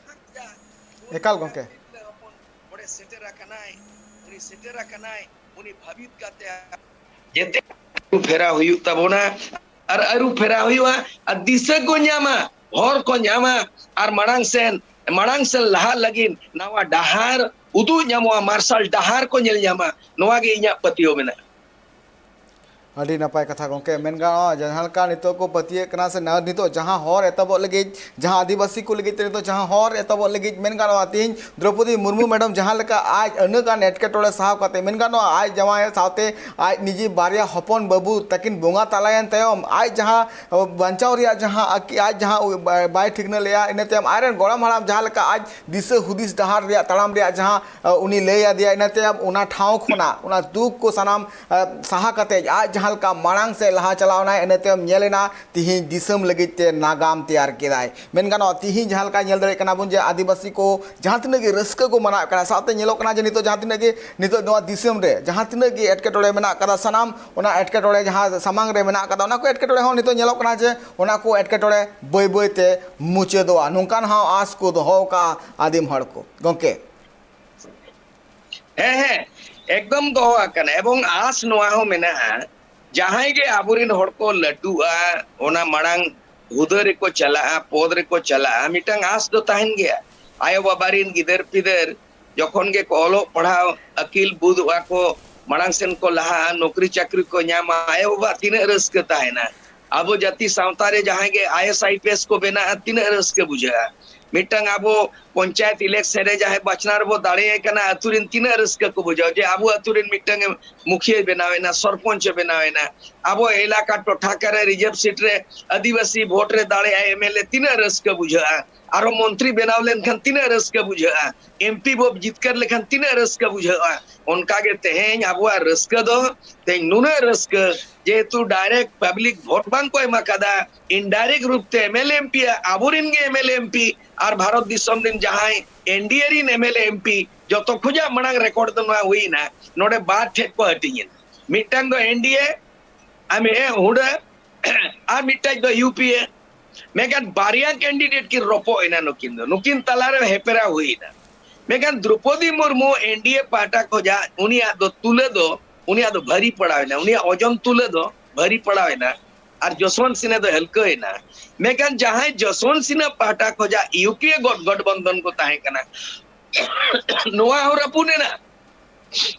ᱮᱠᱟᱞ ᱜᱚᱢᱠᱮ᱾ ᱚᱸᱰᱮ ᱥᱮᱴᱮᱨ ᱟᱠᱟᱱᱟᱭ, ᱩᱱᱤ ᱥᱮᱴᱮᱨ ᱟᱠᱟᱱᱟᱭ, ᱩᱱᱤ ᱵᱷᱟᱹᱵᱤᱛ ᱠᱟᱛᱮ ᱡᱮᱛᱮ ᱟᱹᱨᱩ ᱯᱷᱮᱨᱟᱣ ᱦᱩᱭᱩᱜ ᱛᱟᱵᱚᱱᱟ᱾ ᱟᱨ ᱟᱹᱨᱩ ᱯᱷᱮᱨᱟᱣ ᱦᱩᱭᱩᱜᱼᱟ, ᱟᱨ ᱫᱤᱥᱟᱹ ᱠᱚ ᱧᱟᱢᱟ, ᱦᱚᱨ ᱠᱚ ᱧᱟᱢᱟ, ᱟᱨ ᱢᱟᱲᱟᱝ ᱥᱮᱱ, ᱢᱟᱲᱟᱝ ᱥᱮᱱ ᱞᱟᱦᱟᱜ ᱞᱟᱹᱜᱤᱫ ᱱᱟᱣᱟ ᱰᱟᱦᱟᱨ ᱩᱫᱩᱜ ᱧᱟᱢᱚᱜᱼᱟ, ᱢᱟᱨᱥᱟᱞ ᱰᱟᱦᱟᱨ ᱠᱚ ᱧᱮᱞ ᱧᱟᱢᱟ᱾ ᱱᱚᱣᱟ ᱜᱮ ᱤᱧᱟᱹᱜ ᱯᱟᱹᱛᱭᱟᱹᱣ ᱢᱮᱱᱟᱜᱼᱟ᱾ ᱟᱹᱰᱤ ᱱᱟᱯᱟᱭ ᱠᱟᱛᱷᱟ ᱜᱚᱢᱠᱮ᱾ ᱢᱮᱱ ᱜᱟᱱᱚᱜᱼᱟ, ᱡᱟᱦᱟᱸ ᱞᱮᱠᱟ ᱱᱤᱛᱚᱜ ᱠᱚ ᱯᱟᱹᱛᱭᱟᱹᱜ ᱠᱟᱱᱟ, ᱥᱮ ᱱᱟ-, ᱱᱤᱛᱚᱜ ᱡᱟᱦᱟᱸ ᱦᱚᱨ ᱮᱛᱚᱦᱚᱵᱚᱜ ᱞᱟᱹᱜᱤᱫ, ᱡᱟᱦᱟᱸ ᱟᱹᱫᱤᱵᱟᱹᱥᱤ ᱠᱚ ᱞᱟᱹᱜᱤᱫ ᱛᱮ ᱱᱤᱛᱚᱜ ᱡᱟᱦᱟᱸ ᱦᱚᱨ ᱮᱛᱚᱦᱚᱵᱚᱜ ᱞᱟᱹᱜᱤᱫ, ᱢᱮᱱ ᱜᱟᱱᱚᱜᱼᱟ, ᱛᱮᱦᱮᱧ ᱫᱨᱚᱯᱚᱫᱤ ᱢᱩᱨᱢᱩ ᱢᱮᱰᱟᱢ ᱡᱟᱦᱟᱸ ᱞᱮᱠᱟ ᱟᱡ ᱟᱹᱱᱟᱹᱜ ᱜᱟᱱ ᱮᱴᱠᱮᱴᱚᱬᱮ ᱥᱟᱦᱟᱣ ᱠᱟᱛᱮ, ᱢᱮᱱ ᱜᱟᱱᱚᱜᱼᱟ, ᱟᱡ ᱡᱟᱶᱟᱭ ᱥᱟᱶᱛᱮ ᱟᱡ ᱱᱤᱡᱮ ᱵᱟᱨᱭᱟ ᱦᱚᱯᱚᱱ ᱵᱟᱹᱵᱩ ᱛᱟᱹᱠᱤᱱ ᱵᱚᱸᱜᱟ ᱛᱟᱞᱟᱭᱮᱱ ᱛᱟᱭᱚᱢ, ᱟᱡ ᱡᱟᱦᱟᱸ, ᱚ, ᱵᱟᱧᱪᱟᱣ ᱨᱮᱭᱟᱜ ᱡᱟᱦᱟᱸ ᱟᱹᱠᱤ-, ᱟᱡ ᱡᱟᱦᱟᱸ ᱩ-, ᱵᱟ-, ᱵᱟᱭ ᱴᱷᱤᱠᱱᱟᱹ ᱞᱮᱜᱼᱟ, ᱤᱱᱟᱹ ᱛᱟᱭᱚᱢ ᱟᱡᱨᱮᱱ ᱜᱚᱲᱚᱢ ᱦᱟᱲᱟᱢ ᱡᱟᱦᱟᱸ ᱞᱮᱠᱟ ᱟᱡ ᱫᱤᱥᱟᱹ ᱦᱩᱫᱤᱥ ᱰᱟᱦᱟᱨ ᱨᱮᱭᱟᱜ, ᱛᱟᱲᱟᱢ ᱨᱮᱭᱟᱜ ᱡᱟᱦᱟᱸ, ᱚ, ᱩᱱᱤ ᱞᱟᱹᱭ ᱟᱫᱮᱭᱟ, ᱤᱱᱟᱹ ᱛᱟᱭᱚᱢ ᱚᱱᱟ ᱴᱷᱟᱶ ᱠᱷᱚᱱᱟᱜ ᱚᱱᱟ ᱫᱩᱠ ᱠᱚ ᱥᱟᱱᱟᱢ, ᱚ, ᱥᱟᱦᱟ ᱠᱟᱛᱮ ᱟᱡ ᱡᱟᱦᱟᱸ ᱞᱮᱠᱟ ᱢᱟᱲᱟᱝ ᱥᱮᱫ ᱞᱟᱦᱟ ᱪᱟᱞᱟᱣ ᱮᱱᱟᱭ, ᱤᱱᱟᱹ ᱛᱟᱭᱚᱢ ᱧᱮᱞ ᱮᱱᱟ ᱛᱤᱦᱤᱧ ᱫᱤᱥᱚᱢ ᱞᱟᱹᱜᱤᱫ ᱛᱮ ᱱᱟᱜᱟᱢ ᱛᱮᱭᱟᱨ ᱠᱮᱫᱟᱭ᱾ ᱢᱮᱱ ᱜᱟᱱᱚᱜᱼᱟ, ᱛᱤᱦᱤᱧ ᱡᱟᱦᱟᱸ ᱞᱮᱠᱟ ᱧᱮᱞ ᱫᱟᱲᱮᱭᱟᱜ ᱠᱟᱱᱟ ᱵᱚᱱ ᱡᱮ ᱟᱹᱫᱤᱵᱟᱹᱥᱤ ᱠᱚ ᱡᱟᱦᱟᱸ ᱛᱤᱱᱟᱹᱜ ᱜᱮ ᱨᱟᱹᱥᱠᱟᱹ ᱠᱚ ᱢᱟᱱᱟᱣᱮᱫ ᱠᱟᱱᱟ, ᱥᱟᱶᱛᱮ ᱧᱮᱞᱚᱜ ᱠᱟᱱᱟ ᱡᱮ ᱱᱤᱛᱚᱜ ᱡᱟᱦᱟᱸ ᱛᱤᱱᱟᱹᱜ ᱜᱮ, ᱱᱤᱛᱚᱜ ᱱᱚᱣᱟ ᱫᱤᱥᱚᱢ ᱨᱮ ᱡᱟᱦᱟᱸ ᱛᱤᱱᱟᱹᱜ ᱜᱮ ᱮᱴᱠᱮᱴᱚᱬᱮ ᱢᱮᱱᱟᱜ ᱠᱟᱫᱟ, ᱥᱟᱱᱟᱢ ᱚᱱᱟ ᱮᱴᱠᱮᱴᱚᱬᱮ ᱡᱟᱦᱟᱸ ᱥᱟᱢᱟᱝ ᱨᱮ ᱢᱮᱱᱟᱜ ᱠᱟᱫᱟ, ᱚᱱᱟ ᱠᱚ ᱮᱴᱠᱮᱴᱚᱬᱮ ᱦᱚᱸ ᱱᱤᱛᱚᱜ ᱧᱮᱞᱚᱜ ᱠᱟᱱᱟ ᱡᱮ ᱚᱱᱟ ᱠᱚ ᱮᱴᱠᱮᱴᱚᱬᱮ ᱵᱟᱹᱭ ᱵᱟᱹᱭ ᱛᱮ ᱢᱩᱪᱟᱹᱫᱚᱜᱼᱟ, ᱱᱚᱝᱠᱟᱱ ᱦᱚᱸ ᱟᱸᱥ ᱠᱚ ᱫᱚᱦᱚ ᱟᱠᱟᱫᱼᱟ ᱟᱹᱫᱤᱢ ᱦᱚᱲ ᱠᱚ᱾ ᱜᱚᱢᱠᱮ᱾ ᱦᱮᱸ, ᱦᱮᱸ, ᱮᱠᱫᱚᱢ ᱫᱚᱦᱚ ᱟᱠᱟᱱᱟ᱾ ᱮᱵᱚᱝ ᱟᱸᱥ ᱱᱚᱣᱟ ᱦᱚᱸ ᱢᱮᱱᱟᱜᱼᱟ, ᱡᱟᱦᱟᱸᱭ ᱜᱮ ᱟᱵᱚᱨᱮᱱ ᱦᱚᱲ ᱠᱚ ᱞᱟᱹᱴᱩᱜᱼᱟ, ᱚᱱᱟ ᱢᱟᱲᱟᱝ ᱦᱩᱫᱟᱹ ᱨᱮᱠᱚ ᱪᱟᱞᱟᱜᱼᱟ, ᱯᱚᱫᱽ ᱨᱮᱠᱚ ᱪᱟᱞᱟᱜᱼᱟ, ᱢᱤᱫᱴᱟᱝ ᱟᱸᱥ ᱫᱚ ᱛᱟᱦᱮᱱ ᱜᱮᱭᱟ᱾ ᱟᱭᱳ ᱵᱟᱵᱟ ᱨᱮᱱ ᱜᱤᱫᱟᱹᱨ ᱯᱤᱫᱟᱹᱨ ᱡᱚᱠᱷᱚᱱ ᱜᱮᱠᱚ ᱚᱞᱚᱜ ᱯᱟᱲᱦᱟᱣ ᱟᱹᱠᱤᱞ ᱵᱩᱫᱷᱩᱜᱼᱟ ᱠᱚ, ᱢᱟᱲᱟᱝ ᱥᱮᱱ ᱠᱚ ᱞᱟᱦᱟᱜᱼᱟ, ᱱᱚᱠᱨᱤ ᱪᱟᱹᱠᱨᱤ ᱠᱚ ᱧᱟᱢᱟ, ᱟᱭᱳ ᱵᱟᱵᱟ ᱛᱤᱱᱟᱹᱜ ᱨᱟᱹᱥᱠᱟᱹ ᱛᱟᱦᱮᱱᱟ᱾ ᱟᱵᱚ ᱡᱟᱹᱛᱤ ᱥᱟᱶᱛᱟ ᱨᱮ ᱡᱟᱦᱟᱸᱭ ᱜᱮ I S I P S ᱠᱚ ᱵᱮᱱᱟᱜᱼᱟ, ᱛᱤᱱᱟᱹᱜ ᱨᱟᱹᱥᱠᱟᱹ ᱵᱩᱡᱷᱟᱹᱜᱼᱟ᱾ ᱢᱤᱫᱴᱟᱝ ᱟᱵᱚ ᱯᱚᱧᱪᱟᱭᱮᱛ ᱤᱞᱮᱠᱥᱚᱱ ᱨᱮ ᱡᱟᱦᱟᱸᱭ ᱵᱟᱪᱷᱱᱟᱣ ᱨᱮᱵᱚ ᱫᱟᱲᱮᱭᱟᱭ ᱠᱟᱱᱟ, ᱟᱹᱛᱩ ᱨᱮᱱ ᱛᱤᱱᱟᱹᱜ ᱨᱟᱹᱥᱠᱟᱹ ᱠᱚ ᱵᱩᱡᱷᱟᱹᱣᱟ ᱡᱮ ᱟᱵᱚ ᱟᱹᱛᱩ ᱨᱮᱱ ᱢᱤᱫᱴᱟᱝ ᱮ ᱢᱩᱠᱷᱤᱭᱟᱹᱭ ᱵᱮᱱᱟᱣ ᱮᱱᱟ, ᱥᱚᱨᱯᱚᱧᱪ ᱮ ᱵᱮᱱᱟᱣ ᱮᱱᱟ᱾ ᱟᱵᱚ ᱮᱞᱟᱠᱟ ᱴᱚᱴᱷᱟ ᱠᱚᱨᱮ ᱨᱤᱡᱟᱨᱵᱷ ᱥᱤᱴ ᱨᱮ ᱟᱹᱫᱤᱵᱟᱹᱥᱤ ᱵᱷᱳᱴ ᱨᱮ ᱫᱟᱲᱮᱭᱟᱜᱼᱟᱭ ᱮᱢ ᱮᱞ ᱮ, ᱛᱤᱱᱟᱹᱜ ᱨᱟᱹᱥᱠᱟᱹ ᱵᱩᱡᱷᱟᱹᱜᱼᱟ᱾ ᱟᱨᱦᱚᱸ ᱢᱚᱱᱛᱨᱤ ᱵᱮᱱᱟᱣ ᱞᱮᱱᱠᱷᱟᱱ ᱛᱤᱱᱟᱹᱜ ᱨᱟᱹᱥᱠᱟᱹ ᱵᱩᱡᱷᱟᱹᱜᱼᱟ᱾ ᱮᱢ ᱯᱤ ᱵᱚ ᱡᱤᱛᱠᱟᱹᱨ ᱞᱮᱠᱷᱟᱱ ᱛᱤᱱᱟᱹᱜ ᱨᱟᱹᱥᱠᱟᱹ ᱵᱩᱡᱷᱟᱹᱜᱼᱟ᱾ ᱚᱱᱠᱟᱜᱮ ᱛᱮᱦᱮᱧ ᱟᱵᱚᱣᱟᱜ ᱨᱟᱹᱥᱠᱟᱹ ᱫᱚ, ᱛᱮᱦᱮᱧ ᱱᱩᱱᱟᱹᱜ ᱨᱟᱹᱥᱠᱟᱹ, ᱡᱮᱦᱮᱛᱩ ᱰᱟᱭᱨᱮᱠᱴ ᱯᱟᱵᱽᱞᱤᱠ ᱵᱷᱳᱴ ᱵᱟᱝ ᱠᱚ ᱮᱢ ᱟᱠᱟᱫᱟ, ᱤᱱᱰᱟᱭᱨᱮᱠᱴ ᱨᱩᱯ ᱛᱮ M L A M P, ᱟᱵᱚᱨᱮᱱ ᱜᱮ M L A M P R Bharat ᱫᱤᱥᱚᱢ ᱨᱮᱱ ᱡᱟᱦᱟᱸᱭ ᱮᱱ ᱰᱤ ᱮ ᱨᱮᱱ M L A M P, ᱡᱚᱛᱚ ᱠᱷᱚᱡᱟᱜ ᱢᱟᱲᱟᱝ ᱨᱮᱠᱚᱨᱰ ᱫᱚ ᱱᱚᱣᱟ ᱦᱩᱭᱱᱟ, ᱱᱚᱰᱮ ᱵᱟᱨ ᱴᱷᱮᱡ ᱠᱚ ᱦᱟᱹᱴᱤᱧ ᱮᱱᱟ᱾ ᱢᱤᱫᱴᱟᱝ ᱫᱚ ᱮᱱ ᱰᱤ ᱮ, ᱟᱨ ᱢᱤᱫ ᱦᱩᱰᱟᱹ, ᱟᱨ ᱢᱤᱫᱴᱟᱝ ᱫᱚ ᱤᱭᱩ ᱯᱤ ᱮ᱾ ᱢᱮᱱᱠᱷᱟᱱ ᱵᱟᱨᱭᱟ ᱠᱮᱱᱰᱤᱰᱮᱴ ᱠᱤᱱ ᱨᱚᱯᱚᱜ ᱮᱱᱟ, ᱱᱩᱠᱤᱱ ᱫᱚ, ᱱᱩᱠᱤᱱ ᱛᱟᱞᱟᱨᱮ ᱦᱮᱯᱮᱨᱟᱣ ᱦᱩᱭ ᱮᱱᱟ᱾ ᱢᱮᱱᱠᱷᱟᱱ ᱫᱨᱚᱯᱚᱫᱤ ᱢᱩᱨᱢᱩ ᱮᱱ ᱰᱤ ᱮ ᱯᱟᱦᱴᱟ ᱠᱷᱚᱱᱟᱜ ᱩᱱᱤᱭᱟᱜ ᱫᱚ ᱛᱩᱞᱟᱹ ᱫᱚ, ᱩᱱᱤᱭᱟᱜ ᱫᱚ ᱵᱷᱟᱹᱨᱤ ᱯᱟᱲᱟᱣ ᱮᱱᱟ, ᱩᱱᱤᱭᱟᱜ ᱳᱡᱚᱱ ᱛᱩᱞᱟᱹ ᱫᱚ ᱵᱷᱟᱹᱨᱤ ᱯᱟᱲᱟᱣ ᱮᱱᱟ᱾ ᱟᱨ ᱡᱚᱥᱣᱚᱱᱛ ᱥᱤᱱᱦᱟ ᱫᱚ ᱦᱟᱹᱞᱠᱟᱹ ᱮᱱᱟ᱾ ᱢᱮᱱᱠᱷᱟᱱ ᱡᱟᱦᱟᱸᱭ ᱡᱚᱥᱣᱚᱱᱛ ᱥᱤᱱᱦᱟ ᱯᱟᱦᱴᱟ ᱠᱷᱚᱱᱟᱜ ᱤᱭᱩ ᱯᱤ ᱮ ᱜᱚᱴ-, ᱜᱚᱴᱵᱚᱱᱫᱷᱚᱱ ᱠᱚ ᱛᱟᱦᱮᱸ ᱠᱟᱱᱟ, ᱱᱚᱣᱟ ᱦᱚᱸ ᱨᱟᱹᱯᱩᱫ ᱮᱱᱟ,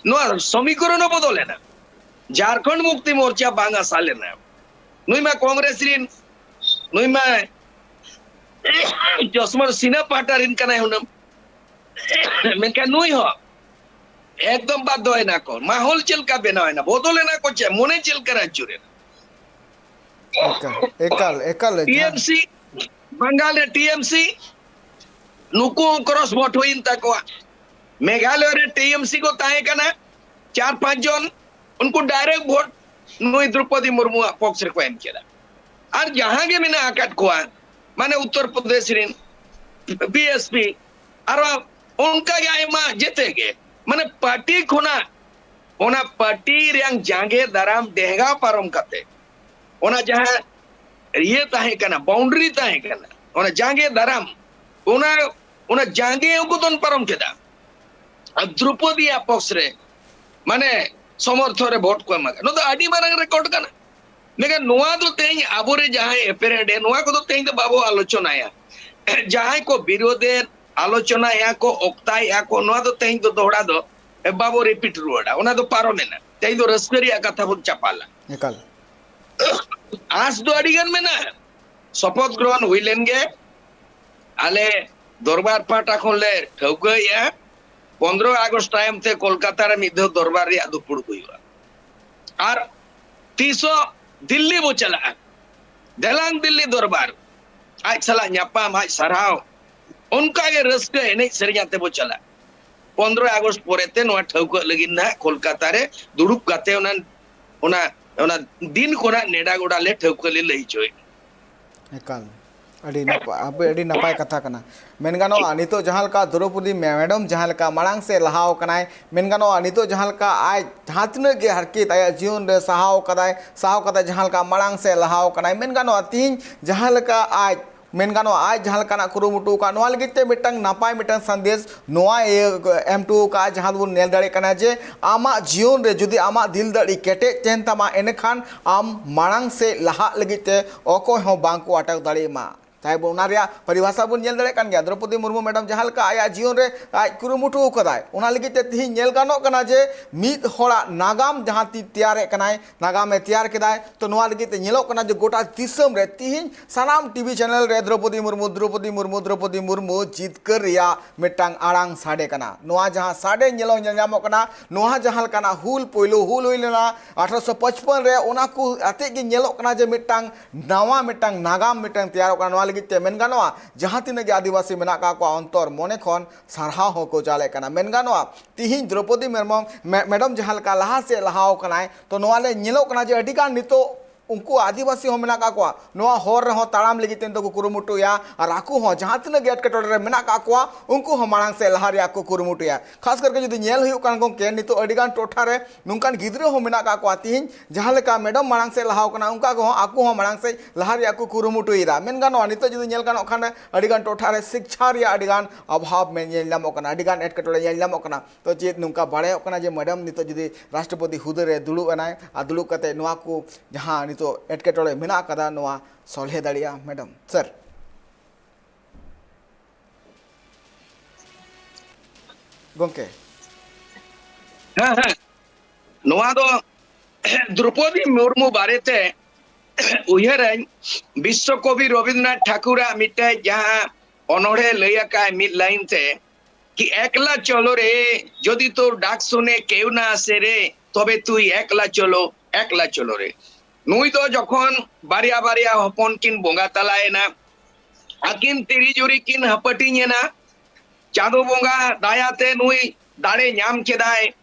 ᱱᱚᱣᱟ ᱥᱚᱢᱤᱠᱚᱨᱚᱱ ᱦᱚᱸ ᱵᱚᱫᱚᱞ ᱮᱱᱟ᱾ ᱡᱷᱟᱲᱠᱷᱚᱸᱰ ᱢᱩᱠᱛᱤ ᱢᱳᱨᱪᱟ ᱵᱟᱝ ᱟᱥᱟ ᱞᱮᱱᱟ, ᱱᱩᱭ ᱢᱟ ᱠᱚᱝᱜᱨᱮᱥ ᱨᱤᱱ, ᱱᱩᱭ ᱢᱟ ᱡᱚᱥᱣᱚᱱᱛ ᱥᱤᱱᱦᱟ ᱯᱟᱦᱴᱟ ᱨᱤᱱ ᱠᱟᱱᱟᱭ ᱦᱩᱱᱟᱹᱝ᱾ ᱢᱮᱱᱠᱷᱟᱱ ᱱᱩᱭ ᱦᱚᱸ ᱮᱠᱫᱚᱢ ᱵᱟᱫᱽᱫᱷᱚ ᱮᱱᱟ ᱠᱚ, ᱢᱟᱦᱚᱞ ᱪᱮᱫ ᱞᱮᱠᱟ ᱵᱮᱱᱟᱣ ᱮᱱᱟ, ᱵᱚᱫᱚᱞ ᱮᱱᱟ ᱠᱚ, ᱪᱮᱫ ᱢᱚᱱᱮ ᱪᱮᱫ ᱞᱮᱠᱟ ᱨᱟᱡᱽᱡᱚ ᱨᱮ᱾ ᱮᱠᱟᱞ, ᱮᱠᱟᱞ, ᱮᱠᱟᱞ, ᱡᱟᱦᱟᱸ ᱴᱤ ᱮᱢ ᱥᱤ, ᱵᱟᱝᱜᱟᱞ ᱨᱮ ᱴᱤ ᱮᱢ ᱥᱤ, ᱱᱩᱠᱩ ᱦᱚᱸ ᱠᱨᱚᱥ ᱵᱷᱳᱴ ᱦᱩᱭᱮᱱ ᱛᱟᱠᱚᱣᱟ᱾ ᱢᱮᱜᱷᱟᱞᱚᱭ ᱨᱮ ᱴᱤ ᱮᱢ ᱥᱤ ᱠᱚ ᱛᱟᱦᱮᱸ ᱠᱟᱱᱟ ᱪᱟᱨ ᱯᱟᱸᱪ ᱡᱚᱱ, ᱩᱱᱠᱩ ᱰᱟᱭᱨᱮᱠᱴ ᱵᱷᱳᱴ ᱱᱩᱭ ᱫᱨᱚᱯᱚᱫᱤ ᱢᱩᱨᱢᱩᱣᱟᱜ ᱯᱚᱠᱥ ᱨᱮᱠᱚ ᱮᱢ ᱠᱮᱫᱟ᱾ ᱟᱨ ᱡᱟᱦᱟᱸ ᱜᱮ ᱢᱮᱱᱟᱜ ᱟᱠᱟᱫ ᱠᱚᱣᱟ, ᱢᱟᱱᱮ ᱩᱛᱛᱚᱨ ᱯᱨᱚᱫᱮᱥ ᱨᱮᱱ ᱵᱤ ᱮᱥ ᱯᱤ, ᱟᱨᱚ ᱚᱱᱠᱟ ᱜᱮ ᱟᱭᱢᱟ, ᱡᱮᱛᱮ ᱜᱮ, ᱢᱟᱱᱮ ᱯᱟᱨᱴᱤ ᱠᱷᱚᱱᱟᱜ, ᱚᱱᱟ ᱯᱟᱨᱴᱤ ᱨᱮᱭᱟᱜ ᱡᱟᱸᱜᱮ ᱫᱟᱨᱟᱢ ᱰᱮᱦᱜᱟᱣ ᱯᱟᱨᱚᱢ ᱠᱟᱛᱮ, ᱚᱱᱟ ᱡᱟᱦᱟᱸ ᱤᱭᱟᱹ ᱛᱟᱦᱮᱸ ᱠᱟᱱᱟ, ᱵᱟᱣᱩᱱᱰᱟᱨᱤ ᱛᱟᱦᱮᱸ ᱠᱟᱱᱟ, ᱚᱱᱟ ᱡᱟᱸᱜᱮ ᱫᱟᱨᱟᱢ, ᱚᱱᱟ, ᱚᱱᱟ ᱡᱟᱸᱜᱮ ᱩᱱᱠᱩ ᱫᱚᱱ ᱯᱟᱨᱚᱢ ᱠᱮᱫᱟ᱾ ᱟᱨ ᱫᱨᱚᱯᱚᱫᱤᱭᱟᱜ ᱯᱚᱠᱥ ᱨᱮ, ᱢᱟᱱᱮ, ᱥᱚᱢᱚᱨᱛᱷᱚᱱ ᱨᱮ ᱵᱷᱳᱴ ᱠᱚ ᱮᱢᱟ᱾ ᱱᱚᱣᱟ ᱫᱚ ᱟᱹᱰᱤ ᱢᱟᱨᱟᱝ ᱨᱮᱠᱚᱨᱰ ᱠᱟᱱᱟ᱾ ᱢᱮᱱᱠᱷᱟᱱ ᱱᱚᱣᱟ ᱫᱚ ᱛᱮᱦᱮᱧ ᱟᱵᱚᱨᱮ ᱡᱟᱦᱟᱸᱭ ᱮᱯᱮᱨᱦᱮᱸᱰᱮ, ᱱᱚᱣᱟ ᱠᱚᱫᱚ ᱛᱮᱦᱮᱧ ᱫᱚ ᱵᱟᱵᱚ ᱟᱞᱳᱪᱚᱱᱟᱭᱟ᱾ ᱡᱟᱦᱟᱸᱭ ᱠᱚ ᱵᱤᱨᱳᱫᱷᱮ ᱟᱞᱳᱪᱚᱱᱟᱭᱮᱫᱼᱟ ᱠᱚ, ᱚᱠᱛᱟᱭᱮᱫᱼᱟ ᱠᱚ, ᱱᱚᱣᱟ ᱫᱚ ᱛᱮᱦᱮᱧ ᱫᱚ ᱫᱚᱦᱲᱟ ᱫᱚ ᱵᱟᱵᱚ ᱨᱤᱯᱤᱴ ᱨᱩᱣᱟᱹᱲᱟ, ᱚᱱᱟ ᱫᱚ ᱯᱟᱨᱚᱢᱮᱱᱟ᱾ ᱛᱮᱦᱮᱧ ᱫᱚ ᱨᱟᱹᱥᱠᱟᱹ ᱨᱮᱭᱟᱜ ᱠᱟᱛᱷᱟ ᱵᱚᱱ ᱪᱟᱯᱟᱞᱟ᱾ ᱮᱠᱟᱞ᱾ ᱟᱸᱥ ᱫᱚ ᱟᱹᱰᱤ ᱜᱟᱱ ᱢᱮᱱᱟᱜᱼᱟ᱾ ᱥᱚᱯᱚᱛ ᱜᱨᱚᱦᱚᱱ ᱦᱩᱭ ᱞᱮᱱ ᱜᱮ, ᱟᱞᱮ ᱫᱚᱨᱵᱟᱨ ᱯᱟᱦᱴᱟ ᱠᱷᱚᱱ ᱞᱮ ᱴᱷᱟᱹᱣᱠᱟᱹᱭᱮᱫᱼᱟ, ᱯᱚᱱᱨᱚ ᱟᱜᱚᱥᱴ ᱛᱟᱭᱚᱢ ᱛᱮ ᱠᱳᱞᱠᱟᱛᱟ ᱨᱮ ᱢᱤᱫ ᱫᱷᱟᱣ ᱫᱚᱨᱵᱟᱨ ᱨᱮᱭᱟᱜ ᱫᱩᱯᱩᱲᱩᱵ ᱦᱩᱭᱩᱜᱼᱟ᱾ ᱟᱨ ᱛᱤᱥᱚᱜ ᱫᱤᱞᱞᱤ ᱵᱚ ᱪᱟᱞᱟᱜᱼᱟ, ᱫᱮᱞᱟᱝ ᱫᱤᱞᱞᱤ ᱫᱚᱨᱵᱟᱨ, ᱟᱡ ᱥᱟᱞᱟᱜ ᱧᱟᱯᱟᱢ, ᱟᱡ ᱥᱟᱨᱦᱟᱣ, ᱚᱱᱠᱟ ᱜᱮ ᱨᱟᱹᱥᱠᱟᱹ ᱮᱱᱮᱡ ᱥᱮᱨᱮᱧ ᱟᱛᱮ ᱵᱚ ᱪᱟᱞᱟᱜᱼᱟ᱾ ᱯᱚᱱᱨᱚᱭ ᱟᱜᱚᱥᱴ ᱯᱚᱨᱮ ᱛᱮ ᱱᱚᱣᱟ ᱴᱷᱟᱹᱣᱠᱟᱹᱜ ᱞᱟᱹᱜᱤᱫ ᱱᱟᱦᱟᱜ ᱠᱳᱞᱠᱟᱛᱟ ᱨᱮ ᱫᱩᱲᱩᱵ ᱠᱟᱛᱮ ᱚᱱᱟ, ᱚᱱᱟ, ᱚᱱᱟ ᱫᱤᱱ ᱠᱚ ᱱᱟᱦᱟᱜ ᱱᱮᱰᱟ ᱜᱚᱰᱟ ᱞᱮ ᱴᱷᱟᱹᱣᱠᱟᱹ ᱞᱮ ᱞᱟᱹᱭ ᱦᱚᱪᱚᱭᱮᱫ᱾ ᱮᱠᱟᱞ᱾ ᱟᱹᱰᱤ ᱱᱟᱯᱟᱭ, ᱟᱹᱵᱤ-, ᱟᱹᱰᱤ ᱱᱟᱯᱟᱭ ᱠᱟᱛᱷᱟ ᱠᱟᱱᱟ᱾ ᱢᱮᱱ ᱜᱟᱱᱚᱜᱼᱟ, ᱱᱤᱛᱚᱜ ᱡᱟᱦᱟᱸ ᱞᱮᱠᱟ ᱫᱨᱚᱯᱚᱫᱤ ᱢᱮ-, ᱢᱮᱰᱚᱢ ᱡᱟᱦᱟᱸ ᱞᱮᱠᱟ ᱢᱟᱲᱟᱝ ᱥᱮᱫ ᱞᱟᱦᱟᱣ ᱠᱟᱱᱟᱭ, ᱢᱮᱱ ᱜᱟᱱᱚᱜᱼᱟ, ᱱᱤᱛᱚᱜ ᱡᱟᱦᱟᱸ ᱞᱮᱠᱟ ᱟᱡ ᱡᱟᱦᱟᱸ ᱛᱤᱱᱟᱹᱜ ᱜᱮ ᱦᱟᱨᱠᱮᱛ ᱟᱭᱟᱜ ᱡᱤᱭᱚᱱ ᱨᱮ ᱥᱟᱦᱟᱣ ᱠᱟᱫᱟᱭ, ᱥᱟᱦᱟᱣ ᱠᱟᱫᱟᱭ, ᱡᱟᱦᱟᱸ ᱞᱮᱠᱟ ᱢᱟᱲᱟᱝ ᱥᱮᱫ ᱞᱟᱦᱟᱣ ᱠᱟᱱᱟᱭ, ᱢᱮᱱ ᱜᱟᱱᱚᱜᱼᱟ, ᱛᱤᱦᱤᱧ ᱡᱟᱦᱟᱸ ᱞᱮᱠᱟ ᱟᱡ, ᱢᱮᱱ ᱜᱟᱱᱚᱜᱼᱟ, ᱟᱡ ᱡᱟᱦᱟᱸ ᱞᱮᱠᱟᱱᱟᱜ ᱠᱩᱨᱩᱢᱩᱴᱩ ᱟᱠᱟᱫ, ᱱᱚᱣᱟ ᱞᱟᱹᱜᱤᱫ ᱛᱮ ᱢᱤᱫᱴᱟᱝ ᱱᱟᱯᱟᱭ ᱢᱤᱫᱴᱟᱝ ᱥᱟᱸᱫᱮᱥ ᱱᱚᱣᱟ ᱤᱭᱟᱹ ᱮᱢ ᱦᱚᱴᱚ ᱟᱠᱟᱫᱼᱟ, ᱡᱟᱦᱟᱸ ᱫᱚᱵᱚᱱ ᱧᱮᱞ ᱫᱟᱲᱮᱭᱟᱜ ᱠᱟᱱᱟ ᱡᱮ ᱟᱢᱟᱜ ᱡᱤᱭᱚᱱ ᱨᱮ ᱡᱩᱫᱤ ᱟᱢᱟᱜ ᱫᱤᱞ ᱫᱟᱲᱮ ᱠᱮᱴᱮᱡ ᱛᱟᱦᱮᱱ ᱛᱟᱢᱟ, ᱮᱸᱰᱮᱠᱷᱟᱱ ᱟᱢ ᱢᱟᱲᱟᱝ ᱥᱮᱫ ᱞᱟᱦᱟᱜ ᱞᱟᱹᱜᱤᱫ ᱛᱮ ᱚᱠᱚᱭ ᱦᱚᱸ ᱵᱟᱝ ᱠᱚ ᱟᱴᱚᱠ ᱫᱟᱲᱮᱭᱟᱢᱟ᱾ ᱛᱟᱭ ᱵᱚ-, ᱚᱱᱟ ᱨᱮᱭᱟᱜ ᱯᱚᱨᱤᱵᱷᱟᱥᱟ ᱵᱚᱱ ᱧᱮᱞ ᱫᱟᱲᱮᱭᱟᱜ ᱠᱟᱱ ᱜᱮᱭᱟ᱾ ᱫᱨᱚᱯᱚᱫᱤ ᱢᱩᱨᱢᱩ ᱢᱮᱰᱟᱢ ᱡᱟᱦᱟᱸ ᱞᱮᱠᱟ ᱟᱭᱟᱜ ᱡᱤᱭᱚᱱ ᱨᱮ ᱟᱡ ᱠᱩᱨᱩᱢᱩᱴᱩ ᱟᱠᱟᱫᱟᱭ, ᱚᱱᱟ ᱞᱟᱹᱜᱤᱫ ᱛᱮ ᱛᱤᱦᱤᱧ ᱧᱮᱞ ᱜᱟᱱᱚᱜ ᱠᱟᱱᱟ ᱡᱮ ᱢᱤᱫ ᱦᱚᱲᱟᱜ ᱱᱟᱜᱟᱢ ᱡᱟᱦᱟᱸ ᱛᱤ-, ᱛᱮᱭᱟᱨᱮᱫ ᱠᱟᱱᱟᱭ, ᱱᱟᱜᱟᱢᱮ ᱛᱮᱭᱟᱨ ᱠᱮᱫᱟᱭ᱾ ᱛᱚ, ᱱᱚᱣᱟ ᱞᱟᱹᱜᱤᱫ ᱛᱮ ᱧᱮᱞᱚᱜ ᱠᱟᱱᱟ ᱡᱮ ᱜᱚᱴᱟ ᱫᱤᱥᱚᱢ ᱨᱮ ᱛᱤᱦᱤᱧ ᱥᱟᱱᱟᱢ ᱴᱤᱵᱷᱤ ᱪᱮᱱᱮᱞ ᱨᱮ ᱫᱨᱚᱯᱚᱫᱤ ᱢᱩᱨᱢᱩ, ᱫᱨᱚᱯᱚᱫᱤ ᱢᱩᱨᱢᱩ, ᱫᱨᱚᱯᱚᱫᱤ ᱢᱩᱨᱢᱩ ᱡᱤᱛᱠᱟᱹᱨ ᱨᱮᱭᱟᱜ ᱢᱤᱫᱴᱟᱝ ᱟᱲᱟᱝ ᱥᱟᱰᱮ ᱠᱟᱱᱟ᱾ ᱱᱚᱣᱟ ᱡᱟᱦᱟᱸ ᱥᱟᱰᱮ ᱧᱮᱞᱚᱜ, ᱧᱮᱞ ᱧᱟᱢᱚᱜ ᱠᱟᱱᱟ, ᱱᱚᱣᱟ ᱡᱟᱦᱟᱸ ᱞᱮᱠᱟᱱᱟᱜ ᱦᱩᱞ ᱯᱳᱭᱞᱳ ᱦᱩᱞ ᱦᱩᱭ ᱞᱮᱱᱟ ᱟᱴᱷᱨᱚᱥᱚ ᱯᱚᱪᱯᱚᱱ ᱨᱮ, ᱚᱱᱟ ᱠᱚ ᱟᱛᱮᱫ ᱜᱮ ᱧᱮᱞᱚᱜ ᱠᱟᱱᱟ ᱡᱮ ᱢᱤᱫᱴᱟᱝ ᱱᱟᱣᱟ ᱢᱤᱫᱴᱟᱝ ᱱᱟᱜᱟᱢ ᱢᱤᱫᱴᱟᱝ ᱛᱮᱭᱟᱨᱚᱜ ᱠᱟᱱᱟ᱾ ᱱᱚᱣᱟ ᱞᱟᱹᱜᱤᱫ ᱛᱮ ᱢᱮᱱ ᱜᱟᱱᱚᱜᱼᱟ, ᱡᱟᱦᱟᱸ ᱛᱤᱱᱟᱹᱜ ᱜᱮ ᱟᱹᱫᱤᱵᱟᱹᱥᱤ ᱢᱮᱱᱟᱜ ᱠᱟᱜ ᱠᱚᱣᱟ, ᱚᱱᱛᱚᱨ ᱢᱚᱱᱮ ᱠᱷᱚᱱ ᱥᱟᱨᱦᱟᱣ ᱦᱚᱸᱠᱚ ᱪᱟᱞᱮᱫ ᱠᱟᱱᱟ᱾ ᱢᱮᱱ ᱜᱟᱱᱚᱜᱼᱟ, ᱛᱤᱦᱤᱧ ᱫᱨᱚᱯᱚᱫᱤ ᱢᱮᱨᱢᱚ-, ᱢᱮ-, ᱢᱮᱰᱚᱢ ᱡᱟᱦᱟᱸ ᱞᱮᱠᱟ ᱞᱟᱦᱟ ᱥᱮᱫ ᱞᱟᱦᱟᱣ ᱠᱟᱱᱟᱭ, ᱛᱚ ᱱᱚᱣᱟ ᱞᱮ ᱧᱮᱞᱚᱜ ᱠᱟᱱᱟ ᱡᱮ ᱟᱹᱰᱤ ᱜᱟᱱ ᱱᱤᱛᱚᱜ ᱩᱱᱠᱩ ᱟᱹᱫᱤᱵᱟᱹᱥᱤ ᱦᱚᱸ ᱢᱮᱱᱟᱜ ᱠᱟᱜ ᱠᱚᱣᱟ, ᱱᱚᱣᱟ ᱦᱚᱨ ᱨᱮᱦᱚᱸ ᱛᱟᱲᱟᱢ ᱞᱟᱹᱜᱤᱫ ᱛᱮ ᱱᱤᱛᱚᱜ ᱠᱚ ᱠᱩᱨᱩᱢᱩᱴᱩᱭᱟ, ᱟᱨ ᱟᱠᱚ ᱦᱚᱸ ᱡᱟᱦᱟᱸ ᱛᱤᱱᱟᱹᱜ ᱜᱮ ᱮᱴᱠᱮᱴᱚᱬᱮ ᱨᱮ ᱢᱮᱱᱟᱜ ᱠᱟᱜ ᱠᱚᱣᱟ, ᱩᱱᱠᱩ ᱦᱚᱸ ᱢᱟᱲᱟᱝ ᱥᱮᱫ ᱞᱟᱦᱟ ᱨᱮᱭᱟᱜ ᱠᱚ ᱠᱩᱨᱩᱢᱩᱴᱩᱭᱟ᱾ ᱠᱷᱟᱥ ᱠᱟᱨᱠᱮ ᱡᱩᱫᱤ ᱧᱮᱞ ᱦᱩᱭᱩᱜ ᱠᱟᱱ ᱜᱚᱢᱠᱮ, ᱱᱤᱛᱚᱜ ᱟᱹᱰᱤ ᱜᱟᱱ ᱴᱚᱴᱷᱟ ᱨᱮ ᱱᱚᱝᱠᱟᱱ ᱜᱤᱫᱽᱨᱟᱹ ᱦᱚᱸ ᱢᱮᱱᱟᱜ ᱠᱟᱜ ᱠᱚᱣᱟ᱾ ᱛᱤᱦᱤᱧ ᱡᱟᱦᱟᱸ ᱞᱮᱠᱟ ᱢᱮᱰᱚᱢ ᱢᱟᱲᱟᱝ ᱥᱮᱫ ᱞᱟᱦᱟᱣ ᱠᱟᱱᱟ, ᱚᱱᱠᱟ ᱜᱮ ᱦᱚᱸ ᱟᱠᱚ ᱦᱚᱸ ᱢᱟᱲᱟᱝ ᱥᱮᱫ ᱞᱟᱦᱟ ᱨᱮᱭᱟᱜ ᱠᱚ ᱠᱩᱨᱩᱢᱩᱴᱩᱭᱮᱫᱟ᱾ ᱢᱮᱱ ᱜᱟᱱᱚᱜᱼᱟ, ᱱᱤᱛᱚᱜ ᱡᱩᱫᱤ ᱧᱮᱞ ᱜᱟᱱᱚᱜ ᱠᱷᱟᱱ ᱟᱹᱰᱤ ᱜᱟᱱ ᱴᱚᱴᱷᱟ ᱨᱮ ᱥᱤᱠᱪᱷᱟ ᱨᱮᱭᱟᱜ ᱟᱹᱰᱤ ᱜᱟᱱ ᱚᱵᱷᱟᱵᱽ ᱢᱮ-, ᱧᱮᱞ ᱧᱟᱢᱚᱜ ᱠᱟᱱᱟ, ᱟᱹᱰᱤ ᱜᱟᱱ ᱮᱴᱠᱮᱴᱚᱬᱮ ᱧᱮᱞ ᱧᱟᱢᱚᱜ ᱠᱟᱱᱟ᱾ ᱛᱚ ᱪᱮᱫ ᱱᱚᱝᱠᱟ ᱵᱟᱲᱟᱭᱚᱜ ᱠᱟᱱᱟ ᱡᱮ ᱢᱮᱰᱟᱢ ᱱᱤᱛᱚᱜ ᱡᱩᱫᱤ ᱨᱟᱥᱴᱨᱚᱯᱚᱛᱤ ᱦᱩᱫᱟᱹ ᱨᱮ ᱫᱩᱲᱩᱵ ᱮᱱᱟᱭ ᱟᱨ ᱫᱩᱲᱩᱵ ᱠᱟᱛᱮ ᱱᱚᱣᱟ ᱠᱚ ᱡᱟᱦᱟᱸ ᱱᱤᱛᱚᱜ ᱮᱴᱠᱮᱴᱚᱬᱮ ᱢᱮᱱᱟᱜ ᱟᱠᱟᱫᱟ, ᱱᱚᱣᱟ ᱥᱚᱞᱦᱮ ᱫᱟᱲᱮᱭᱟᱜᱼᱟ ᱢᱮᱰᱟᱢ? ᱥᱟᱨ, ᱜᱚᱢᱠᱮ᱾ ᱦᱮᱸ, ᱦᱮᱸ᱾ ᱱᱚᱣᱟ ᱫᱚ ᱫᱨᱚᱯᱚᱫᱤ ᱢᱩᱨᱢᱩ ᱵᱟᱨᱮᱛᱮ ᱩᱭᱦᱟᱹᱨᱟᱹᱧ, ᱵᱤᱥᱥᱚ ᱠᱚᱵᱤ ᱨᱚᱵᱤᱱᱫᱨᱚᱱᱟᱛᱷ ᱴᱷᱟᱠᱩᱨᱟᱜ ᱢᱤᱫᱴᱮᱡ ᱡᱟᱦᱟᱸ ᱚᱱᱚᱬᱦᱮ ᱞᱟᱹᱭ ᱟᱠᱟᱫ ᱢᱤᱫ ᱞᱟᱭᱤᱱ ᱛᱮ, ᱠᱤ ᱮᱠᱞᱟ ᱪᱚᱞᱚ ᱨᱮ, ᱡᱚᱫᱤ ᱛᱳᱨ ᱰᱟᱠ ᱥᱩᱱᱮ ᱠᱮᱣ ᱱᱟ ᱟᱥᱮ ᱨᱮ, ᱛᱚᱵᱮ ᱛᱩᱭ ᱮᱠᱞᱟ ᱪᱚᱞᱚ, ᱮᱠᱞᱟ ᱪᱚᱞᱚ ᱨᱮ᱾ ᱱᱩᱭ ᱫᱚ ᱡᱚᱠᱷᱚᱱ ᱵᱟᱨᱭᱟ ᱵᱟᱨᱭᱟ ᱦᱚᱯᱚᱱ ᱠᱤᱱ ᱵᱚᱸᱜᱟ ᱛᱟᱞᱟᱭᱮᱱᱟ, ᱟᱹᱠᱤᱱ ᱛᱤᱨᱤ ᱡᱩᱨᱤ ᱠᱤᱱ ᱦᱟᱹᱯᱟᱹᱴᱤᱧ ᱮᱱᱟ, ᱪᱟᱸᱫᱚ ᱵᱚᱸᱜᱟ ᱫᱟᱭᱟᱛᱮ ᱱᱩᱭ ᱫᱟᱲᱮ ᱧᱟᱢ ᱠᱮᱫᱟᱭ,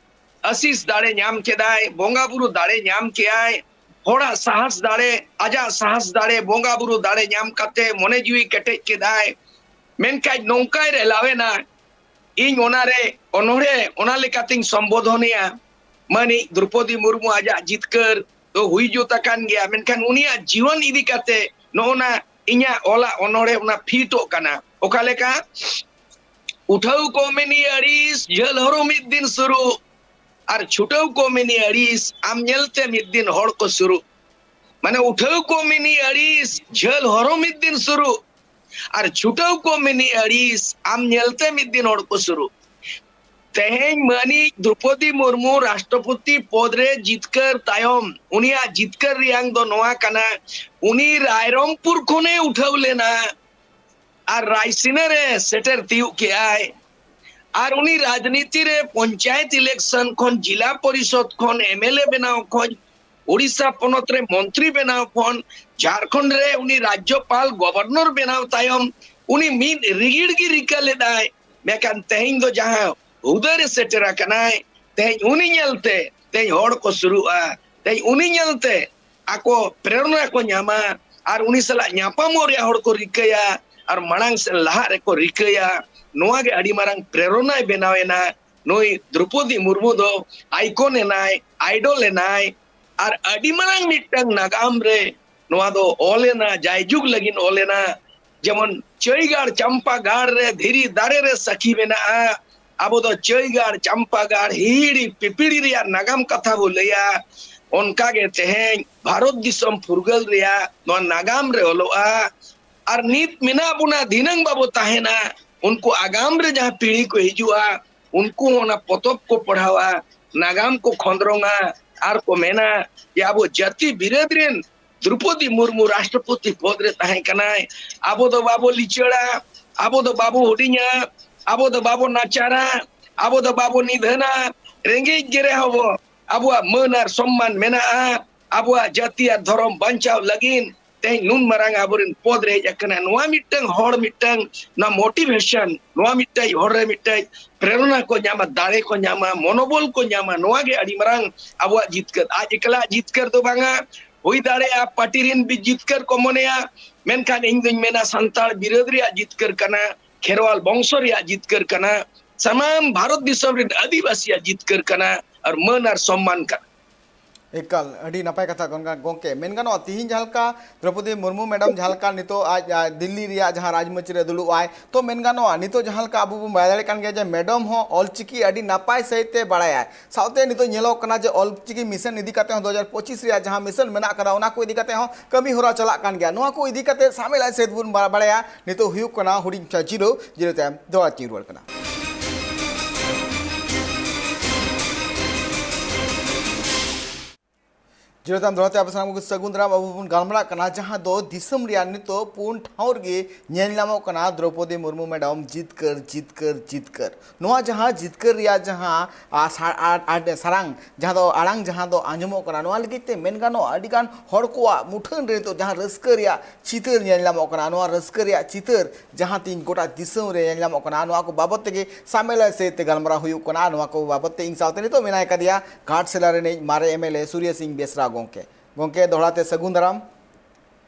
ᱟᱥᱤᱥ ᱫᱟᱲᱮ ᱧᱟᱢ ᱠᱮᱫᱟᱭ, ᱵᱚᱸᱜᱟ ᱵᱩᱨᱩ ᱫᱟᱲᱮ ᱧᱟᱢ ᱠᱮᱫᱟᱭ, ᱦᱚᱲᱟᱜ ᱥᱟᱦᱟᱥ ᱫᱟᱲᱮ, ᱟᱡᱟᱜ ᱥᱟᱦᱟᱥ ᱫᱟᱲᱮ, ᱵᱚᱸᱜᱟ ᱵᱩᱨᱩ ᱫᱟᱲᱮ ᱧᱟᱢ ᱠᱟᱛᱮ ᱢᱚᱱᱮ ᱡᱤᱣᱤ ᱠᱮᱴᱮᱡ ᱠᱮᱫᱟᱭ᱾ ᱢᱮᱱᱠᱷᱟᱱ ᱱᱚᱝᱠᱟᱭ ᱨᱮᱞᱟᱣᱮᱱᱟ, ᱤᱧ ᱚᱱᱟᱨᱮ ᱚᱱᱚᱬᱦᱮ ᱚᱱᱟ ᱞᱮᱠᱟᱛᱤᱧ ᱥᱚᱢᱵᱳᱫᱷᱚᱱᱮᱭᱟ᱾ ᱢᱟᱹᱱᱤᱡ ᱫᱨᱚᱯᱚᱫᱤ ᱢᱩᱨᱢᱩ ᱟᱡᱟᱜ ᱡᱤᱛᱠᱟᱹᱨ ᱫᱚ ᱦᱩᱭ ᱡᱩᱛ ᱟᱠᱟᱱ ᱜᱮᱭᱟ, ᱢᱮᱱᱠᱷᱟᱱ ᱩᱱᱤᱭᱟᱜ ᱡᱤᱭᱚᱱ ᱤᱫᱤ ᱠᱟᱛᱮ ᱱᱚᱜᱼᱚ ᱱᱟ ᱤᱧᱟᱜ ᱚᱞᱟᱜ ᱚᱱᱚᱬᱦᱮ ᱚᱱᱟ ᱯᱷᱤᱴᱚᱜ ᱠᱟᱱᱟ᱾ ᱚᱠᱟ ᱞᱮᱠᱟ? ᱩᱴᱷᱟᱹᱣ ᱠᱚ ᱢᱮᱱᱤ ᱟᱹᱲᱤᱥ, ᱡᱷᱟᱹᱞ ᱦᱚᱨᱚ ᱢᱤᱫ ᱫᱤᱱ ᱥᱩᱨᱩᱜ᱾ ᱟᱨ ᱪᱷᱩᱴᱟᱹᱣ ᱠᱚ ᱢᱮᱱᱤ ᱟᱹᱲᱤᱥ, ᱟᱢ ᱧᱮᱞᱛᱮ ᱢᱤᱫ ᱫᱤᱱ ᱦᱚᱲ ᱠᱚ ᱥᱩᱨᱩᱜ᱾ ᱢᱟᱱᱮ ᱩᱴᱷᱟᱹᱣ ᱠᱚ ᱢᱮᱱᱤ ᱟᱹᱲᱤᱥ, ᱡᱷᱟᱹᱞ ᱦᱚᱨᱚ ᱢᱤᱫ ᱫᱤᱱ ᱥᱩᱨᱩᱜ᱾ ᱟᱨ ᱪᱷᱩᱴᱟᱹᱣ ᱠᱚ ᱢᱮᱱᱤ ᱟᱹᱲᱤᱥ, ᱟᱢ ᱧᱮᱞᱛᱮ ᱢᱤᱫ ᱫᱤᱱ ᱦᱚᱲ ᱠᱚ ᱥᱩᱨᱩᱜ᱾ ᱛᱮᱦᱮᱧ ᱢᱟᱹᱱᱤᱡ ᱫᱨᱚᱯᱚᱫᱤ ᱢᱩᱨᱢᱩ ᱨᱟᱥᱴᱨᱚᱯᱚᱛᱤ ᱯᱚᱫ ᱨᱮ ᱡᱤᱛᱠᱟᱹᱨ ᱛᱟᱭᱚᱢ, ᱩᱱᱤᱭᱟᱜ ᱡᱤᱛᱠᱟᱹᱨ ᱨᱮᱭᱟᱝ ᱫᱚ ᱱᱚᱣᱟ ᱠᱟᱱᱟ, ᱩᱱᱤ ᱨᱟᱭᱨᱚᱝᱯᱩᱨ ᱠᱷᱚᱱᱮ ᱩᱴᱷᱟᱹᱣ ᱞᱮᱱᱟ ᱟᱨ ᱨᱟᱭᱥᱤᱱᱟᱹ ᱨᱮ ᱥᱮᱴᱮᱨ ᱛᱤᱭᱩᱜ ᱠᱮᱜᱼᱟᱭ᱾ ᱟᱨ ᱩᱱᱤ ᱨᱟᱡᱽᱱᱤᱛᱤ ᱨᱮ ᱯᱚᱧᱪᱟᱭᱮᱛ ᱤᱞᱮᱠᱥᱚᱱ ᱠᱷᱚᱱ, ᱡᱤᱞᱟ ᱯᱚᱨᱤᱥᱚᱫ ᱠᱷᱚᱱ, ᱮᱢ ᱮᱞ ᱮ ᱵᱮᱱᱟᱣ ᱠᱷᱚᱱ, ᱳᱰᱤᱥᱟ ᱯᱚᱱᱚᱛ ᱨᱮ ᱢᱚᱱᱛᱨᱤ ᱵᱮᱱᱟᱣ ᱠᱷᱚᱱ, ᱡᱷᱟᱲᱠᱷᱚᱸᱰ ᱨᱮ ᱩᱱᱤ ᱨᱟᱡᱽᱡᱚᱯᱟᱞ ᱜᱚᱵᱚᱨᱱᱚᱨ ᱵᱮᱱᱟᱣ ᱛᱟᱭᱚᱢ, ᱩᱱᱤ ᱢᱤᱫ ᱨᱤᱜᱤᱲ ᱜᱮ ᱨᱤᱠᱟᱹ ᱞᱮᱫᱟᱭ᱾ ᱢᱮᱱᱠᱷᱟᱱ ᱛᱮᱦᱮᱧ ᱫᱚ ᱡᱟᱦᱟᱸ ᱦᱩᱫᱟᱹ ᱨᱮ ᱥᱮᱴᱮᱨ ᱟᱠᱟᱱᱟᱭ, ᱛᱮᱦᱮᱧ ᱩᱱᱤ ᱧᱮᱞᱛᱮ ᱛᱮᱦᱮᱧ ᱦᱚᱲ ᱠᱚ ᱥᱩᱨᱩᱜᱼᱟ, ᱛᱮᱦᱮᱧ ᱩᱱᱤ ᱧᱮᱞᱛᱮ ᱟᱠᱚ ᱯᱨᱮᱨᱚᱱᱟ ᱠᱚ ᱧᱟᱢᱟ ᱟᱨ ᱩᱱᱤ ᱥᱟᱞᱟᱜ ᱧᱟᱯᱟᱢᱚᱜ ᱨᱮᱭᱟᱜ ᱦᱚᱲ ᱠᱚ ᱨᱤᱠᱟᱹᱭᱟ ᱟᱨ ᱢᱟᱲᱟᱝ ᱥᱮᱫ ᱞᱟᱦᱟᱜ ᱨᱮᱠᱚ ᱨᱤᱠᱟᱹᱭᱟ᱾ ᱱᱚᱣᱟ ᱜᱮ ᱟᱹᱰᱤ ᱢᱟᱨᱟᱝ ᱯᱨᱮᱨᱚᱱᱟᱭ ᱵᱮᱱᱟᱣ ᱮᱱᱟ᱾ ᱱᱩᱭ ᱫᱨᱚᱯᱚᱫᱤ ᱢᱩᱨᱢᱩ ᱫᱚ ᱟᱭᱠᱚᱱ ᱮᱱᱟᱭ, ᱟᱭᱰᱚᱞ ᱮᱱᱟᱭ, ᱟᱨ ᱟᱹᱰᱤ ᱢᱟᱨᱟᱝ ᱢᱤᱫᱴᱟᱝ ᱱᱟᱜᱟᱢ ᱨᱮ ᱱᱚᱣᱟ ᱫᱚ ᱚᱞ ᱮᱱᱟ, ᱡᱟᱭᱡᱩᱜᱽ ᱞᱟᱹᱜᱤᱫ ᱚᱞ ᱮᱱᱟ᱾ ᱡᱮᱢᱚᱱ ᱪᱟᱹᱭᱜᱟᱲ ᱪᱟᱢᱯᱟ ᱜᱟᱲ ᱨᱮ ᱫᱷᱤᱨᱤ ᱫᱟᱨᱮ ᱨᱮ ᱥᱟᱹᱠᱷᱤ ᱢᱮᱱᱟᱜᱼᱟ᱾ ᱟᱵᱚ ᱫᱚ ᱪᱟᱹᱭᱜᱟᱲ ᱪᱟᱢᱯᱟ ᱜᱟᱲ ᱦᱤᱦᱤᱲᱤ ᱯᱤᱯᱤᱲᱤ ᱨᱮᱭᱟᱜ ᱱᱟᱜᱟᱢ ᱠᱟᱛᱷᱟ ᱵᱚ ᱞᱟᱹᱭᱟ᱾ ᱚᱱᱠᱟ ᱜᱮ ᱛᱮᱦᱮᱧ ᱵᱷᱟᱨᱚᱛ ᱫᱤᱥᱚᱢ ᱯᱷᱩᱨᱜᱟᱹᱞ ᱨᱮᱭᱟᱜ ᱱᱚᱣᱟ ᱱᱟᱜᱟᱢ ᱨᱮ ᱚᱞᱚᱜᱼᱟ᱾ ᱟᱨ ᱱᱤᱛ ᱢᱮᱱᱟᱜ ᱵᱚᱱᱟ, ᱫᱷᱤᱱᱟᱹᱝ ᱵᱟᱵᱚ ᱛᱟᱦᱮᱱᱟ, ᱩᱱᱠᱩ ᱟᱜᱟᱢ ᱨᱮ ᱡᱟᱦᱟᱸ ᱯᱤᱲᱦᱤ ᱠᱚ ᱦᱤᱡᱩᱜᱼᱟ, ᱩᱱᱠᱩ ᱦᱚᱸ ᱚᱱᱟ ᱯᱚᱛᱚᱵ ᱠᱚ ᱯᱟᱲᱦᱟᱣᱟ᱾ ᱱᱟᱜᱟᱢ ᱠᱚ ᱠᱷᱚᱸᱫᱽᱨᱚᱝᱟ ᱟᱨ ᱠᱚ ᱢᱮᱱᱟ ᱡᱮ ᱟᱵᱚ ᱡᱟᱹᱛᱤ ᱵᱤᱨᱟᱹᱫ ᱨᱮᱱ ᱫᱨᱚᱯᱚᱫᱤ ᱢᱩᱨᱢᱩ ᱨᱟᱥᱴᱨᱚᱯᱚᱛᱤ ᱯᱚᱫ ᱨᱮ ᱛᱟᱦᱮᱸ ᱠᱟᱱᱟᱭ᱾ ᱟᱵᱚ ᱫᱚ ᱵᱟᱵᱚ ᱞᱤᱪᱟᱹᱲᱟ, ᱟᱵᱚ ᱫᱚ ᱵᱟᱵᱚ ᱦᱩᱰᱤᱧᱟ, ᱟᱵᱚ ᱫᱚ ᱵᱟᱵᱚ ᱱᱟᱪᱟᱨᱟ, ᱟᱵᱚ ᱫᱚ ᱵᱟᱵᱚ ᱱᱤᱫᱷᱟᱹᱱᱟ᱾ ᱨᱮᱸᱜᱮᱡ ᱜᱮ ᱨᱮᱦᱚᱸ ᱵᱚ ᱟᱵᱚᱣᱟᱜ ᱢᱟᱹᱱ ᱟᱨ ᱥᱚᱢᱢᱟᱱ ᱢᱮᱱᱟᱜᱼᱟ᱾ ᱟᱵᱚᱣᱟᱜ ᱡᱟᱹᱛᱤ ᱟᱨ ᱫᱷᱚᱨᱚᱢ ᱵᱟᱧᱪᱟᱣ ᱞᱟᱹᱜᱤᱫ ᱛᱮᱦᱮᱧ ᱱᱩᱱ ᱢᱟᱨᱟᱝ ᱟᱵᱚᱨᱮᱱ ᱯᱚᱫ ᱨᱮ ᱦᱮᱡ ᱟᱠᱟᱱᱟ᱾ ᱱᱚᱣᱟ ᱢᱤᱫᱴᱟᱝ ᱦᱚᱲ ᱢᱤᱫᱴᱟᱝ ᱱᱚᱣᱟ ᱢᱳᱴᱤᱵᱷᱮᱥᱚᱱ, ᱱᱚᱣᱟ ᱢᱤᱫᱴᱟᱝ ᱦᱚᱲ ᱨᱮ ᱢᱤᱫᱴᱟᱝ ᱯᱨᱮᱨᱚᱱᱟ ᱠᱚ ᱧᱟᱢᱟ, ᱫᱟᱲᱮ ᱠᱚ ᱧᱟᱢᱟ, ᱢᱚᱱᱳᱵᱚᱞ ᱠᱚ ᱧᱟᱢᱟ᱾ ᱱᱚᱣᱟ ᱜᱮ ᱟᱹᱰᱤ ᱢᱟᱨᱟᱝ ᱟᱵᱚᱣᱟᱜ ᱡᱤᱛᱠᱟᱹᱨ᱾ ᱟᱡ ᱮᱠᱞᱟ ᱡᱤᱛᱠᱟᱹᱨ ᱫᱚ ᱵᱟᱝᱟ, ᱦᱩᱭ ᱫᱟᱲᱮᱭᱟᱜᱼᱟ ᱯᱟᱨᱴᱤ ᱨᱮᱱ ᱵᱤ-, ᱡᱤᱛᱠᱟᱹᱨ ᱠᱚ ᱢᱚᱱᱮᱭᱟ, ᱢᱮᱱᱠᱷᱟᱱ ᱤᱧ ᱫᱩᱧ ᱢᱮᱱᱟ ᱥᱟᱱᱛᱟᱲ ᱵᱤᱨᱟᱹᱫ ᱨᱮᱭᱟᱜ ᱡᱤᱛᱠᱟᱹᱨ ᱠᱟᱱᱟ, ᱠᱷᱮᱨᱣᱟᱞ ᱵᱚᱝᱥᱚ ᱨᱮᱭᱟᱜ ᱡᱤᱛᱠᱟᱹᱨ ᱠᱟᱱᱟ, ᱥᱟᱱᱟᱢ ᱵᱷᱟᱨᱚᱛ ᱫᱤᱥᱚᱢ ᱨᱮᱱ ᱟᱹᱫᱤᱵᱟᱹᱥᱤᱭᱟᱜ ᱡᱤᱛᱠᱟᱹᱨ ᱠᱟᱱᱟ ᱟᱨ ᱢᱟᱹᱱ ᱟᱨ ᱥᱚᱢᱢᱟᱱ ᱠᱟᱱᱟ᱾ ᱮᱠᱟᱞ, ᱟᱹᱰᱤ ᱱᱟᱯᱟᱭ ᱠᱟᱛᱷᱟ ᱠᱟᱱᱟ ᱜᱚᱝᱠᱮ᱾ ᱢᱮᱱ ᱜᱟᱱᱚᱜᱼᱟ, ᱛᱤᱦᱤᱧ ᱡᱟᱦᱟᱸ ᱞᱮᱠᱟ ᱫᱨᱚᱯᱚᱫᱤ ᱢᱩᱨᱢᱩ ᱢᱮᱰᱟᱢ ᱡᱟᱦᱟᱸ ᱞᱮᱠᱟ ᱱᱤᱛᱚᱜ ᱟᱡ, ᱟᱡ ᱫᱤᱞᱞᱤ ᱨᱮᱭᱟᱜ ᱡᱟᱦᱟᱸ ᱨᱟᱡᱽᱢᱟᱹᱪᱤ ᱨᱮ ᱫᱩᱲᱩᱵ ᱟᱭ, ᱛᱚ ᱢᱮᱱ ᱜᱟᱱᱚᱜᱼᱟ, ᱱᱤᱛᱚᱜ ᱡᱟᱦᱟᱸ ᱞᱮᱠᱟ ᱟᱵᱚ ᱵᱚᱱ ᱵᱟᱲᱟᱭ ᱫᱟᱲᱮᱭᱟᱜ ᱠᱟᱱ ᱜᱮᱭᱟ ᱡᱮ ᱢᱮᱰᱟᱢ ᱦᱚᱸ ᱚᱞᱪᱤᱠᱤ ᱟᱹᱰᱤ ᱱᱟᱯᱟᱭ ᱥᱟᱺᱦᱤᱡ ᱛᱮ ᱵᱟᱲᱟᱭᱟᱭ᱾ ᱥᱟᱶᱛᱮ ᱱᱤᱛᱚᱜ ᱧᱮᱞᱚᱜ ᱠᱟᱱᱟ ᱡᱮ ᱚᱞᱪᱤᱠᱤ ᱢᱤᱥᱚᱱ ᱤᱫᱤ ᱠᱟᱛᱮ ᱦᱚᱸ ᱫᱩ ᱦᱟᱡᱟᱨ ᱯᱚᱸᱪᱤᱥ ᱨᱮᱭᱟᱜ ᱡᱟᱦᱟᱸ ᱢᱤᱥᱚᱱ ᱢᱮᱱᱟᱜ ᱟᱠᱟᱫᱟ, ᱚᱱᱟ ᱠᱚ ᱤᱫᱤ ᱠᱟᱛᱮ ᱦᱚᱸ ᱠᱟᱹᱢᱤ ᱦᱚᱨᱟ ᱪᱟᱞᱟᱜ ᱠᱟᱱ ᱜᱮᱭᱟ᱾ ᱱᱚᱣᱟ ᱠᱚ ᱤᱫᱤ ᱠᱟᱛᱮ ᱥᱟᱢᱮᱞᱟᱭ ᱥᱮᱫ ᱵᱚᱱ ᱵᱟ-, ᱵᱟᱲᱟᱭᱟ᱾ ᱱᱤᱛᱚᱜ ᱦᱩᱭᱩᱜ ᱠᱟᱱᱟ ᱦᱩᱰᱤᱧ ᱢᱟᱪᱷᱟ ᱡᱤᱨᱟᱹᱣ᱾ ᱡᱤᱨᱟᱹᱣ ᱛᱟᱭᱚᱢ ᱫᱚᱦᱲᱟ ᱛᱤᱧ ᱨᱩᱣᱟᱹᱲ ᱠᱟᱱᱟ᱾ ᱡᱤᱨᱟᱹᱣ ᱛᱟᱭᱚᱢ ᱫᱚᱦᱲᱟ ᱛᱮ ᱟᱯᱮ ᱥᱟᱱᱟᱢ ᱠᱚᱜᱮ ᱥᱟᱹᱜᱩᱱ ᱫᱟᱨᱟᱢ᱾ ᱟᱵᱚ ᱵᱚᱱ ᱜᱟᱞᱢᱟᱨᱟᱜ ᱠᱟᱱᱟ ᱡᱟᱦᱟᱸ ᱫᱚ ᱫᱤᱥᱚᱢ ᱨᱮᱭᱟᱜ ᱱᱤᱛᱚᱜ ᱯᱩᱱ ᱴᱷᱟᱶ ᱨᱮᱜᱮ ᱧᱮᱞ ᱧᱟᱢᱚᱜ ᱠᱟᱱᱟ ᱫᱨᱚᱯᱚᱫᱤ ᱢᱩᱨᱢᱩ ᱢᱮᱰᱟᱢ ᱡᱤᱛᱠᱟᱹᱨ, ᱡᱤᱛᱠᱟᱹᱨ, ᱡᱤᱛᱠᱟᱹᱨ᱾ ᱱᱚᱣᱟ ᱡᱟᱦᱟᱸ ᱡᱤᱛᱠᱟᱹᱨ ᱨᱮᱭᱟᱜ ᱡᱟᱦᱟᱸ, ᱟ, ᱥᱟ-, ᱟ, ᱟ, ᱥᱟᱨᱟᱝ, ᱡᱟᱦᱟᱸ ᱫᱚ ᱟᱲᱟᱝ ᱡᱟᱦᱟᱸ ᱫᱚ ᱟᱸᱡᱚᱢᱚᱜ ᱠᱟᱱᱟ, ᱱᱚᱣᱟ ᱞᱟᱹᱜᱤᱫ ᱛᱮ ᱢᱮᱱ ᱜᱟᱱᱚᱜᱼᱟ, ᱟᱹᱰᱤ ᱜᱟᱱ ᱦᱚᱲ ᱠᱚᱣᱟᱜ ᱢᱩᱴᱷᱟᱹᱱ ᱨᱮ ᱱᱤᱛᱚᱜ ᱡᱟᱦᱟᱸ ᱨᱟᱹᱥᱠᱟᱹ ᱨᱮᱭᱟᱜ ᱪᱤᱛᱟᱹᱨ ᱧᱮᱞ ᱧᱟᱢᱚᱜ ᱠᱟᱱᱟ, ᱱᱚᱣᱟ ᱨᱟᱹᱥᱠᱟᱹ ᱨᱮᱭᱟᱜ ᱪᱤᱛᱟᱹᱨ ᱡᱟᱦᱟᱸ ᱛᱤᱧ ᱜᱚᱴᱟ ᱫᱤᱥᱚᱢ ᱨᱮ ᱧᱮᱞ ᱧᱟᱢᱚᱜ ᱠᱟᱱᱟ, ᱱᱚᱣᱟ ᱠᱚ ᱵᱟᱵᱚᱫ ᱛᱮᱜᱮ ᱥᱟᱢᱮᱞᱟᱭ ᱥᱮᱫ ᱛᱮ ᱜᱟᱞᱢᱟᱨᱟᱣ ᱦᱩᱭᱩᱜ ᱠᱟᱱᱟ᱾ ᱱᱚᱣᱟ ᱠᱚ ᱵᱟᱵᱚᱫ ᱛᱮ ᱤᱧ ᱥᱟᱶᱛᱮ ᱱᱤᱛᱚᱜ ᱢᱮᱱᱟᱭ ᱠᱟᱫᱮᱭᱟ ᱜᱷᱟᱴᱥᱤᱞᱟ ᱨᱤᱱᱤᱡ ᱢᱟᱨᱮ ᱮᱢ ᱮᱞ ᱮ ᱥᱩᱨᱭᱚ ᱥᱤᱝ ᱵᱮᱥᱨᱟ ᱜᱚᱝᱠᱮ᱾ ᱜᱚᱝᱠᱮ, ᱫᱚᱦᱲᱟ ᱛᱮ ᱥᱟᱹᱜᱩᱱ ᱫᱟᱨᱟᱢ᱾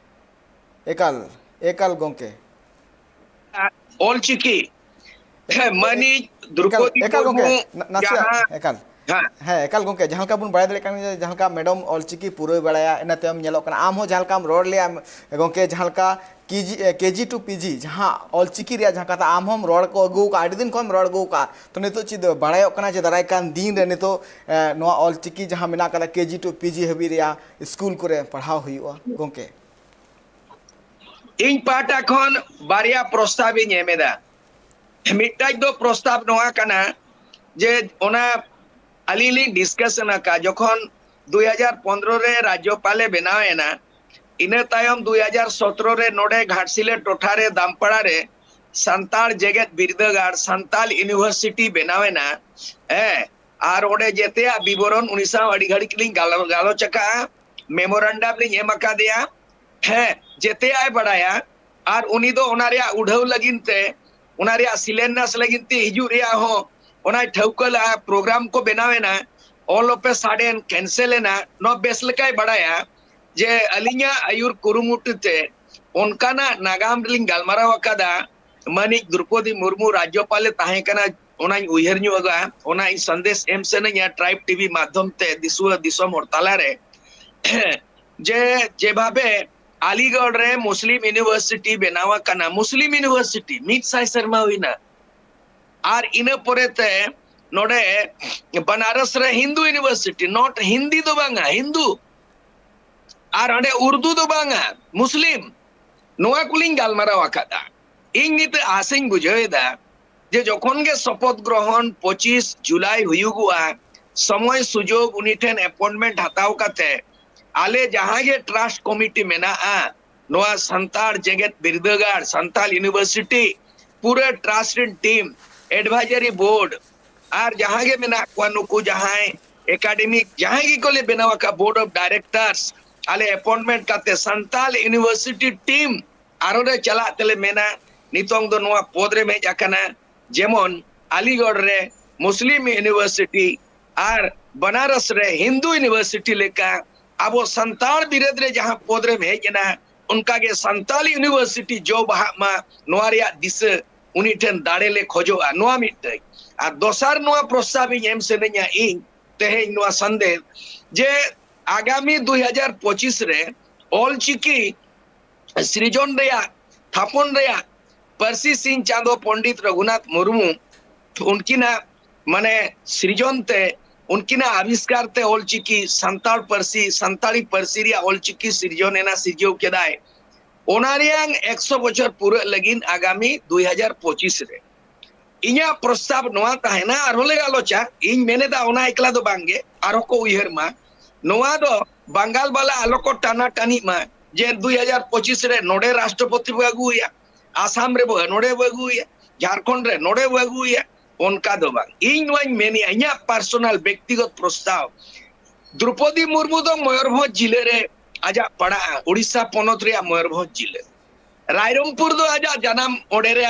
ᱮᱠᱟᱞ, ᱮᱠᱟᱞ ᱜᱚᱝᱠᱮ᱾ ᱚᱞᱪᱤᱠᱤ, ᱮ-, ᱮ-, ᱢᱟᱹᱱᱤᱡ ᱮᱠᱟᱞ, ᱫᱨᱚᱯᱚᱫᱤ ᱮᱠᱟᱞ ᱜᱚᱝᱠᱮ, ᱢᱩᱨᱢᱩ ᱱᱟ-, ᱱᱟᱥᱮᱭᱟᱜ, ᱡᱟᱦᱟᱸ, ᱮᱠᱟᱞ᱾ ᱦᱮᱸ᱾ ᱦᱮᱸ, ᱮᱠᱟᱞ ᱜᱚᱝᱠᱮ, ᱡᱟᱦᱟᱸ ᱞᱮᱠᱟ ᱵᱚᱱ ᱵᱟᱲᱟᱭ ᱫᱟᱲᱮᱭᱟᱜ ᱠᱟᱱ ᱜᱮᱭᱟ, ᱡᱟᱦᱟᱸ ᱞᱮᱠᱟ ᱢᱮᱰᱟᱢ ᱚᱞᱪᱤᱠᱤ ᱯᱩᱨᱟᱹᱣ ᱵᱟᱲᱟᱭᱟ, ᱤᱱᱟᱹ ᱛᱟᱭᱚᱢ ᱧᱮᱞᱚᱜ ᱠᱟᱱᱟ, ᱟᱢ ᱦᱚᱸ ᱡᱟᱦᱟᱸ ᱞᱮᱠᱟᱢ ᱨᱚᱲ ᱞᱮᱜᱼᱟ, ᱜᱚᱝᱠᱮ, ᱡᱟᱦᱟᱸ ᱞᱮᱠᱟ ᱠᱮᱡᱤ, ᱮ, ᱠᱮᱡᱤ ᱴᱩ ᱯᱤᱡᱤ, ᱡᱟᱦᱟᱸ ᱚᱞᱪᱤᱠᱤ ᱨᱮᱭᱟᱜ ᱡᱟᱦᱟᱸ ᱠᱟᱛᱷᱟ ᱟᱢ ᱦᱚᱸᱢ ᱨᱚᱲ ᱠᱚ ᱟᱹᱜᱩ ᱟᱠᱟᱫᱼᱟ, ᱟᱹᱰᱤ ᱫᱤᱱ ᱠᱷᱚᱱᱮᱢ ᱨᱚᱲ ᱟᱹᱜᱩ ᱟᱠᱟᱫᱼᱟ, ᱛᱚ ᱱᱤᱛᱚᱜ ᱪᱮᱫ ᱵᱟᱲᱟᱭᱚᱜ ᱠᱟᱱᱟ ᱡᱮ ᱫᱟᱨᱟᱭ ᱠᱟᱱ ᱫᱤᱱ ᱨᱮ ᱱᱤᱛᱚᱜ, ᱮ, ᱱᱚᱣᱟ ᱚᱞᱪᱤᱠᱤ ᱡᱟᱦᱟᱸ ᱢᱮᱱᱟᱜ ᱟᱠᱟᱫᱟ ᱠᱮᱡᱤ ᱴᱩ ᱯᱤᱡᱤ ᱦᱟᱹᱵᱤᱡ ᱨᱮᱭᱟᱜ ᱥᱠᱩᱞ ᱠᱚᱨᱮ ᱯᱟᱲᱦᱟᱣ ᱦᱩᱭᱩᱜᱼᱟ ᱜᱚᱝᱠᱮ? ᱤᱧ ᱯᱟᱦᱴᱟ ᱠᱷᱚᱱ ᱵᱟᱨᱭᱟ ᱯᱨᱚᱥᱛᱟᱵ ᱤᱧ ᱮᱢ ᱮᱫᱟ᱾ ᱢᱤᱫᱴᱟᱝ ᱫᱚ ᱯᱨᱚᱥᱛᱟᱵ ᱱᱚᱣᱟ ᱠᱟᱱᱟ ᱡᱮ ᱚᱱᱟ ᱟᱹᱞᱤᱧ ᱞᱤᱧ ᱰᱤᱥᱠᱟᱥᱚᱱ ᱟᱠᱟᱫ, ᱡᱚᱠᱷᱚᱱ ᱫᱩᱭ ᱦᱟᱡᱟᱨ ᱯᱚᱱᱨᱚ ᱨᱮ ᱨᱟᱡᱽᱡᱚᱯᱟᱞᱮ ᱵᱮᱱᱟᱣ ᱮᱱᱟ, ᱤᱱᱟᱹ ᱛᱟᱭᱚᱢ ᱫᱩᱭ ᱦᱟᱡᱟᱨ ᱥᱚᱛᱨᱚ ᱨᱮ ᱱᱚᱰᱮ ᱜᱷᱟᱴᱥᱤᱞᱟᱹ ᱴᱚᱴᱷᱟ ᱨᱮ ᱫᱟᱢᱯᱟᱲᱟ ᱨᱮ ᱥᱟᱱᱛᱟᱲ ᱡᱮᱜᱮᱛ ᱵᱤᱨᱫᱟᱹᱜᱟᱲ, ᱥᱟᱱᱛᱟᱞ ᱤᱭᱩᱱᱤᱵᱷᱟᱨᱥᱤᱴᱤ ᱵᱮᱱᱟᱣ ᱮᱱᱟ᱾ ᱦᱮᱸ, ᱟᱨ ᱚᱸᱰᱮ ᱡᱮᱛᱮᱭᱟᱜ ᱵᱤᱵᱚᱨᱚᱱ ᱩᱱᱤ ᱥᱟᱶ ᱟᱹᱰᱤ ᱜᱷᱟᱹᱲᱤᱡ ᱞᱤᱧ ᱜᱟᱞᱚ-, ᱜᱟᱞᱚᱪ ᱟᱠᱟᱫᱼᱟ, ᱢᱮᱢᱳᱨᱟᱱᱰᱟᱢ ᱞᱤᱧ ᱮᱢ ᱟᱠᱟᱫᱮᱭᱟ᱾ ᱦᱮᱸ, ᱡᱮᱛᱮᱭᱟᱜ ᱮ ᱵᱟᱲᱟᱭᱟ᱾ ᱟᱨ ᱩᱱᱤ ᱫᱚ ᱚᱱᱟ ᱨᱮᱭᱟᱜ ᱩᱰᱷᱟᱹᱣ ᱞᱟᱹᱜᱤᱫ ᱛᱮ, ᱚᱱᱟ ᱨᱮᱭᱟᱜ ᱥᱤᱞᱮᱱᱱᱟᱥ ᱞᱟᱹᱜᱤᱫ ᱛᱮ ᱦᱤᱡᱩᱜ ᱨᱮᱭᱟᱜ ᱦᱚᱸ ᱚᱱᱟᱭ ᱴᱷᱟᱹᱣᱠᱟᱹ ᱞᱮᱫᱼᱟ᱾ ᱯᱨᱳᱜᱨᱟᱢ ᱠᱚ ᱵᱮᱱᱟᱣ ᱮᱱᱟ, all of a sudden cancel ᱮᱱᱟ᱾ ᱱᱚᱣᱟ ᱵᱮᱥ ᱞᱮᱠᱟᱭ ᱵᱟᱲᱟᱭᱟ ᱡᱮ ᱟᱹᱞᱤᱧᱟᱜ ᱟᱹᱭᱩᱨ ᱠᱩᱨᱩᱢᱩᱴᱩ ᱛᱮ ᱚᱱᱠᱟᱱᱟᱜ ᱱᱟᱜᱟᱢ ᱨᱮᱞᱤᱧ ᱜᱟᱞᱢᱟᱨᱟᱣ ᱟᱠᱟᱫᱟ, ᱢᱟᱹᱱᱤᱡ ᱫᱨᱚᱯᱚᱫᱤ ᱢᱩᱨᱢᱩ ᱨᱟᱡᱽᱡᱚᱯᱟᱞᱮ ᱛᱟᱦᱮᱸ ᱠᱟᱱᱟ, ᱚᱱᱟᱧ ᱩᱭᱦᱟᱹᱨ ᱧᱚᱜ ᱟᱠᱟᱫᱼᱟ, ᱚᱱᱟ ᱤᱧ ᱥᱟᱸᱫᱮᱥ ᱮᱢ ᱥᱟᱱᱟᱧᱟ ᱴᱨᱟᱭᱤᱵᱽ ᱴᱤᱵᱷᱤ ᱢᱟᱫᱽᱫᱷᱚᱢ ᱛᱮ ᱫᱤᱥᱩᱣᱟᱹ ᱫᱤᱥᱚᱢ ᱦᱚᱲ ᱛᱟᱞᱟᱨᱮ᱾ ᱡᱮ ᱡᱮᱵᱷᱟᱵᱮ ᱟᱞᱤᱜᱚᱲ ᱨᱮ ᱢᱩᱥᱞᱤᱢ ᱤᱭᱩᱱᱤᱵᱷᱟᱨᱥᱤᱴᱤ ᱵᱮᱱᱟᱣ ᱟᱠᱟᱱᱟ, ᱢᱩᱥᱞᱤᱢ ᱤᱭᱩᱱᱤᱵᱷᱟᱨᱥᱤᱴᱤ ᱢᱤᱫ ᱥᱟᱭ ᱥᱮᱨᱢᱟ ᱦᱩᱭᱱᱟ, ᱟᱨ ᱤᱱᱟᱹ ᱯᱚᱨᱮᱛᱮ ᱱᱚᱰᱮ ᱵᱟᱱᱟᱨᱚᱥ ᱨᱮ ᱦᱤᱱᱫᱩ ᱤᱭᱩᱱᱤᱵᱷᱟᱨᱥᱤᱴᱤ, not ᱦᱤᱱᱫᱤ ᱫᱚ ᱵᱟᱝᱟ, ᱦᱤᱱᱫᱩ, ᱟᱨ ᱚᱸᱰᱮ ᱩᱨᱫᱩ ᱫᱚ ᱵᱟᱝᱟ, ᱢᱩᱥᱞᱤᱢ᱾ ᱱᱚᱣᱟ ᱠᱚᱞᱤᱧ ᱜᱟᱞᱢᱟᱨᱟᱣ ᱟᱠᱟᱫᱟ᱾ ᱤᱧ ᱱᱤᱛᱚᱜ ᱟᱥᱤᱧ ᱵᱩᱡᱷᱟᱹᱣ ᱮᱫᱟ ᱡᱮ ᱡᱚᱠᱷᱚᱱ ᱜᱮ ᱥᱚᱯᱚᱛ ᱜᱨᱚᱦᱚᱱ ᱯᱚᱸᱪᱤᱥ ᱡᱩᱞᱟᱭ ᱦᱩᱭᱩᱜᱚᱜᱼᱟ, ᱥᱚᱢᱚᱭ ᱥᱩᱡᱳᱜᱽ ᱩᱱᱤ ᱴᱷᱮᱱ ᱮᱯᱚᱭᱮᱱᱴᱢᱮᱱᱴ ᱦᱟᱛᱟᱣ ᱠᱟᱛᱮ ᱟᱞᱮ ᱡᱟᱦᱟᱸ ᱜᱮ ᱴᱨᱟᱥᱴ ᱠᱚᱢᱤᱴᱤ ᱢᱮᱱᱟᱜᱼᱟ, ᱱᱚᱣᱟ ᱥᱟᱱᱛᱟᱲ ᱡᱮᱜᱮᱛ ᱵᱤᱨᱫᱟᱹᱜᱟᱲ, ᱥᱟᱱᱛᱟᱲ ᱤᱭᱩᱱᱤᱵᱷᱟᱨᱥᱤᱴᱤ, ᱯᱩᱨᱟᱹ ᱴᱨᱟᱥᱴ ᱨᱮᱱ ᱴᱤᱢ, ᱮᱰᱵᱷᱟᱭᱡᱟᱨᱤ ᱵᱳᱨᱰ, ᱟᱨ ᱡᱟᱦᱟᱸ ᱜᱮ ᱢᱮᱱᱟᱜ ᱠᱚᱣᱟ ᱱᱩᱠᱩ ᱡᱟᱦᱟᱸᱭ ᱮᱠᱟᱰᱮᱢᱤᱠ ᱡᱟᱦᱟᱸᱭ ᱜᱮᱠᱚ ᱞᱮ ᱵᱮᱱᱟᱣ ᱟᱠᱟᱫ ᱵᱳᱨᱰ ᱚᱯᱷ ᱰᱟᱭᱨᱮᱠᱴᱟᱨᱥ, ᱟᱞᱮ ᱮᱯᱚᱭᱮᱱᱴᱢᱮᱱᱴ ᱠᱟᱛᱮ ᱥᱟᱱᱛᱟᱲ ᱤᱭᱩᱱᱤᱵᱷᱟᱨᱥᱤᱴᱤ ᱴᱤᱢ ᱟᱨᱚ ᱞᱮ ᱪᱟᱞᱟᱜ ᱛᱮᱞᱮ ᱢᱮᱱᱟ, ᱱᱤᱛᱚᱝ ᱫᱚ ᱱᱚᱣᱟ ᱯᱚᱫᱽ ᱨᱮᱢ ᱦᱮᱡ ᱟᱠᱟᱱᱟ, ᱡᱮᱢᱚᱱ ᱟᱞᱤᱜᱚᱲ ᱨᱮ ᱢᱩᱥᱞᱤᱢ ᱤᱭᱩᱱᱤᱵᱷᱟᱨᱥᱤᱴᱤ ᱟᱨ ᱵᱟᱱᱟᱨᱚᱥ ᱨᱮ ᱦᱤᱱᱫᱩ ᱤᱭᱩᱱᱤᱵᱷᱟᱨᱥᱤᱴᱤ ᱞᱮᱠᱟ ᱟᱵᱚ ᱥᱟᱱᱛᱟᱲ ᱵᱤᱨᱟᱹᱫ ᱨᱮ ᱡᱟᱦᱟᱸ ᱯᱚᱫᱽ ᱨᱮᱢ ᱦᱮᱡ ᱮᱱᱟ, ᱚᱱᱠᱟᱜᱮ ᱥᱟᱱᱛᱟᱲ ᱤᱭᱩᱱᱤᱵᱷᱟᱨᱥᱤᱴᱤ ᱡᱚ ᱵᱟᱦᱟᱜ ᱢᱟ, ᱱᱚᱣᱟ ᱨᱮᱭᱟᱜ ᱫᱤᱥᱟᱹ ᱩᱱᱤ ᱴᱷᱮᱱ ᱫᱟᱲᱮ ᱞᱮ ᱠᱷᱚᱡᱚᱜᱼᱟ, ᱱᱚᱣᱟ ᱢᱤᱫᱴᱟᱝ᱾ ᱟᱨ ᱫᱚᱥᱟᱨ ᱱᱚᱣᱟ ᱯᱨᱚᱥᱛᱟᱵ ᱤᱧ ᱮᱢ ᱥᱟᱱᱟᱧᱟ ᱤᱧ ᱛᱮᱦᱮᱧ ᱱᱚᱣᱟ ᱥᱟᱸᱫᱮᱥ ᱡᱮ ᱟᱜᱟᱢᱤ ᱫᱩᱭ ᱦᱟᱡᱟᱨ ᱯᱚᱸᱪᱤᱥ ᱨᱮ ᱚᱞᱪᱤᱠᱤ ᱥᱤᱨᱡᱚᱱ ᱨᱮᱭᱟᱜ, ᱛᱷᱟᱯᱚᱱ ᱨᱮᱭᱟᱜ ᱯᱟᱹᱨᱥᱤ ᱥᱤᱧ ᱪᱟᱸᱫᱚ ᱯᱚᱱᱰᱤᱛ ᱨᱚᱜᱷᱩᱱᱟᱛᱷ ᱢᱩᱨᱢᱩ ᱩᱱᱠᱤᱱᱟᱜ ᱢᱟᱱᱮ ᱥᱤᱨᱡᱚᱱ ᱛᱮ, ᱩᱱᱠᱤᱱᱟᱜ ᱟᱵᱤᱥᱠᱟᱨ ᱛᱮ ᱚᱞᱪᱤᱠᱤ ᱥᱟᱱᱛᱟᱲ ᱯᱟᱹᱨᱥᱤ, ᱥᱟᱱᱛᱟᱲᱤ ᱯᱟᱹᱨᱥᱤ ᱨᱮᱭᱟᱜ ᱚᱞᱪᱤᱠᱤ ᱥᱤᱨᱡᱚᱱ ᱮᱱᱟ, ᱥᱤᱨᱡᱟᱹᱣ ᱠᱮᱫᱟᱭ᱾ ᱚᱱᱟ ᱨᱮᱭᱟᱝ ᱮᱠᱥᱚ ᱵᱚᱪᱷᱚᱨ ᱯᱩᱨᱟᱹᱜ ᱞᱟᱹᱜᱤᱫ ᱟᱜᱟᱢᱤ ᱫᱩᱭ ᱦᱟᱡᱟᱨ ᱯᱚᱸᱪᱤᱥ ᱨᱮ᱾ ᱤᱧᱟᱹᱜ ᱯᱨᱚᱥᱛᱟᱵ ᱱᱚᱣᱟ ᱛᱟᱦᱮᱱᱟ, ᱟᱨᱦᱚᱸ ᱞᱮ ᱜᱟᱞᱚᱪᱟ᱾ ᱤᱧ ᱢᱮᱱᱮᱫᱟ ᱚᱱᱟ ᱮᱠᱞᱟ ᱫᱚ ᱵᱟᱝᱜᱮ, ᱟᱨᱦᱚᱸ ᱠᱚ ᱩᱭᱦᱟᱹᱨ ᱢᱟ᱾ ᱱᱚᱣᱟ ᱫᱚ ᱵᱟᱝᱜᱟᱞ ᱵᱟᱞᱟ ᱟᱞᱚ ᱠᱚ ᱴᱟᱱᱟ ᱴᱟᱱᱤᱜ ᱢᱟ ᱡᱮ ᱫᱩᱭ ᱦᱟᱡᱟᱨ ᱯᱚᱸᱪᱤᱥ ᱨᱮ ᱱᱚᱰᱮ ᱨᱟᱥᱴᱨᱚᱯᱚᱛᱤ ᱵᱚ ᱟᱹᱜᱩᱭᱟ, ᱟᱥᱟᱢ ᱨᱮ ᱵᱚ, ᱱᱚᱰᱮ ᱵᱚ ᱟᱹᱜᱩᱭᱟ, ᱡᱷᱟᱲᱠᱷᱚᱸᱰ ᱨᱮ ᱱᱚᱰᱮ ᱵᱚ ᱟᱹᱜᱩᱭᱟ᱾ ᱚᱱᱠᱟ ᱫᱚ ᱵᱟᱝ᱾ ᱤᱧ ᱱᱚᱣᱟᱧ ᱢᱮᱱᱮᱜᱼᱟ, ᱤᱧᱟᱹᱜ ᱯᱟᱨᱥᱚᱱᱟᱞ ᱵᱮᱠᱛᱤᱜᱚᱛ ᱯᱨᱚᱥᱛᱟᱵ, ᱫᱨᱚᱯᱚᱫᱤ ᱢᱩᱨᱢᱩ ᱫᱚ ᱢᱚᱭᱩᱨᱵᱷᱚᱸᱡᱽ ᱡᱤᱞᱟᱹ ᱨᱮ ᱟᱡᱟᱜ ᱯᱟᱲᱟᱜᱼᱟ, ᱩᱲᱤᱥᱥᱟ ᱯᱚᱱᱚᱛ ᱨᱮᱭᱟᱜ ᱢᱚᱭᱩᱨᱵᱷᱚᱸᱡᱽ ᱡᱤᱞᱟᱹ᱾ ᱨᱟᱭᱨᱚᱝᱯᱩᱨ ᱫᱚ ᱟᱡᱟᱜ ᱡᱟᱱᱟᱢ, ᱚᱸᱰᱮ ᱨᱮ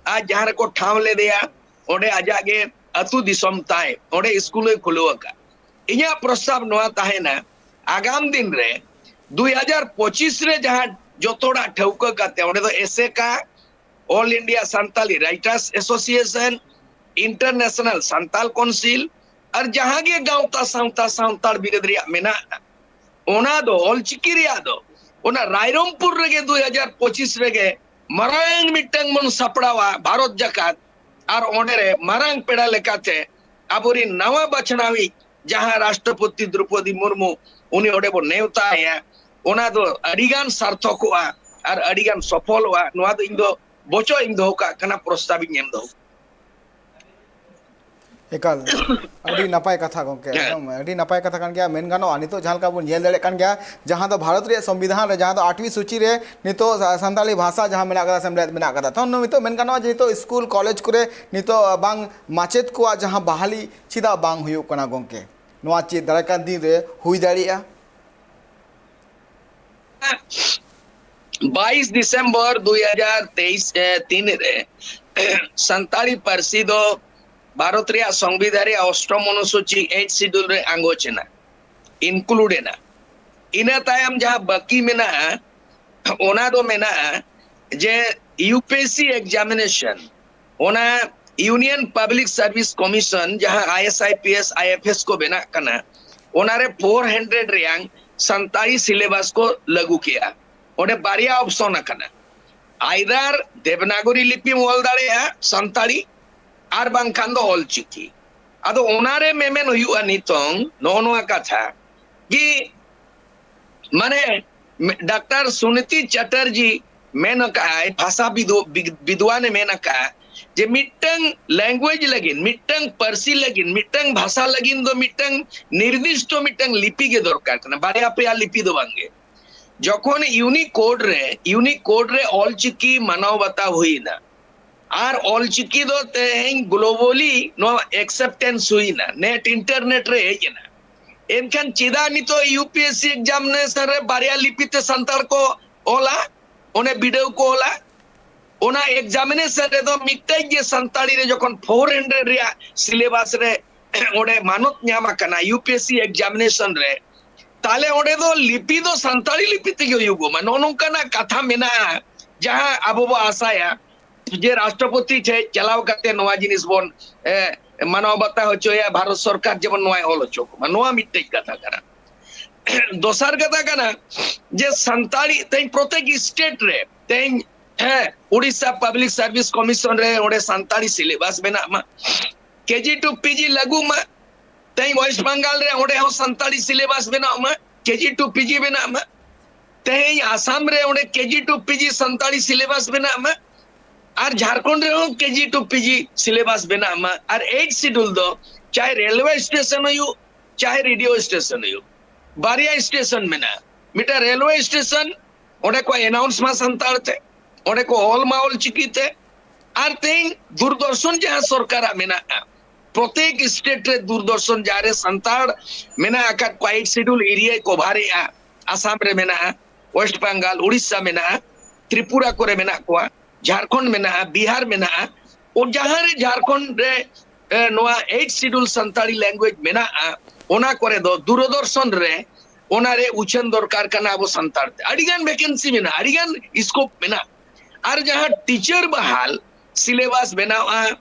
ᱟᱡ ᱡᱟᱦᱟᱸ ᱨᱮᱠᱚ ᱴᱷᱟᱶ ᱞᱮᱫᱮᱭᱟ, ᱚᱸᱰᱮ ᱟᱡᱟᱜ ᱜᱮ ᱟᱹᱛᱩ ᱫᱤᱥᱚᱢ ᱛᱟᱭ, ᱚᱸᱰᱮ ᱥᱠᱩᱞ ᱮ ᱠᱷᱩᱞᱟᱹᱣ ᱟᱠᱟᱫ᱾ ᱤᱧᱟᱹᱜ ᱯᱨᱚᱥᱛᱟᱵ ᱱᱚᱣᱟ ᱛᱟᱦᱮᱱᱟ, ᱟᱜᱟᱢ ᱫᱤᱱ ᱨᱮ ᱫᱩᱭ ᱦᱟᱡᱟᱨ ᱯᱚᱸᱪᱤᱥ ᱨᱮ ᱡᱟᱦᱟᱸ ᱡᱚᱛᱚ ᱦᱚᱲᱟᱜ ᱴᱷᱟᱹᱣᱠᱟᱹ ᱠᱟᱛᱮ, ᱚᱸᱰᱮ ᱫᱚ ᱮᱥᱮᱠᱟ, All India Santali Writers Association, International Santal Council, ᱟᱨ ᱡᱟᱦᱟᱸ ᱜᱮ ᱜᱟᱶᱛᱟ ᱥᱟᱶᱛᱟ ᱥᱟᱱᱛᱟᱲ ᱵᱤᱨᱟᱹᱫ ᱨᱮᱭᱟᱜ ᱢᱮᱱᱟᱜᱼᱟ, ᱚᱱᱟ ᱫᱚ ᱚᱞᱪᱤᱠᱤ ᱨᱮᱭᱟᱜ ᱫᱚ ᱚᱱᱟ ᱨᱟᱭᱨᱚᱝᱯᱩᱨ ᱨᱮᱜᱮ ᱫᱩᱭ ᱦᱟᱡᱟᱨ ᱯᱚᱸᱪᱤᱥ ᱨᱮᱜᱮ ᱢᱟᱨᱟᱝ ᱢᱤᱫᱴᱟᱝ ᱵᱚᱱ ᱥᱟᱯᱲᱟᱣᱟ ᱵᱷᱟᱨᱚᱛ ᱡᱟᱠᱟᱛ, ᱟᱨ ᱚᱸᱰᱮ ᱨᱮ ᱢᱟᱨᱟᱝ ᱯᱮᱲᱟ ᱞᱮᱠᱟᱛᱮ ᱟᱵᱚᱨᱤᱱ ᱱᱟᱣᱟ ᱵᱟᱪᱷᱱᱟᱣᱤᱡ ᱡᱟᱦᱟᱸ ᱨᱟᱥᱴᱨᱚᱯᱚᱛᱤ ᱫᱨᱚᱯᱚᱫᱤ ᱢᱩᱨᱢᱩ, ᱩᱱᱤ ᱚᱸᱰᱮ ᱵᱚᱱ ᱱᱮᱣᱛᱟᱭᱟ᱾ ᱚᱱᱟ ᱫᱚ ᱟᱹᱰᱤᱜᱟᱱ ᱥᱟᱨᱛᱷᱚᱠᱚᱜᱼᱟ ᱟᱨ ᱟᱹᱰᱤᱜᱟᱱ ᱥᱚᱯᱷᱚᱞᱚᱜᱼᱟ᱾ ᱱᱚᱣᱟ ᱫᱚ ᱤᱧ ᱫᱚ ᱵᱚᱪᱚᱜ ᱤᱧ ᱫᱚᱦᱚ ᱠᱟᱜ ᱠᱟᱱᱟ, ᱯᱨᱚᱥᱛᱟᱵ ᱤᱧ ᱮᱢ ᱫᱚᱦᱚ ᱠᱟᱜ ᱠᱟᱱᱟ᱾ ᱮᱠᱟᱞ, ᱟᱹᱰᱤ ᱱᱟᱯᱟᱭ ᱠᱟᱛᱷᱟ ᱜᱚᱝᱠᱮ, ᱦᱮᱸ᱾ ᱮᱠᱫᱚᱢ ᱟᱹᱰᱤ ᱱᱟᱯᱟᱭ ᱠᱟᱛᱷᱟ ᱠᱟᱱ ᱜᱮᱭᱟ᱾ ᱢᱮᱱ ᱜᱟᱱᱚᱜᱼᱟ, ᱱᱤᱛᱚᱜ ᱡᱟᱦᱟᱸ ᱞᱮᱠᱟ ᱵᱚᱱ ᱧᱮᱞ ᱫᱟᱲᱮᱭᱟᱜ ᱠᱟᱱ ᱜᱮᱭᱟ, ᱡᱟᱦᱟᱸ ᱫᱚ ᱵᱷᱟᱨᱚᱛ ᱨᱮᱭᱟᱜ ᱥᱚᱝᱵᱤᱫᱷᱟᱱ ᱨᱮ, ᱡᱟᱦᱟᱸ ᱫᱚ ᱟᱴᱷᱣᱤ ᱥᱩᱪᱤ ᱨᱮ ᱱᱤᱛᱚᱜ ᱥᱟ-, ᱥᱟᱱᱛᱟᱲᱤ ᱵᱷᱟᱥᱟ ᱡᱟᱦᱟᱸ ᱢᱮᱱᱟᱜ ᱠᱟᱫᱟ, ᱥᱮᱢᱞᱮᱫ ᱢᱮᱱᱟᱜ ᱠᱟᱫᱟ, ᱛᱚ ᱱᱤᱛᱚᱜ ᱢᱮᱱ ᱜᱟᱱᱚᱜᱼᱟ ᱡᱮ ᱱᱤᱛᱚᱜ ᱥᱠᱩᱞ, ᱠᱚᱞᱮᱡᱽ ᱠᱚᱨᱮ ᱱᱤᱛᱚᱜ ᱵᱟᱝ ᱢᱟᱪᱮᱫ ᱠᱚᱣᱟᱜ ᱡᱟᱦᱟᱸ ᱵᱟᱦᱟᱞᱤ ᱪᱮᱫᱟᱜ ᱵᱟᱝ ᱦᱩᱭᱩᱜ ᱠᱟᱱᱟ ᱜᱚᱝᱠᱮ? ᱱᱚᱣᱟ ᱪᱮᱫ ᱫᱟᱨᱟᱭ ᱠᱟᱱ ᱫᱤᱱ ᱨᱮ ᱦᱩᱭ ᱫᱟᱲᱮᱭᱟᱜᱼᱟ? ᱵᱟᱭᱤᱥ ᱰᱤᱥᱮᱢᱵᱚᱨ ᱫᱩᱭ ᱦᱟᱡᱟᱨ ᱛᱮᱭᱤᱥ, ᱮ, ᱛᱤᱱ ᱨᱮ ᱥᱟᱱᱛᱟᱲᱤ ᱯᱟᱹᱨᱥᱤ ᱫᱚ ᱵᱷᱟᱨᱚᱛ ᱨᱮᱭᱟᱜ ᱥᱚᱝᱵᱤᱫᱷᱟᱱ ᱨᱮᱭᱟᱜ ᱚᱥᱴᱚᱢ ᱚᱱᱩᱥᱩᱪᱤ, eighth schedule ᱨᱮ ᱟᱸᱜᱚᱪ ᱮᱱᱟ, include ᱮᱱᱟ᱾ ᱤᱱᱟᱹ ᱛᱟᱭᱚᱢ ᱡᱟᱦᱟᱸ ᱵᱟᱹᱠᱤ ᱢᱮᱱᱟᱜᱼᱟ, ᱚᱱᱟ ᱫᱚ ᱢᱮᱱᱟᱜᱼᱟ ᱡᱮ U P S C examination, ᱚᱱᱟ Union Public Service Commission, ᱡᱟᱦᱟᱸ I A S, I P S, I F S ᱠᱚ ᱵᱮᱱᱟᱜ ᱠᱟᱱᱟ, ᱚᱱᱟᱨᱮ four hundred ᱨᱮᱭᱟᱝ ᱥᱟᱱᱛᱟᱲᱤ syllabus ᱠᱚ ᱞᱟᱹᱜᱩ ᱠᱮᱜᱼᱟ᱾ ᱚᱸᱰᱮ ᱵᱟᱨᱭᱟ option ᱟᱠᱟᱱᱟ, either ᱫᱮᱵᱽᱱᱟᱜᱚᱨᱤ ᱞᱤᱯᱤᱢ ᱚᱞ ᱫᱟᱲᱮᱭᱟᱜᱼᱟ ᱥᱟᱱᱛᱟᱲᱤ, ᱟᱨ ᱵᱟᱝᱠᱷᱟᱱ ᱫᱚ ᱚᱞᱪᱤᱠᱤ᱾ ᱟᱫᱚ ᱚᱱᱟᱨᱮ ᱢᱮᱢᱮᱱ ᱦᱩᱭᱩᱜᱼᱟ ᱱᱤᱛᱚᱝ ᱱᱚᱜᱼᱚ ᱱᱚᱣᱟ ᱠᱟᱛᱷᱟ ᱠᱤ, ᱢᱟᱱᱮ, ᱢᱮ-, ᱰᱟᱠᱛᱟᱨ ᱥᱩᱱᱤᱛᱤ ᱪᱟᱴᱟᱨᱡᱤ ᱢᱮᱱ ᱟᱠᱟᱫᱼᱟᱭ, ᱵᱷᱟᱥᱟ ᱵᱤᱫᱩ-, ᱵᱤᱫ-, ᱵᱤᱫᱣᱟᱱᱮ ᱢᱮᱱ ᱟᱠᱟᱫᱼᱟ ᱡᱮ ᱢᱤᱫᱴᱟᱝ language ᱞᱟᱹᱜᱤᱫ, ᱢᱤᱫᱴᱟᱝ ᱯᱟᱹᱨᱥᱤ ᱞᱟᱹᱜᱤᱫ, ᱢᱤᱫᱴᱟᱝ ᱵᱷᱟᱥᱟ ᱞᱟᱹᱜᱤᱫ ᱫᱚ ᱢᱤᱫᱴᱟᱝ ᱱᱤᱨᱫᱤᱥᱴᱚ ᱢᱤᱫᱴᱟᱝ ᱞᱤᱯᱤ ᱜᱮ ᱫᱚᱨᱠᱟᱨ ᱠᱟᱱᱟ, ᱵᱟᱨᱭᱟ ᱯᱮᱭᱟ ᱞᱤᱯᱤ ᱫᱚ ᱵᱟᱝᱜᱮ᱾ ᱡᱚᱠᱷᱚᱱ Unicode ᱨᱮ, Unicode ᱨᱮ ᱚᱞᱪᱤᱠᱤ ᱢᱟᱱᱟᱣ ᱵᱟᱛᱟᱣ ᱦᱩᱭᱱᱟ, ᱟᱨ ᱚᱞᱪᱤᱠᱤ ᱫᱚ ᱛᱮᱦᱮᱧ globally ᱱᱚᱣᱟ acceptance ᱦᱩᱭᱱᱟ, net internet ᱨᱮ ᱦᱮᱡ ᱮᱱᱟ, ᱮᱱᱠᱷᱟᱱ ᱪᱮᱫᱟᱜ ᱱᱤᱛᱚᱜ U P S C examination ᱨᱮ ᱵᱟᱨᱭᱟ ᱞᱤᱯᱤ ᱛᱮ ᱥᱟᱱᱛᱟᱲ ᱠᱚ ᱚᱞᱟ, ᱚᱱᱮ ᱵᱤᱰᱟᱹᱣ ᱠᱚ ᱚᱞᱟ? ᱚᱱᱟ examination ᱨᱮᱫᱚ ᱢᱤᱫᱴᱮᱡ ᱜᱮ ᱥᱟᱱᱛᱟᱲᱤ ᱨᱮ ᱡᱚᱠᱷᱚᱱ four hundred ᱨᱮᱭᱟᱜ syllabus ᱨᱮ ᱚᱸᱰᱮ ᱢᱟᱱᱚᱛ ᱧᱟᱢ ᱟᱠᱟᱱᱟ U P S C examination ᱨᱮ, ᱛᱟᱦᱞᱮ ᱚᱸᱰᱮ ᱫᱚ ᱞᱤᱯᱤ ᱫᱚ ᱥᱟᱱᱛᱟᱲᱤ ᱞᱤᱯᱤ ᱛᱮᱜᱮ ᱦᱩᱭᱩᱜᱚᱜ ᱢᱟ᱾ ᱱᱚᱜᱼᱚ ᱱᱚᱝᱠᱟᱱᱟᱜ ᱠᱟᱛᱷᱟ ᱢᱮᱱᱟᱜᱼᱟ, ᱡᱟᱦᱟᱸ ᱟᱵᱚ ᱵᱚ ᱟᱥᱟᱭᱟ ᱡᱮ ᱨᱟᱥᱴᱨᱚᱯᱚᱛᱤ ᱴᱷᱮᱡ ᱪᱟᱞᱟᱣ ᱠᱟᱛᱮ ᱱᱚᱣᱟ ᱡᱤᱱᱤᱥ ᱵᱚᱱ, ᱮ, ᱢᱟᱱᱟᱣ ᱵᱟᱛᱟᱣ ᱦᱚᱪᱚᱭᱟ, ᱵᱷᱟᱨᱚᱛ ᱥᱚᱨᱠᱟᱨ ᱡᱮᱢᱚᱱ ᱱᱚᱣᱟᱭ ᱚᱞ ᱦᱚᱪᱚ ᱠᱚᱢᱟ᱾ ᱱᱚᱣᱟ ᱢᱤᱫᱴᱮᱡ ᱠᱟᱛᱷᱟ ᱠᱟᱱᱟ᱾ ᱫᱚᱥᱟᱨ ᱠᱟᱛᱷᱟ ᱠᱟᱱᱟ ᱡᱮ ᱥᱟᱱᱛᱟᱲᱤ ᱛᱮᱦᱮᱧ ᱯᱨᱚᱛᱮᱠ state ᱨᱮ, ᱛᱮᱦᱮᱧ, ᱦᱮᱸ, ᱩᱲᱤᱥᱥᱟ Public Service Commission ᱨᱮ ᱚᱸᱰᱮ ᱥᱟᱱᱛᱟᱲᱤ syllabus ᱵᱮᱱᱟᱜ ᱢᱟ, K G to P G ᱞᱟᱹᱜᱩ ᱢᱟ᱾ ᱛᱮᱦᱮᱧ ᱳᱭᱮᱥᱴ ᱵᱟᱝᱜᱟᱞ ᱨᱮ ᱚᱸᱰᱮ ᱦᱚᱸ ᱥᱟᱱᱛᱟᱲᱤ syllabus ᱵᱮᱱᱟᱜ ᱢᱟ, K G to P G ᱵᱮᱱᱟᱜ ᱢᱟ᱾ ᱛᱮᱦᱮᱧ ᱟᱥᱟᱢ ᱨᱮ ᱚᱸᱰᱮ K G to P G Santali syllabus ᱵᱮᱱᱟᱜ ᱢᱟ᱾ ᱟᱨ ᱡᱷᱟᱲᱠᱷᱚᱸᱰ ᱨᱮᱦᱚᱸ K G to P G syllabus ᱵᱮᱱᱟᱜ ᱢᱟ᱾ ᱟᱨ eighth schedule ᱫᱚ ᱪᱟᱦᱮ ᱨᱮᱞᱣᱮ ᱥᱴᱮᱥᱚᱱ ᱦᱩᱭᱩᱜ, ᱪᱟᱦᱮ ᱨᱮᱰᱤᱭᱳ ᱥᱴᱮᱥᱚᱱ ᱦᱩᱭᱩᱜ, ᱵᱟᱨᱭᱟ ᱥᱴᱮᱥᱚᱱ ᱢᱮᱱᱟᱜᱼᱟ᱾ ᱢᱤᱫᱴᱟᱝ ᱨᱮᱞᱣᱮ ᱥᱴᱮᱥᱚᱱ, ᱚᱸᱰᱮ ᱠᱚ announce ᱢᱟ ᱥᱟᱱᱛᱟᱲ ᱛᱮ, ᱚᱸᱰᱮ ᱠᱚ ᱚᱞ ᱢᱟ ᱚᱞ ᱪᱤᱠᱤ ᱛᱮ᱾ ᱟᱨ ᱛᱮᱦᱮᱧ ᱫᱩᱨᱫᱚᱨᱥᱚᱱ ᱡᱟᱦᱟᱸ ᱥᱚᱨᱠᱟᱨᱟᱜ ᱢᱮᱱᱟᱜᱼᱟ, ᱯᱨᱚᱛᱮᱠ state ᱨᱮ ᱫᱩᱨᱫᱚᱨᱥᱚᱱ ᱡᱟᱦᱟᱸ ᱨᱮ ᱥᱟᱱᱛᱟᱲ ᱢᱮᱱᱟᱜ ᱟᱠᱟᱫ ᱠᱚᱣᱟ, eighth schedule area ᱠᱚᱵᱷᱟᱨᱮᱜᱼᱟ, ᱟᱥᱟᱢ ᱨᱮ ᱢᱮᱱᱟᱜᱼᱟ, ᱳᱭᱮᱥᱴ ᱵᱟᱝᱜᱟᱞ, ᱩᱲᱤᱥᱥᱟ ᱢᱮᱱᱟᱜᱼᱟ, ᱛᱨᱤᱯᱩᱨᱟ ᱠᱚᱨᱮ ᱢᱮᱱᱟᱜ ᱠᱚᱣᱟ, ᱡᱷᱟᱲᱠᱷᱚᱸᱰ ᱢᱮᱱᱟᱜᱼᱟ, ᱵᱤᱦᱟᱨ ᱢᱮᱱᱟᱜᱼᱟ, ᱚ, ᱡᱟᱦᱟᱸ ᱨᱮ ᱡᱷᱟᱲᱠᱷᱚᱸᱰ ᱨᱮ, ᱮ, ᱱᱚᱣᱟ eighth schedule ᱥᱟᱱᱛᱟᱲᱤ language ᱢᱮᱱᱟᱜᱼᱟ, ᱚᱱᱟ ᱠᱚᱨᱮ ᱫᱚ ᱫᱩᱨᱫᱚᱨᱥᱚᱱ ᱨᱮ ᱚᱱᱟ ᱨᱮ ᱩᱪᱷᱟᱹᱱ ᱫᱚᱨᱠᱟᱨ ᱠᱟᱱᱟ ᱟᱵᱚ ᱥᱟᱱᱛᱟᱲ ᱛᱮ᱾ ᱟᱹᱰᱤᱜᱟᱱ vacancy ᱢᱮᱱᱟᱜᱼᱟ, ᱟᱹᱰᱤᱜᱟᱱ scope ᱢᱮᱱᱟᱜᱼᱟ᱾ ᱟᱨ ᱡᱟᱦᱟᱸ teacher ᱵᱟᱦᱟᱞ syllabus ᱵᱮᱱᱟᱣᱼᱟ,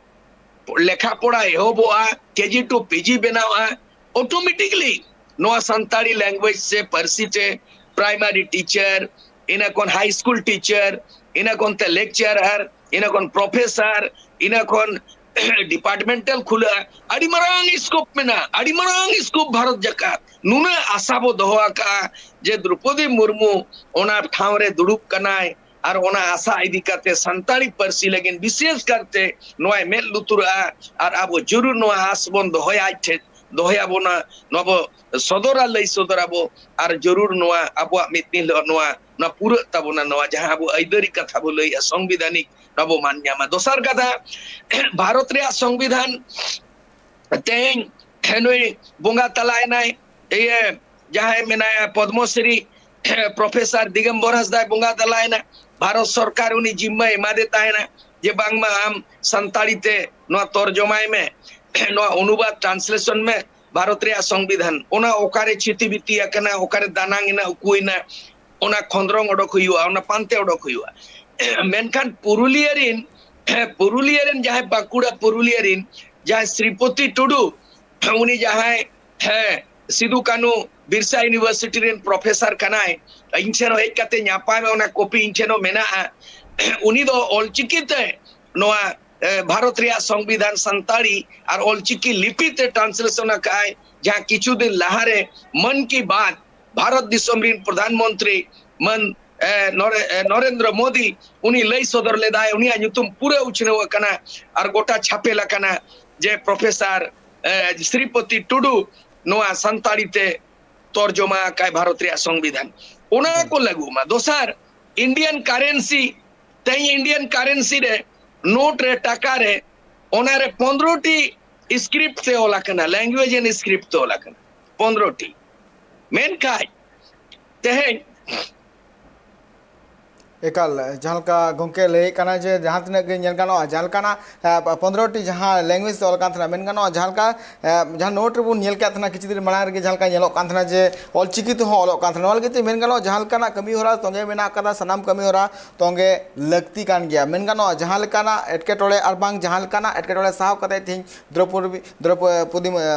ᱞᱮᱠᱷᱟ ᱯᱚᱲᱟ ᱮᱦᱚᱵᱚᱜᱼᱟ, K G to P G ᱵᱮᱱᱟᱣᱼᱟ, automatically ᱱᱚᱣᱟ ᱥᱟᱱᱛᱟᱲᱤ language ᱥᱮ ᱯᱟᱹᱨᱥᱤ ᱛᱮ primary teacher, ᱤᱱᱟᱹ ᱠᱷᱚᱱ high school teacher, ᱤᱱᱟᱹ ᱠᱷᱚᱱ ᱛᱮ lecturer, ᱤᱱᱟᱹ ᱠᱷᱚᱱ professor, ᱤᱱᱟᱹ ᱠᱷᱚᱱ departmental ᱠᱷᱩᱞᱟᱹᱜᱼᱟ᱾ ᱟᱹᱰᱤ ᱢᱟᱨᱟᱝ scope ᱢᱮᱱᱟᱜᱼᱟ, ᱟᱹᱰᱤ ᱢᱟᱨᱟᱝ scope ᱵᱷᱟᱨᱚᱛ ᱡᱟᱠᱟᱛ᱾ ᱱᱩᱱᱟᱹᱜ ᱟᱥᱟ ᱵᱚ ᱫᱚᱦᱚ ᱟᱠᱟᱫᱼᱟ ᱡᱮ ᱫᱨᱚᱯᱚᱫᱤ ᱢᱩᱨᱢᱩ ᱚᱱᱟ ᱴᱷᱟᱶ ᱨᱮ ᱫᱩᱲᱩᱵ ᱠᱟᱱᱟᱭ, ᱟᱨ ᱚᱱᱟ ᱟᱥᱟ ᱤᱫᱤ ᱠᱟᱛᱮ ᱥᱟᱱᱛᱟᱲᱤ ᱯᱟᱹᱨᱥᱤ ᱞᱟᱹᱜᱤᱫ ᱵᱤᱥᱮᱥ ᱠᱟᱨᱛᱮ ᱱᱚᱣᱟᱭ ᱢᱮᱫ ᱞᱩᱛᱩᱨᱟᱜᱼᱟ᱾ ᱟᱨ ᱟᱵᱚ ᱡᱚᱨᱩᱨ ᱱᱚᱣᱟ ᱟᱥ ᱵᱚᱱ ᱫᱚᱦᱚᱭᱟ, ᱟᱡ ᱴᱷᱮᱱ ᱫᱚᱦᱚᱭᱟᱵᱚᱱᱟ, ᱱᱚᱣᱟ ᱵᱚ ᱥᱚᱫᱚᱨᱟ, ᱞᱟᱹᱭ ᱥᱚᱫᱚᱨᱟᱵᱚ᱾ ᱟᱨ ᱡᱚᱨᱩᱨ ᱱᱚᱣᱟ ᱟᱵᱚᱣᱟᱜ ᱢᱤᱫ ᱫᱤᱱ ᱦᱤᱞᱳᱜ ᱱᱚᱣᱟ, ᱱᱚᱣᱟ ᱯᱩᱨᱟᱹᱜ ᱛᱟᱵᱚᱱᱟ, ᱱᱚᱣᱟ ᱡᱟᱦᱟᱸ ᱟᱵᱚ ᱟᱹᱭᱫᱟᱹᱨᱤ ᱠᱟᱛᱷᱟ ᱵᱚ ᱞᱟᱹᱭᱮᱜᱼᱟ, ᱥᱚᱝᱵᱤᱫᱷᱟᱱᱤᱠ, ᱱᱚᱣᱟ ᱵᱚ ᱢᱟᱱ ᱧᱟᱢᱟ᱾ ᱫᱚᱥᱟᱨ ᱠᱟᱛᱷᱟ, ᱵᱷᱟᱨᱚᱛ ᱨᱮᱭᱟᱜ ᱥᱚᱝᱵᱤᱫᱷᱟᱱ ᱛᱮᱦᱮᱧ ᱱᱩᱭ ᱵᱚᱸᱜᱟ ᱛᱟᱞᱟᱭᱮᱱᱟᱭ, ᱤᱭᱟᱹ, ᱡᱟᱦᱟᱸᱭ ᱢᱮᱱᱟᱭᱟ ᱯᱚᱫᱽᱢᱚᱥᱨᱤ ᱯᱨᱚᱯᱷᱮᱥᱚᱨ ᱫᱤᱜᱚᱢᱵᱚᱨ ᱦᱟᱸᱥᱫᱟᱭ ᱵᱚᱸᱜᱟ ᱛᱟᱞᱟᱭᱮᱱᱟ᱾ ᱵᱷᱟᱨᱚᱛ ᱥᱚᱨᱠᱟᱨ ᱩᱱᱤ ᱡᱤᱢᱢᱟᱭ ᱮᱢᱟᱫᱮ ᱛᱟᱦᱮᱱᱟ ᱡᱮ ᱵᱟᱝᱢᱟ ᱟᱢ ᱥᱟᱱᱛᱟᱲᱤ ᱛᱮ ᱱᱚᱣᱟ ᱛᱚᱨᱡᱚᱢᱟᱭ ᱢᱮ, ᱱᱚᱣᱟ ᱚᱱᱩᱵᱟᱫ, translation ᱢᱮ ᱵᱷᱟᱨᱚᱛ ᱨᱮᱭᱟᱜ ᱥᱚᱝᱵᱤᱫᱷᱟᱱ᱾ ᱚᱱᱟ ᱚᱠᱟᱨᱮ ᱪᱷᱤᱛᱤ ᱵᱤᱛᱤ ᱟᱠᱟᱱᱟ, ᱚᱠᱟᱨᱮ ᱫᱟᱱᱟᱝ ᱮᱱᱟ, ᱩᱠᱩᱭᱮᱱᱟ, ᱚᱱᱟ ᱠᱷᱚᱸᱫᱽᱨᱚᱝ ᱚᱰᱚᱠ ᱦᱩᱭᱩᱜᱼᱟ, ᱚᱱᱟ ᱯᱟᱱᱛᱮ ᱚᱰᱚᱠ ᱦᱩᱭᱩᱜᱼᱟ᱾ ᱢᱮᱱᱠᱷᱟᱱ ᱯᱩᱨᱩᱞᱤᱭᱟᱹ ᱨᱤᱱ, ᱯᱩᱨᱩᱞᱤᱭᱟᱹ ᱨᱤᱱ ᱡᱟᱦᱟᱸᱭ ᱵᱟᱸᱠᱩᱲᱟ ᱯᱩᱨᱩᱞᱤᱭᱟᱹ ᱨᱤᱱ ᱡᱟᱦᱟᱸᱭ ᱥᱨᱤᱯᱚᱛᱤ ᱴᱩᱰᱩ, ᱩᱱᱤ ᱡᱟᱦᱟᱸᱭ, ᱦᱮᱸ, ᱥᱤᱫᱩ ᱠᱟᱹᱱᱩ ᱵᱤᱨᱥᱟ ᱤᱭᱩᱱᱤᱵᱷᱟᱨᱥᱤᱴᱤ ᱨᱮᱱ ᱯᱨᱚᱯᱷᱮᱥᱚᱨ ᱠᱟᱱᱟᱭ, ᱤᱧ ᱴᱷᱮᱱ ᱦᱚᱸ ᱦᱮᱡ ᱠᱟᱛᱮ ᱧᱟᱯᱟᱢ ᱢᱮ, ᱚᱱᱟ ᱠᱚᱯᱤ ᱤᱧ ᱴᱷᱮᱱ ᱦᱚᱸ ᱢᱮᱱᱟᱜᱼᱟ᱾ ᱩᱱᱤ ᱫᱚ ᱚᱞᱪᱤᱠᱤ ᱛᱮ ᱱᱚᱣᱟ, ᱮ, ᱵᱷᱟᱨᱚᱛ ᱨᱮᱭᱟᱜ ᱥᱚᱝᱵᱤᱫᱷᱟᱱ ᱥᱟᱱᱛᱟᱲᱤ ᱟᱨ ᱚᱞᱪᱤᱠᱤ ᱞᱤᱯᱤ ᱛᱮ translation ᱟᱠᱟᱫᱼᱟᱭ, ᱡᱟᱦᱟᱸ ᱠᱤᱪᱷᱩ ᱫᱤᱱ ᱞᱟᱦᱟᱨᱮ ᱢᱚᱱ ᱠᱤ ᱵᱟᱛ ᱵᱷᱟᱨᱚᱛ ᱫᱤᱥᱚᱢ ᱨᱤᱱ ᱯᱨᱚᱫᱷᱟᱱ ᱢᱚᱱᱛᱨᱤ ᱢᱟᱹᱱ, ᱮ, ᱱᱚᱨᱮ-, ᱮ, ᱱᱚᱨᱮᱱᱫᱨᱚ ᱢᱳᱫᱤ ᱩᱱᱤ ᱞᱟᱹᱭ ᱥᱚᱫᱚᱨ ᱞᱮᱫᱟᱭ, ᱩᱱᱤᱭᱟᱜ ᱧᱩᱛᱩᱢ ᱯᱩᱨᱟᱹ ᱩᱪᱷᱱᱟᱹᱣ ᱟᱠᱟᱱᱟ ᱟᱨ ᱜᱚᱴᱟ ᱪᱷᱟᱯᱮᱞ ᱟᱠᱟᱱᱟ ᱡᱮ ᱯᱨᱚᱯᱷᱮᱥᱚᱨ, ᱮ, ᱥᱨᱤᱯᱚᱛᱤ ᱴᱩᱰᱩ ᱱᱚᱣᱟ ᱥᱟᱱᱛᱟᱲᱤ ᱛᱮ ᱛᱚᱨᱡᱚᱢᱟ ᱟᱠᱟᱭ ᱵᱷᱟᱨᱚᱛ ᱨᱮᱭᱟᱜ ᱥᱚᱝᱵᱤᱫᱷᱟᱱ᱾ ᱚᱱᱟ ᱠᱚ ᱞᱟᱹᱜᱩ ᱢᱟ᱾ ᱫᱚᱥᱟᱨ, Indian currency, ᱛᱮᱦᱮᱧ Indian currency ᱨᱮ, ᱱᱳᱴ ᱨᱮ, ᱴᱟᱠᱟ ᱨᱮ, ᱚᱱᱟ ᱨᱮ ᱯᱚᱱᱫᱽᱨᱚ ᱴᱤ script ᱛᱮ ᱚᱞ ᱟᱠᱟᱱᱟ, language and script ᱛᱮ ᱚᱞ ᱟᱠᱟᱱᱟ, ᱯᱚᱱᱫᱽᱨᱚ ᱴᱤ᱾ ᱢᱮᱱᱠᱷᱟᱱ ᱛᱮᱦᱮᱧ ᱮᱠᱟᱞ, ᱡᱟᱦᱟᱸ ᱞᱮᱠᱟ ᱜᱚᱢᱠᱮ ᱞᱟᱹᱭᱮᱫ ᱠᱟᱱᱟ ᱡᱮ ᱡᱟᱦᱟᱸ ᱛᱤᱱᱟᱹᱜ ᱜᱮ ᱧᱮᱞ ᱜᱟᱱᱚᱜᱼᱟ, ᱡᱟᱦᱟᱸ ᱞᱮᱠᱟᱱᱟᱜ, ᱮ, ᱯᱚᱱᱫᱽᱨᱚ ᱴᱤ ᱡᱟᱦᱟᱸ language ᱛᱮ ᱚᱞ ᱠᱟᱱ ᱛᱟᱦᱮᱱᱟ, ᱢᱮᱱ ᱜᱟᱱᱚᱜᱼᱟ, ᱡᱟᱦᱟᱸ ᱞᱮᱠᱟ, ᱮ, ᱡᱟᱦᱟᱸ ᱱᱳᱴ ᱨᱮᱵᱚᱱ ᱧᱮᱞ ᱠᱮᱫ ᱛᱟᱦᱮᱱᱟ ᱠᱤᱪᱷᱩ ᱫᱤᱱ ᱢᱟᱲᱟᱝ ᱨᱮᱜᱮ, ᱡᱟᱦᱟᱸ ᱞᱮᱠᱟ ᱧᱮᱞᱚᱜ ᱠᱟᱱ ᱛᱟᱦᱮᱱᱟ ᱡᱮ ᱚᱞᱪᱤᱠᱤ ᱛᱮᱦᱚᱸ ᱚᱞᱚᱜ ᱠᱟᱱ ᱛᱟᱦᱮᱱᱟ᱾ ᱱᱚᱣᱟ ᱞᱟᱹᱜᱤᱫ ᱛᱮ ᱢᱮᱱ ᱜᱟᱱᱚᱜᱼᱟ, ᱡᱟᱦᱟᱸ ᱞᱮᱠᱟᱱᱟᱜ ᱠᱟᱹᱢᱤ ᱦᱚᱨᱟ ᱛᱚᱸᱜᱮ ᱢᱮᱱᱟᱜ ᱟᱠᱟᱫᱟ, ᱥᱟᱱᱟᱢ ᱠᱟᱹᱢᱤ ᱦᱚᱨᱟ ᱛᱚᱸᱜᱮ ᱞᱟᱹᱠᱛᱤ ᱠᱟᱱ ᱜᱮᱭᱟ᱾ ᱢᱮᱱ ᱜᱟᱱᱚᱜᱼᱟ, ᱡᱟᱦᱟᱸ ᱞᱮᱠᱟᱱᱟᱜ ᱮᱴᱠᱮᱴᱚᱬᱮ ᱟᱨ ᱵᱟᱝ ᱡᱟᱦᱟᱸ ᱞᱮᱠᱟᱱᱟᱜ ᱮᱴᱠᱮᱴᱚᱬᱮ ᱥᱟᱦᱟᱣ ᱠᱟᱛᱮ ᱛᱮᱦᱮᱧ ᱫᱨᱚᱯᱚᱫᱤ, ᱫᱨᱚᱯᱚᱫᱤ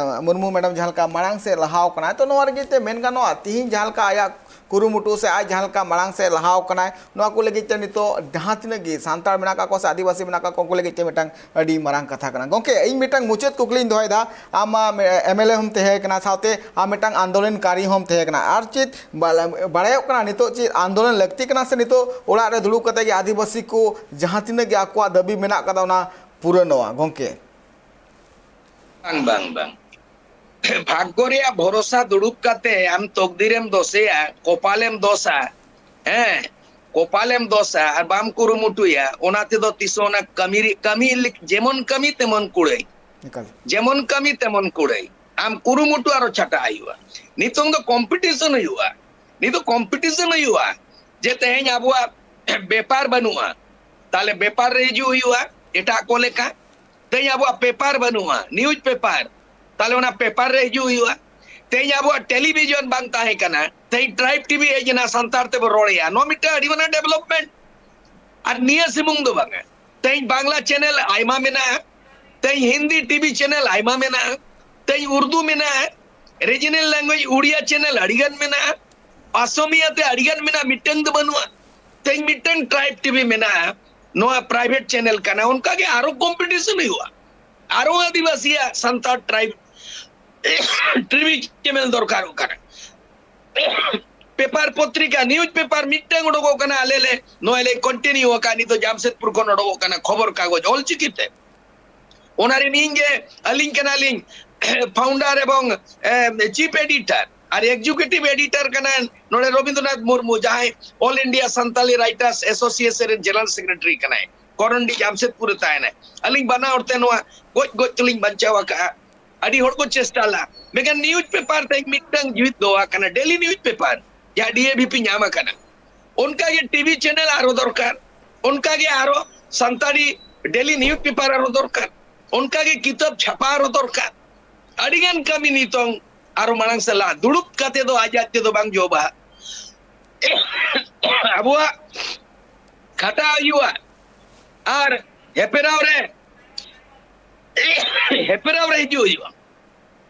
ᱢᱩᱨᱢᱩ ᱢᱮᱰᱟᱢ ᱡᱟᱦᱟᱸ ᱞᱮᱠᱟ ᱢᱟᱲᱟᱝ ᱥᱮᱫ ᱞᱟᱦᱟᱣ ᱠᱟᱱᱟ, ᱛᱚ ᱱᱚᱣᱟ ᱞᱟᱹᱜᱤᱫ ᱛᱮ ᱢᱮᱱ ᱜᱟᱱᱚᱜᱼᱟ, ᱛᱮᱦᱮᱧ ᱡᱟᱦᱟᱸ ᱞᱮᱠᱟ ᱟᱭᱟᱜ ᱠᱩᱨᱩᱢᱩᱴᱩ ᱥᱮ ᱟᱡ ᱡᱟᱦᱟᱸ ᱞᱮᱠᱟ ᱢᱟᱲᱟᱝ ᱥᱮᱫ ᱞᱟᱦᱟᱣ ᱠᱟᱱᱟᱭ, ᱱᱚᱣᱟ ᱠᱚ ᱞᱟᱹᱜᱤᱫ ᱛᱮ ᱱᱤᱛᱚᱜ ᱡᱟᱦᱟᱸ ᱛᱤᱱᱟᱹᱜ ᱜᱮ ᱥᱟᱱᱛᱟᱲ ᱢᱮᱱᱟᱜ ᱠᱟᱜ ᱠᱚᱣᱟ ᱥᱮ ᱟᱹᱫᱤᱵᱟᱹᱥᱤ ᱢᱮᱱᱟᱜ ᱠᱟᱜ ᱠᱚᱣᱟ, ᱩᱱᱠᱩ ᱞᱟᱹᱜᱤᱫ ᱛᱮ ᱢᱤᱫᱴᱟᱝ ᱟᱹᱰᱤ ᱢᱟᱨᱟᱝ ᱠᱟᱛᱷᱟ ᱠᱟᱱᱟ᱾ ᱜᱚᱢᱠᱮ, ᱤᱧ ᱢᱤᱫᱴᱟᱝ ᱢᱩᱪᱟᱹᱫ ᱠᱩᱠᱞᱤᱧ ᱫᱚᱦᱚᱭᱮᱫᱟ, ᱟᱢ ᱢᱟ ᱮᱢ ᱮᱞ ᱮ ᱦᱚᱸᱢ ᱛᱟᱦᱮᱸ ᱠᱟᱱᱟ, ᱥᱟᱶᱛᱮ ᱟᱢ ᱢᱤᱫᱴᱟᱝ ᱟᱱᱫᱳᱞᱚᱱᱠᱟᱨᱤ ᱦᱚᱸᱢ ᱛᱟᱦᱮᱸ ᱠᱟᱱᱟ, ᱟᱨ ᱪᱮᱫ ᱵᱟᱲᱟᱭᱚᱜ ᱠᱟᱱᱟ ᱱᱤᱛᱚᱜ ᱪᱮᱫ ᱟᱱᱫᱳᱞᱚᱱ ᱞᱟᱹᱠᱛᱤ ᱠᱟᱱᱟ ᱥᱮ ᱱᱤᱛᱚᱜ ᱚᱲᱟᱜ ᱨᱮ ᱫᱩᱲᱩᱵ ᱠᱟᱛᱮ ᱜᱮ ᱟᱹᱫᱤᱵᱟᱹᱥᱤ ᱠᱚ ᱡᱟᱦᱟᱸ ᱛᱤᱱᱟᱹᱜ ᱜᱮ ᱟᱠᱚᱣᱟᱜ ᱫᱟᱹᱵᱤ ᱢᱮᱱᱟᱜ ᱠᱟᱫᱟ ᱚᱱᱟ ᱯᱩᱨᱟᱹᱱᱚᱜᱼᱟ? ᱜᱚᱢᱠᱮ᱾ ᱵᱟᱝ, ᱵᱟᱝ, ᱵᱟᱝ᱾ ᱵᱷᱟᱜᱽᱜᱚ ᱨᱮᱭᱟᱜ ᱵᱷᱚᱨᱚᱥᱟ ᱫᱩᱲᱩᱵ ᱠᱟᱛᱮ ᱟᱢ ᱛᱚᱠᱫᱤᱨᱮᱢ ᱫᱚᱥᱮᱭᱟ, ᱠᱚᱯᱟᱞᱮᱢ ᱫᱚᱥᱟ, ᱦᱮᱸ, ᱠᱚᱯᱟᱞᱮᱢ ᱫᱚᱥᱟ ᱟᱨ ᱵᱟᱢ ᱠᱩᱨᱩᱢᱩᱴᱩᱭᱟ, ᱚᱱᱟ ᱛᱮᱫᱚ ᱛᱤᱥ ᱦᱚᱸ ᱚᱱᱟ ᱠᱟᱹᱢᱤ ᱨᱮ, ᱠᱟᱹᱢᱤ ᱞᱮ-, ᱡᱮᱢᱚᱱ ᱠᱟᱹᱢᱤ ᱛᱮᱢᱚᱱ ᱠᱩᱲᱟᱹᱭ, ᱮᱠᱟᱞ᱾ ᱡᱮᱢᱚᱱ ᱠᱟᱹᱢᱤ ᱛᱮᱢᱚᱱ ᱠᱩᱲᱟᱹᱭ᱾ ᱟᱢ ᱠᱩᱨᱩᱢᱩᱴᱩ ᱟᱨᱚ ᱪᱷᱟᱴᱟᱜ ᱦᱩᱭᱩᱜᱼᱟ᱾ ᱱᱤᱛᱚᱝ ᱫᱚ ᱠᱚᱢᱯᱤᱴᱤᱥᱚᱱ ᱦᱩᱭᱩᱜᱼᱟ, ᱱᱤᱛᱚᱜ ᱠᱚᱢᱯᱤᱴᱤᱥᱚᱱ ᱦᱩᱭᱩᱜᱼᱟ᱾ ᱡᱮ ᱛᱮᱦᱮᱧ ᱟᱵᱚᱣᱟᱜ ᱵᱮᱯᱟᱨ ᱵᱟᱹᱱᱩᱜᱼᱟ, ᱛᱟᱦᱞᱮ ᱵᱮᱯᱟᱨ ᱨᱮ ᱦᱤᱡᱩᱜ ᱦᱩᱭᱩᱜᱼᱟ ᱮᱴᱟᱜ ᱠᱚ ᱞᱮᱠᱟ᱾ ᱛᱮᱦᱮᱧ ᱟᱵᱚᱣᱟᱜ ᱯᱮᱯᱟᱨ ᱵᱟᱹᱱᱩᱜᱼᱟ, ᱱᱤᱭᱩᱡᱽ ᱯᱮᱯᱟᱨ, ᱛᱟᱦᱞᱮ ᱚᱱᱟ ᱯᱮᱯᱟᱨ ᱨᱮ ᱦᱤᱡᱩᱜ ᱦᱩᱭᱩᱜᱼᱟ᱾ ᱛᱮᱦᱮᱧ ᱟᱵᱚᱣᱟᱜ ᱴᱮᱞᱤᱵᱷᱤᱡᱚᱱ ᱵᱟᱝ ᱛᱟᱦᱮᱸ ᱠᱟᱱᱟ, ᱛᱮᱦᱮᱧ ᱴᱨᱟᱭᱤᱵᱽ ᱴᱤᱵᱷᱤ ᱦᱮᱡ ᱮᱱᱟ, ᱥᱟᱱᱛᱟᱲ ᱛᱮᱵᱚ ᱨᱚᱲᱮᱜᱼᱟ᱾ ᱱᱚᱣᱟ ᱢᱤᱫᱴᱟᱝ ᱟᱹᱰᱤ ᱢᱟᱨᱟᱝ ᱰᱮᱵᱷᱞᱚᱯᱢᱮᱱᱴ᱾ ᱟᱨ ᱱᱤᱭᱟᱹ ᱥᱩᱢᱩᱝ ᱫᱚ ᱵᱟᱝᱟ, ᱛᱮᱦᱮᱧ ᱵᱟᱝᱞᱟ ᱪᱮᱱᱮᱞ ᱟᱭᱢᱟ ᱢᱮᱱᱟᱜᱼᱟ, ᱛᱮᱦᱮᱧ ᱦᱤᱱᱫᱤ ᱴᱤᱵᱷᱤ ᱪᱮᱱᱮᱞ ᱟᱭᱢᱟ ᱢᱮᱱᱟᱜᱼᱟ, ᱛᱮᱦᱮᱧ ᱩᱨᱫᱩ ᱢᱮᱱᱟᱜᱼᱟ, ᱨᱤᱡᱤᱱᱟᱞ ᱞᱮᱝᱜᱩᱭᱮᱡᱽ ᱩᱲᱤᱭᱟ ᱪᱮᱱᱮᱞ ᱟᱹᱰᱤᱜᱟᱱ ᱢᱮᱱᱟᱜᱼᱟ, ᱟᱥᱟᱢᱤᱭᱟ ᱛᱮ ᱟᱹᱰᱤᱜᱟᱱ ᱢᱮᱱᱟᱜᱼᱟ, ᱢᱤᱫᱴᱟᱝ ᱫᱚ ᱵᱟᱹᱱᱩᱜᱼᱟ᱾ ᱛᱮᱦᱮᱧ ᱢᱤᱫᱴᱟᱝ ᱴᱨᱟᱭᱤᱵᱽ ᱴᱤᱵᱷᱤ ᱢᱮᱱᱟᱜᱼᱟ, ᱱᱚᱣᱟ ᱯᱨᱟᱭᱵᱷᱮᱴ ᱪᱮᱱᱮᱞ ᱠᱟᱱᱟ, ᱚᱱᱠᱟᱜᱮ ᱟᱨᱚ ᱠᱚᱢᱯᱤᱴᱤᱥᱚᱱ ᱦᱩᱭᱩᱜᱼᱟ, ᱟᱨᱚ ᱟᱹᱫᱤᱵᱟᱹᱥᱤᱭᱟᱜ ᱥᱟᱱᱛᱟᱲ ᱴᱨᱟᱭᱤᱵᱽ ᱴᱤᱵᱷᱤ ᱪᱮᱱᱮᱞ ᱫᱚᱨᱠᱟᱨᱚᱜ ᱠᱟᱱᱟ᱾ ᱯᱮᱯᱟᱨ ᱯᱚᱛᱨᱤᱠᱟ, ᱱᱤᱭᱩᱡᱽ ᱯᱮᱯᱟᱨ ᱢᱤᱫᱴᱟᱝ ᱚᱰᱚᱠᱚᱜ ᱠᱟᱱᱟ, ᱟᱞᱮ ᱞᱮ ᱱᱚᱣᱟ ᱞᱮ ᱠᱚᱱᱴᱤᱱᱤᱭᱩ ᱟᱠᱟᱫ, ᱱᱤᱛᱚᱜ ᱡᱟᱢᱥᱮᱫᱽᱯᱩᱨ ᱠᱷᱚᱱ ᱚᱰᱚᱠᱚᱜ ᱠᱟᱱᱟ ᱠᱷᱚᱵᱚᱨ ᱠᱟᱜᱚᱡᱽ ᱚᱞᱪᱤᱠᱤ ᱛᱮ᱾ ᱚᱱᱟ ᱨᱮ ᱤᱧ ᱜᱮ, ᱟᱹᱞᱤᱧ ᱠᱟᱱᱟᱞᱤᱧ ᱯᱷᱟᱣᱩᱱᱰᱟᱨ ᱮᱵᱚᱝ ᱪᱤᱯ ᱮᱰᱤᱴᱚᱨ, ᱟᱨ ᱮᱠᱡᱤᱠᱤᱭᱩᱴᱤᱵᱷ ᱮᱰᱤᱴᱚᱨ ᱠᱟᱱᱟᱭ ᱱᱚᱰᱮ ᱨᱚᱵᱤᱱᱫᱨᱚᱱᱟᱛᱷ ᱢᱩᱨᱢᱩ, ᱡᱟᱦᱟᱸᱭ all India Santali writers association ᱨᱮᱱ ᱡᱮᱱᱟᱨᱮᱞ ᱥᱮᱠᱨᱮᱴᱟᱨᱤ ᱠᱟᱱᱟᱭ, ᱠᱚᱨᱚᱱᱰᱤ ᱡᱟᱢᱥᱮᱫᱽᱯᱩᱨ ᱨᱮ ᱛᱟᱦᱮᱱᱟᱭ᱾ ᱟᱹᱞᱤᱧ ᱵᱟᱱᱟ ᱦᱚᱲ ᱛᱮ ᱱᱚᱣᱟ ᱜᱚᱡ ᱜᱚᱡ ᱛᱮᱞᱤᱧ ᱵᱟᱧᱪᱟᱣ ᱟᱠᱟᱫᱼᱟ᱾ ᱟᱹᱰᱤ ᱦᱚᱲ ᱠᱚ ᱪᱮᱥᱴᱟ ᱞᱮᱫᱼᱟ, ᱢᱮᱱᱠᱷᱟᱱ ᱱᱤᱭᱩᱡᱽ ᱯᱮᱯᱟᱨ ᱛᱮᱦᱮᱧ ᱢᱤᱫᱴᱟᱝ ᱡᱤᱣᱤᱫ ᱫᱚᱦᱚ ᱟᱠᱟᱱᱟ, ᱰᱮᱞᱤ ᱱᱤᱭᱩᱡᱽ ᱯᱮᱯᱟᱨ, ᱡᱟᱦᱟᱸ ᱰᱤᱮᱵᱷᱤᱯᱤ ᱧᱟᱢ ᱟᱠᱟᱱᱟ᱾ ᱚᱱᱠᱟᱜᱮ ᱴᱤᱵᱷᱤ ᱪᱮᱱᱮᱞ ᱟᱨᱚ ᱫᱚᱨᱠᱟᱨ, ᱚᱱᱠᱟᱜᱮ ᱟᱨᱚ ᱥᱟᱱᱛᱟᱲᱤ ᱰᱮᱞᱤ ᱱᱤᱭᱩᱡᱽ ᱯᱮᱯᱟᱨ ᱟᱨᱚ ᱫᱚᱨᱠᱟᱨ, ᱚᱱᱠᱟᱜᱮ ᱠᱤᱛᱟᱹᱵ ᱪᱷᱟᱯᱟ ᱟᱨᱚ ᱫᱚᱨᱠᱟᱨ᱾ ᱟᱹᱰᱤᱜᱟᱱ ᱠᱟᱹᱢᱤ ᱱᱤᱛᱚᱝ ᱟᱨᱚ ᱢᱟᱲᱟᱝ ᱥᱮᱫ ᱞᱟᱦᱟ, ᱫᱩᱲᱩᱵ ᱠᱟᱛᱮ ᱫᱚ ᱟᱡ ᱟᱡ ᱛᱮᱫᱚ ᱵᱟᱝ ᱡᱚᱵᱟ᱾ ᱟᱵᱚᱣᱟᱜ ᱠᱷᱟᱴᱟᱜ ᱦᱩᱭᱩᱜᱼᱟ ᱟᱨ ᱦᱮᱯᱮᱨᱟᱣ ᱨᱮ, ᱦᱮᱯᱮᱨᱟᱣ ᱨᱮ ᱦᱤᱡᱩᱜ ᱦᱩᱭᱩᱜᱼᱟ᱾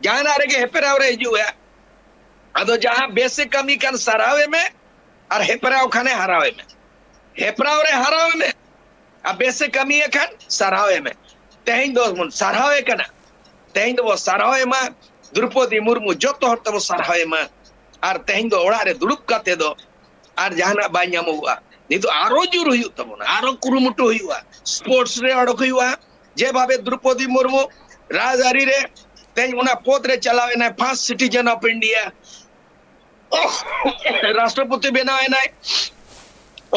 ᱡᱟᱦᱟᱱᱟᱜ ᱨᱮᱜᱮ ᱦᱮᱯᱮᱨᱟᱣ ᱨᱮ ᱦᱤᱡᱩᱜᱼᱟ᱾ ᱟᱫᱚ ᱡᱟᱦᱟᱸ ᱵᱮᱥᱮ ᱠᱟᱹᱢᱤ ᱠᱟᱱ ᱥᱟᱨᱦᱟᱣ ᱮᱢᱮ, ᱟᱨ ᱦᱮᱯᱨᱟᱣ ᱠᱷᱟᱱᱮ ᱦᱟᱨᱟᱣ ᱮᱢᱮ᱾ ᱦᱮᱯᱨᱟᱣ ᱨᱮ ᱦᱟᱨᱟᱣ ᱮᱢᱮ, ᱟᱨ ᱵᱮᱥᱮ ᱠᱟᱹᱢᱤᱭᱮ ᱠᱷᱟᱱ ᱥᱟᱨᱦᱟᱣ ᱮᱢᱮ᱾ ᱛᱮᱦᱮᱧ ᱫᱚ ᱵᱚᱱ ᱥᱟᱨᱦᱟᱣ ᱮ ᱠᱟᱱᱟ, ᱛᱮᱦᱮᱧ ᱫᱚᱵᱚ ᱥᱟᱨᱦᱟᱣ ᱮᱢᱟ ᱫᱨᱚᱯᱚᱫᱤ ᱢᱩᱨᱢᱩ, ᱡᱚᱛᱚ ᱦᱚᱲ ᱛᱮᱵᱚ ᱥᱟᱨᱦᱟᱣ ᱮᱢᱟ᱾ ᱟᱨ ᱛᱮᱦᱮᱧ ᱫᱚ ᱚᱲᱟᱜ ᱨᱮ ᱫᱩᱲᱩᱵ ᱠᱟᱛᱮ ᱫᱚ ᱟᱨ ᱡᱟᱦᱟᱱᱟᱜ ᱵᱟᱭ ᱧᱟᱢᱚᱜᱚᱜᱼᱟ᱾ ᱱᱤᱛᱚᱜ ᱟᱨᱚ ᱡᱳᱨ ᱦᱩᱭᱩᱜ ᱛᱟᱵᱚᱱᱟ, ᱟᱨᱚ ᱠᱩᱨᱩᱢᱩᱴᱩ ᱦᱩᱭᱩᱜᱼᱟ, ᱥᱯᱳᱨᱴᱥ ᱨᱮ ᱚᱰᱚᱠ ᱦᱩᱭᱩᱜᱼᱟ᱾ ᱡᱮᱵᱷᱟᱵᱮ ᱫᱨᱚᱯᱚᱫᱤ ᱢᱩᱨᱢᱩ ᱨᱟᱡᱽᱟᱹᱨᱤ ᱨᱮ ᱛᱮᱦᱮᱧ ᱚᱱᱟ ᱯᱚᱫ ᱨᱮ ᱪᱟᱞᱟᱣ ᱮᱱᱟᱭ, ᱯᱷᱟᱨᱥᱴ ᱥᱤᱴᱤᱡᱮᱱ ᱚᱯᱷ ᱤᱱᱰᱤᱭᱟ, ᱨᱟᱥᱴᱨᱚᱯᱚᱛᱤ ᱵᱮᱱᱟᱣ ᱮᱱᱟᱭ,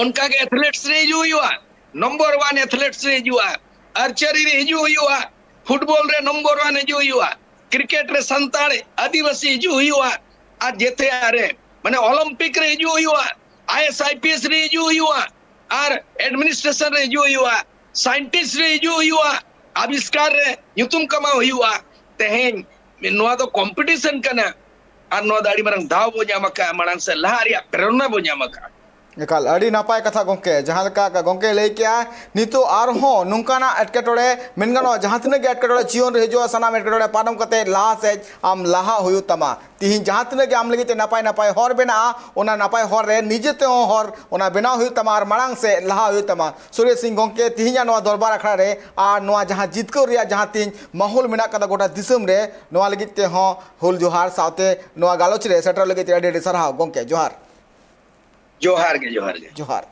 ᱚᱱᱠᱟᱜᱮ ᱮᱛᱷᱞᱮᱴᱥ ᱨᱮ ᱦᱤᱡᱩᱜ ᱦᱩᱭᱩᱜᱼᱟ, ᱱᱚᱢᱵᱚᱨ ᱳᱣᱟᱱ ᱮᱛᱷᱞᱮᱴᱥ ᱨᱮ ᱦᱤᱡᱩᱜᱼᱟ, ᱟᱨᱪᱟᱨᱤ ᱨᱮ ᱦᱤᱡᱩᱜ ᱦᱩᱭᱩᱜᱼᱟ, ᱯᱷᱩᱴᱵᱚᱞ ᱨᱮ ᱱᱚᱢᱵᱚᱨ ᱳᱣᱟᱱ ᱦᱤᱡᱩᱜ ᱦᱩᱭᱩᱜᱼᱟ, ᱠᱨᱤᱠᱮᱴ ᱨᱮ ᱥᱟᱱᱛᱟᱲ ᱟᱹᱫᱤᱵᱟᱹᱥᱤ ᱦᱤᱡᱩᱜ ᱦᱩᱭᱩᱜᱼᱟ, ᱟᱨ ᱡᱮᱛᱮᱭᱟᱜ ᱨᱮ, ᱢᱟᱱᱮ, ᱚᱞᱤᱢᱯᱤᱠ ᱨᱮ ᱦᱤᱡᱩᱜ ᱦᱩᱭᱩᱜᱼᱟ, I S I P S ᱨᱮ ᱦᱤᱡᱩᱜ ᱦᱩᱭᱩᱜᱼᱟ, ᱟᱨ ᱮᱰᱢᱤᱱᱤᱥᱴᱨᱮᱥᱚᱱ ᱨᱮ ᱦᱤᱡᱩᱜ ᱦᱩᱭᱩᱜᱼᱟ, ᱥᱟᱭᱮᱱᱴᱤᱥᱴ ᱨᱮ ᱦᱤᱡᱩᱜ ᱦᱩᱭᱩᱜᱼᱟ, ᱟᱵᱤᱥᱠᱟᱨ ᱨᱮ ᱧᱩᱛᱩᱢ ᱠᱟᱢᱟᱣ ᱦᱩᱭᱩᱜᱼᱟ᱾ ᱛᱮᱦᱮᱧ ᱱᱚᱣᱟ ᱫᱚ ᱠᱚᱢᱯᱤᱴᱤᱥᱚᱱ ᱠᱟᱱᱟ, ᱟᱨ ᱱᱚᱣᱟ ᱫᱚ ᱟᱹᱰᱤ ᱢᱟᱨᱟᱝ ᱫᱟᱣ ᱵᱚ ᱧᱟᱢ ᱟᱠᱟᱫᱼᱟ, ᱢᱟᱲᱟᱝ ᱥᱮᱫ ᱞᱟᱦᱟ ᱨᱮᱭᱟᱜ ᱯᱨᱮᱨᱚᱱᱟ ᱵᱚ ᱧᱟᱢ ᱟᱠᱟᱫᱼᱟ᱾ ᱮᱠᱟᱞ, ᱟᱹᱰᱤ ᱱᱟᱯᱟᱭ ᱠᱟᱛᱷᱟ ᱜᱚᱢᱠᱮ᱾ ᱡᱟᱦᱟᱸ ᱞᱮᱠᱟ ᱜᱚᱢᱠᱮ ᱞᱟᱹᱭ ᱠᱮᱜᱼᱟ, ᱱᱤᱛᱚᱜ ᱟᱨᱦᱚᱸ ᱱᱚᱝᱠᱟᱱᱟᱜ ᱮᱴᱠᱮᱴᱚᱬᱮ, ᱢᱮᱱ ᱜᱟᱱᱚᱜᱼᱟ, ᱡᱟᱦᱟᱸ ᱛᱤᱱᱟᱹᱜ ᱜᱮ ᱮᱴᱠᱮᱴᱚᱬᱮ ᱡᱤᱭᱚᱱ ᱨᱮ ᱦᱤᱡᱩᱜᱼᱟ, ᱥᱟᱱᱟᱢ ᱮᱴᱠᱮᱴᱚᱬᱮ ᱯᱟᱨᱚᱢ ᱠᱟᱛᱮ ᱞᱟᱦᱟ ᱥᱮᱫ ᱟᱢ ᱞᱟᱦᱟᱜ ᱦᱩᱭᱩᱜ ᱛᱟᱢᱟ᱾ ᱛᱤᱦᱤᱧ ᱡᱟᱦᱟᱸ ᱛᱤᱱᱟᱹᱜ ᱜᱮ ᱟᱢ ᱞᱟᱹᱜᱤᱫ ᱛᱮ ᱱᱟᱯᱟᱭ ᱱᱟᱯᱟᱭ ᱦᱚᱨ ᱵᱮᱱᱟᱜᱼᱟ, ᱚᱱᱟ ᱱᱟᱯᱟᱭ ᱦᱚᱨ ᱨᱮ ᱱᱤᱡᱮ ᱛᱮᱦᱚᱸ ᱦᱚᱨ ᱚᱱᱟ ᱵᱮᱱᱟᱣ ᱦᱩᱭᱩᱜ ᱛᱟᱢᱟ ᱟᱨ ᱢᱟᱲᱟᱝ ᱥᱮᱫ ᱞᱟᱦᱟ ᱦᱩᱭᱩᱜ ᱛᱟᱢᱟ᱾ ᱥᱩᱨᱮᱥ ᱥᱤᱝ ᱜᱚᱢᱠᱮ, ᱛᱤᱦᱤᱧᱟᱜ ᱱᱚᱣᱟ ᱫᱚᱨᱵᱟᱨ ᱟᱠᱷᱲᱟ ᱨᱮ ᱟᱨ ᱱᱚᱣᱟ ᱡᱟᱦᱟᱸ ᱡᱤᱛᱠᱟᱹᱨ ᱨᱮᱭᱟᱜ ᱡᱟᱦᱟᱸ ᱛᱤᱦᱤᱧ ᱢᱟᱦᱚᱞ ᱢᱮᱱᱟᱜ ᱠᱟᱫᱟ ᱜᱚᱴᱟ ᱫᱤᱥᱚᱢ ᱨᱮ, ᱱᱚᱣᱟ ᱞᱟᱹᱜᱤᱫ ᱛᱮᱦᱚᱸ ᱦᱩᱞ ᱡᱚᱦᱟᱨ ᱥᱟᱶᱛᱮ ᱱᱚᱣᱟ ᱜᱟᱞᱚᱪ ᱨᱮ ᱥᱮᱴᱮᱨ ᱞᱟᱹᱜᱤᱫ ᱛᱮ ᱟᱹᱰᱤ ᱟᱹᱰᱤ ᱥᱟᱨᱦᱟᱣ ᱜᱚᱢᱠᱮ᱾ ᱡᱚᱦᱟᱨ᱾ ᱡᱚᱦᱟᱨ ᱜᱮ, ᱡᱚᱦᱟᱨ ᱜᱮ᱾ ᱡᱚᱦᱟᱨ᱾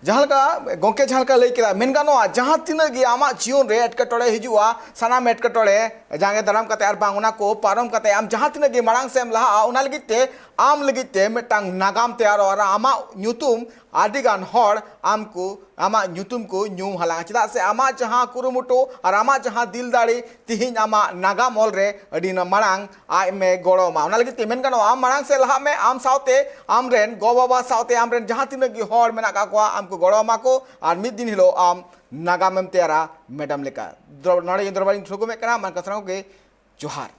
ᱡᱟᱦᱟᱸ ᱞᱮᱠᱟ ᱜᱚᱢᱠᱮ ᱡᱟᱦᱟᱸ ᱞᱮᱠᱟ ᱞᱟᱹᱭ ᱠᱮᱫᱟ, ᱢᱮᱱ ᱜᱟᱱᱚᱜᱼᱟ, ᱡᱟᱦᱟᱸ ᱛᱤᱱᱟᱹᱜ ᱜᱮ ᱟᱢᱟᱜ ᱡᱤᱭᱚᱱ ᱨᱮ ᱮᱴᱠᱮᱴᱚᱬᱮ ᱦᱤᱡᱩᱜᱼᱟ, ᱥᱟᱱᱟᱢ ᱮᱴᱠᱮᱴᱚᱬᱮ ᱡᱟᱸᱜᱮ ᱫᱟᱨᱟᱢ ᱠᱟᱛᱮ ᱟᱨ ᱵᱟᱝ ᱚᱱᱟ ᱠᱚ ᱯᱟᱨᱚᱢ ᱠᱟᱛᱮ ᱟᱢ ᱡᱟᱦᱟᱸ ᱛᱤᱱᱟᱹᱜ ᱜᱮ ᱢᱟᱲᱟᱝ ᱥᱮᱫ ᱮᱢ ᱞᱟᱦᱟᱜᱼᱟ, ᱚᱱᱟ ᱞᱟᱹᱜᱤᱫ ᱛᱮ ᱟᱢ ᱞᱟᱹᱜᱤᱫ ᱛᱮ ᱢᱤᱫᱴᱟᱝ ᱱᱟᱜᱟᱢ ᱛᱮᱭᱟᱨᱚᱜᱼᱟ ᱟᱨ ᱟᱢᱟᱜ ᱧᱩᱛᱩᱢ ᱟᱹᱰᱤ ᱜᱟᱱ ᱦᱚᱲ ᱟᱢ ᱠᱚ, ᱟᱢᱟᱜ ᱧᱩᱛᱩᱢ ᱠᱚ ᱧᱩᱢ ᱦᱟᱞᱟᱝᱟ᱾ ᱪᱮᱫᱟᱜ ᱥᱮ ᱟᱢᱟᱜ ᱡᱟᱦᱟᱸ ᱠᱩᱨᱩᱢᱩᱴᱩ ᱟᱨ ᱟᱢᱟᱜ ᱡᱟᱦᱟᱸ ᱫᱤᱞ ᱫᱟᱲᱮ ᱛᱤᱦᱤᱧ ᱟᱢᱟᱜ ᱱᱟᱜᱟᱢ ᱚᱞ ᱨᱮ ᱟᱹᱰᱤ ᱢᱟᱲᱟᱝ ᱟᱡ ᱢᱮ ᱜᱚᱲᱚ ᱟᱢᱟ᱾ ᱚᱱᱟ ᱞᱟᱹᱜᱤᱫ ᱛᱮ ᱢᱮᱱ ᱜᱟᱱᱚᱜᱼᱟ, ᱟᱢ ᱢᱟᱲᱟᱝ ᱥᱮᱫ ᱞᱟᱦᱟᱜ ᱢᱮ, ᱟᱢ ᱥᱟᱶᱛᱮ ᱟᱢ ᱨᱮᱱ ᱜᱚ-ᱵᱟᱵᱟ ᱥᱟᱶᱛᱮ ᱟᱢ ᱨᱮᱱ ᱡᱟᱦᱟᱸ ᱛᱤᱱᱟᱹᱜ ᱜᱮ ᱦᱚᱲ ᱢᱮᱱᱟᱜ ᱟᱠᱟᱫ ᱠᱚᱣᱟ, ᱟᱢ ᱠᱚ ᱜᱚᱲᱚ ᱟᱢᱟ ᱠᱚ, ᱟᱨ ᱢᱤᱫ ᱫᱤᱱ ᱦᱤᱞᱳᱜ ᱟᱢ ᱱᱟᱜᱟᱢᱮᱢ ᱛᱮᱭᱟᱨᱟ ᱢᱮᱰᱟᱢ ᱞᱮᱠᱟ᱾ ᱫᱨᱚ-, ᱱᱚᱰᱮ ᱜᱮ ᱫᱚᱨᱵᱟᱨᱤᱧ ᱛᱷᱩᱠᱩᱢᱮᱫ ᱠᱟᱱᱟ᱾ ᱢᱟ ᱮᱱᱠᱷᱟᱱ ᱥᱟᱱᱟᱢ ᱠᱚᱜᱮ ᱡᱚᱦᱟᱨ᱾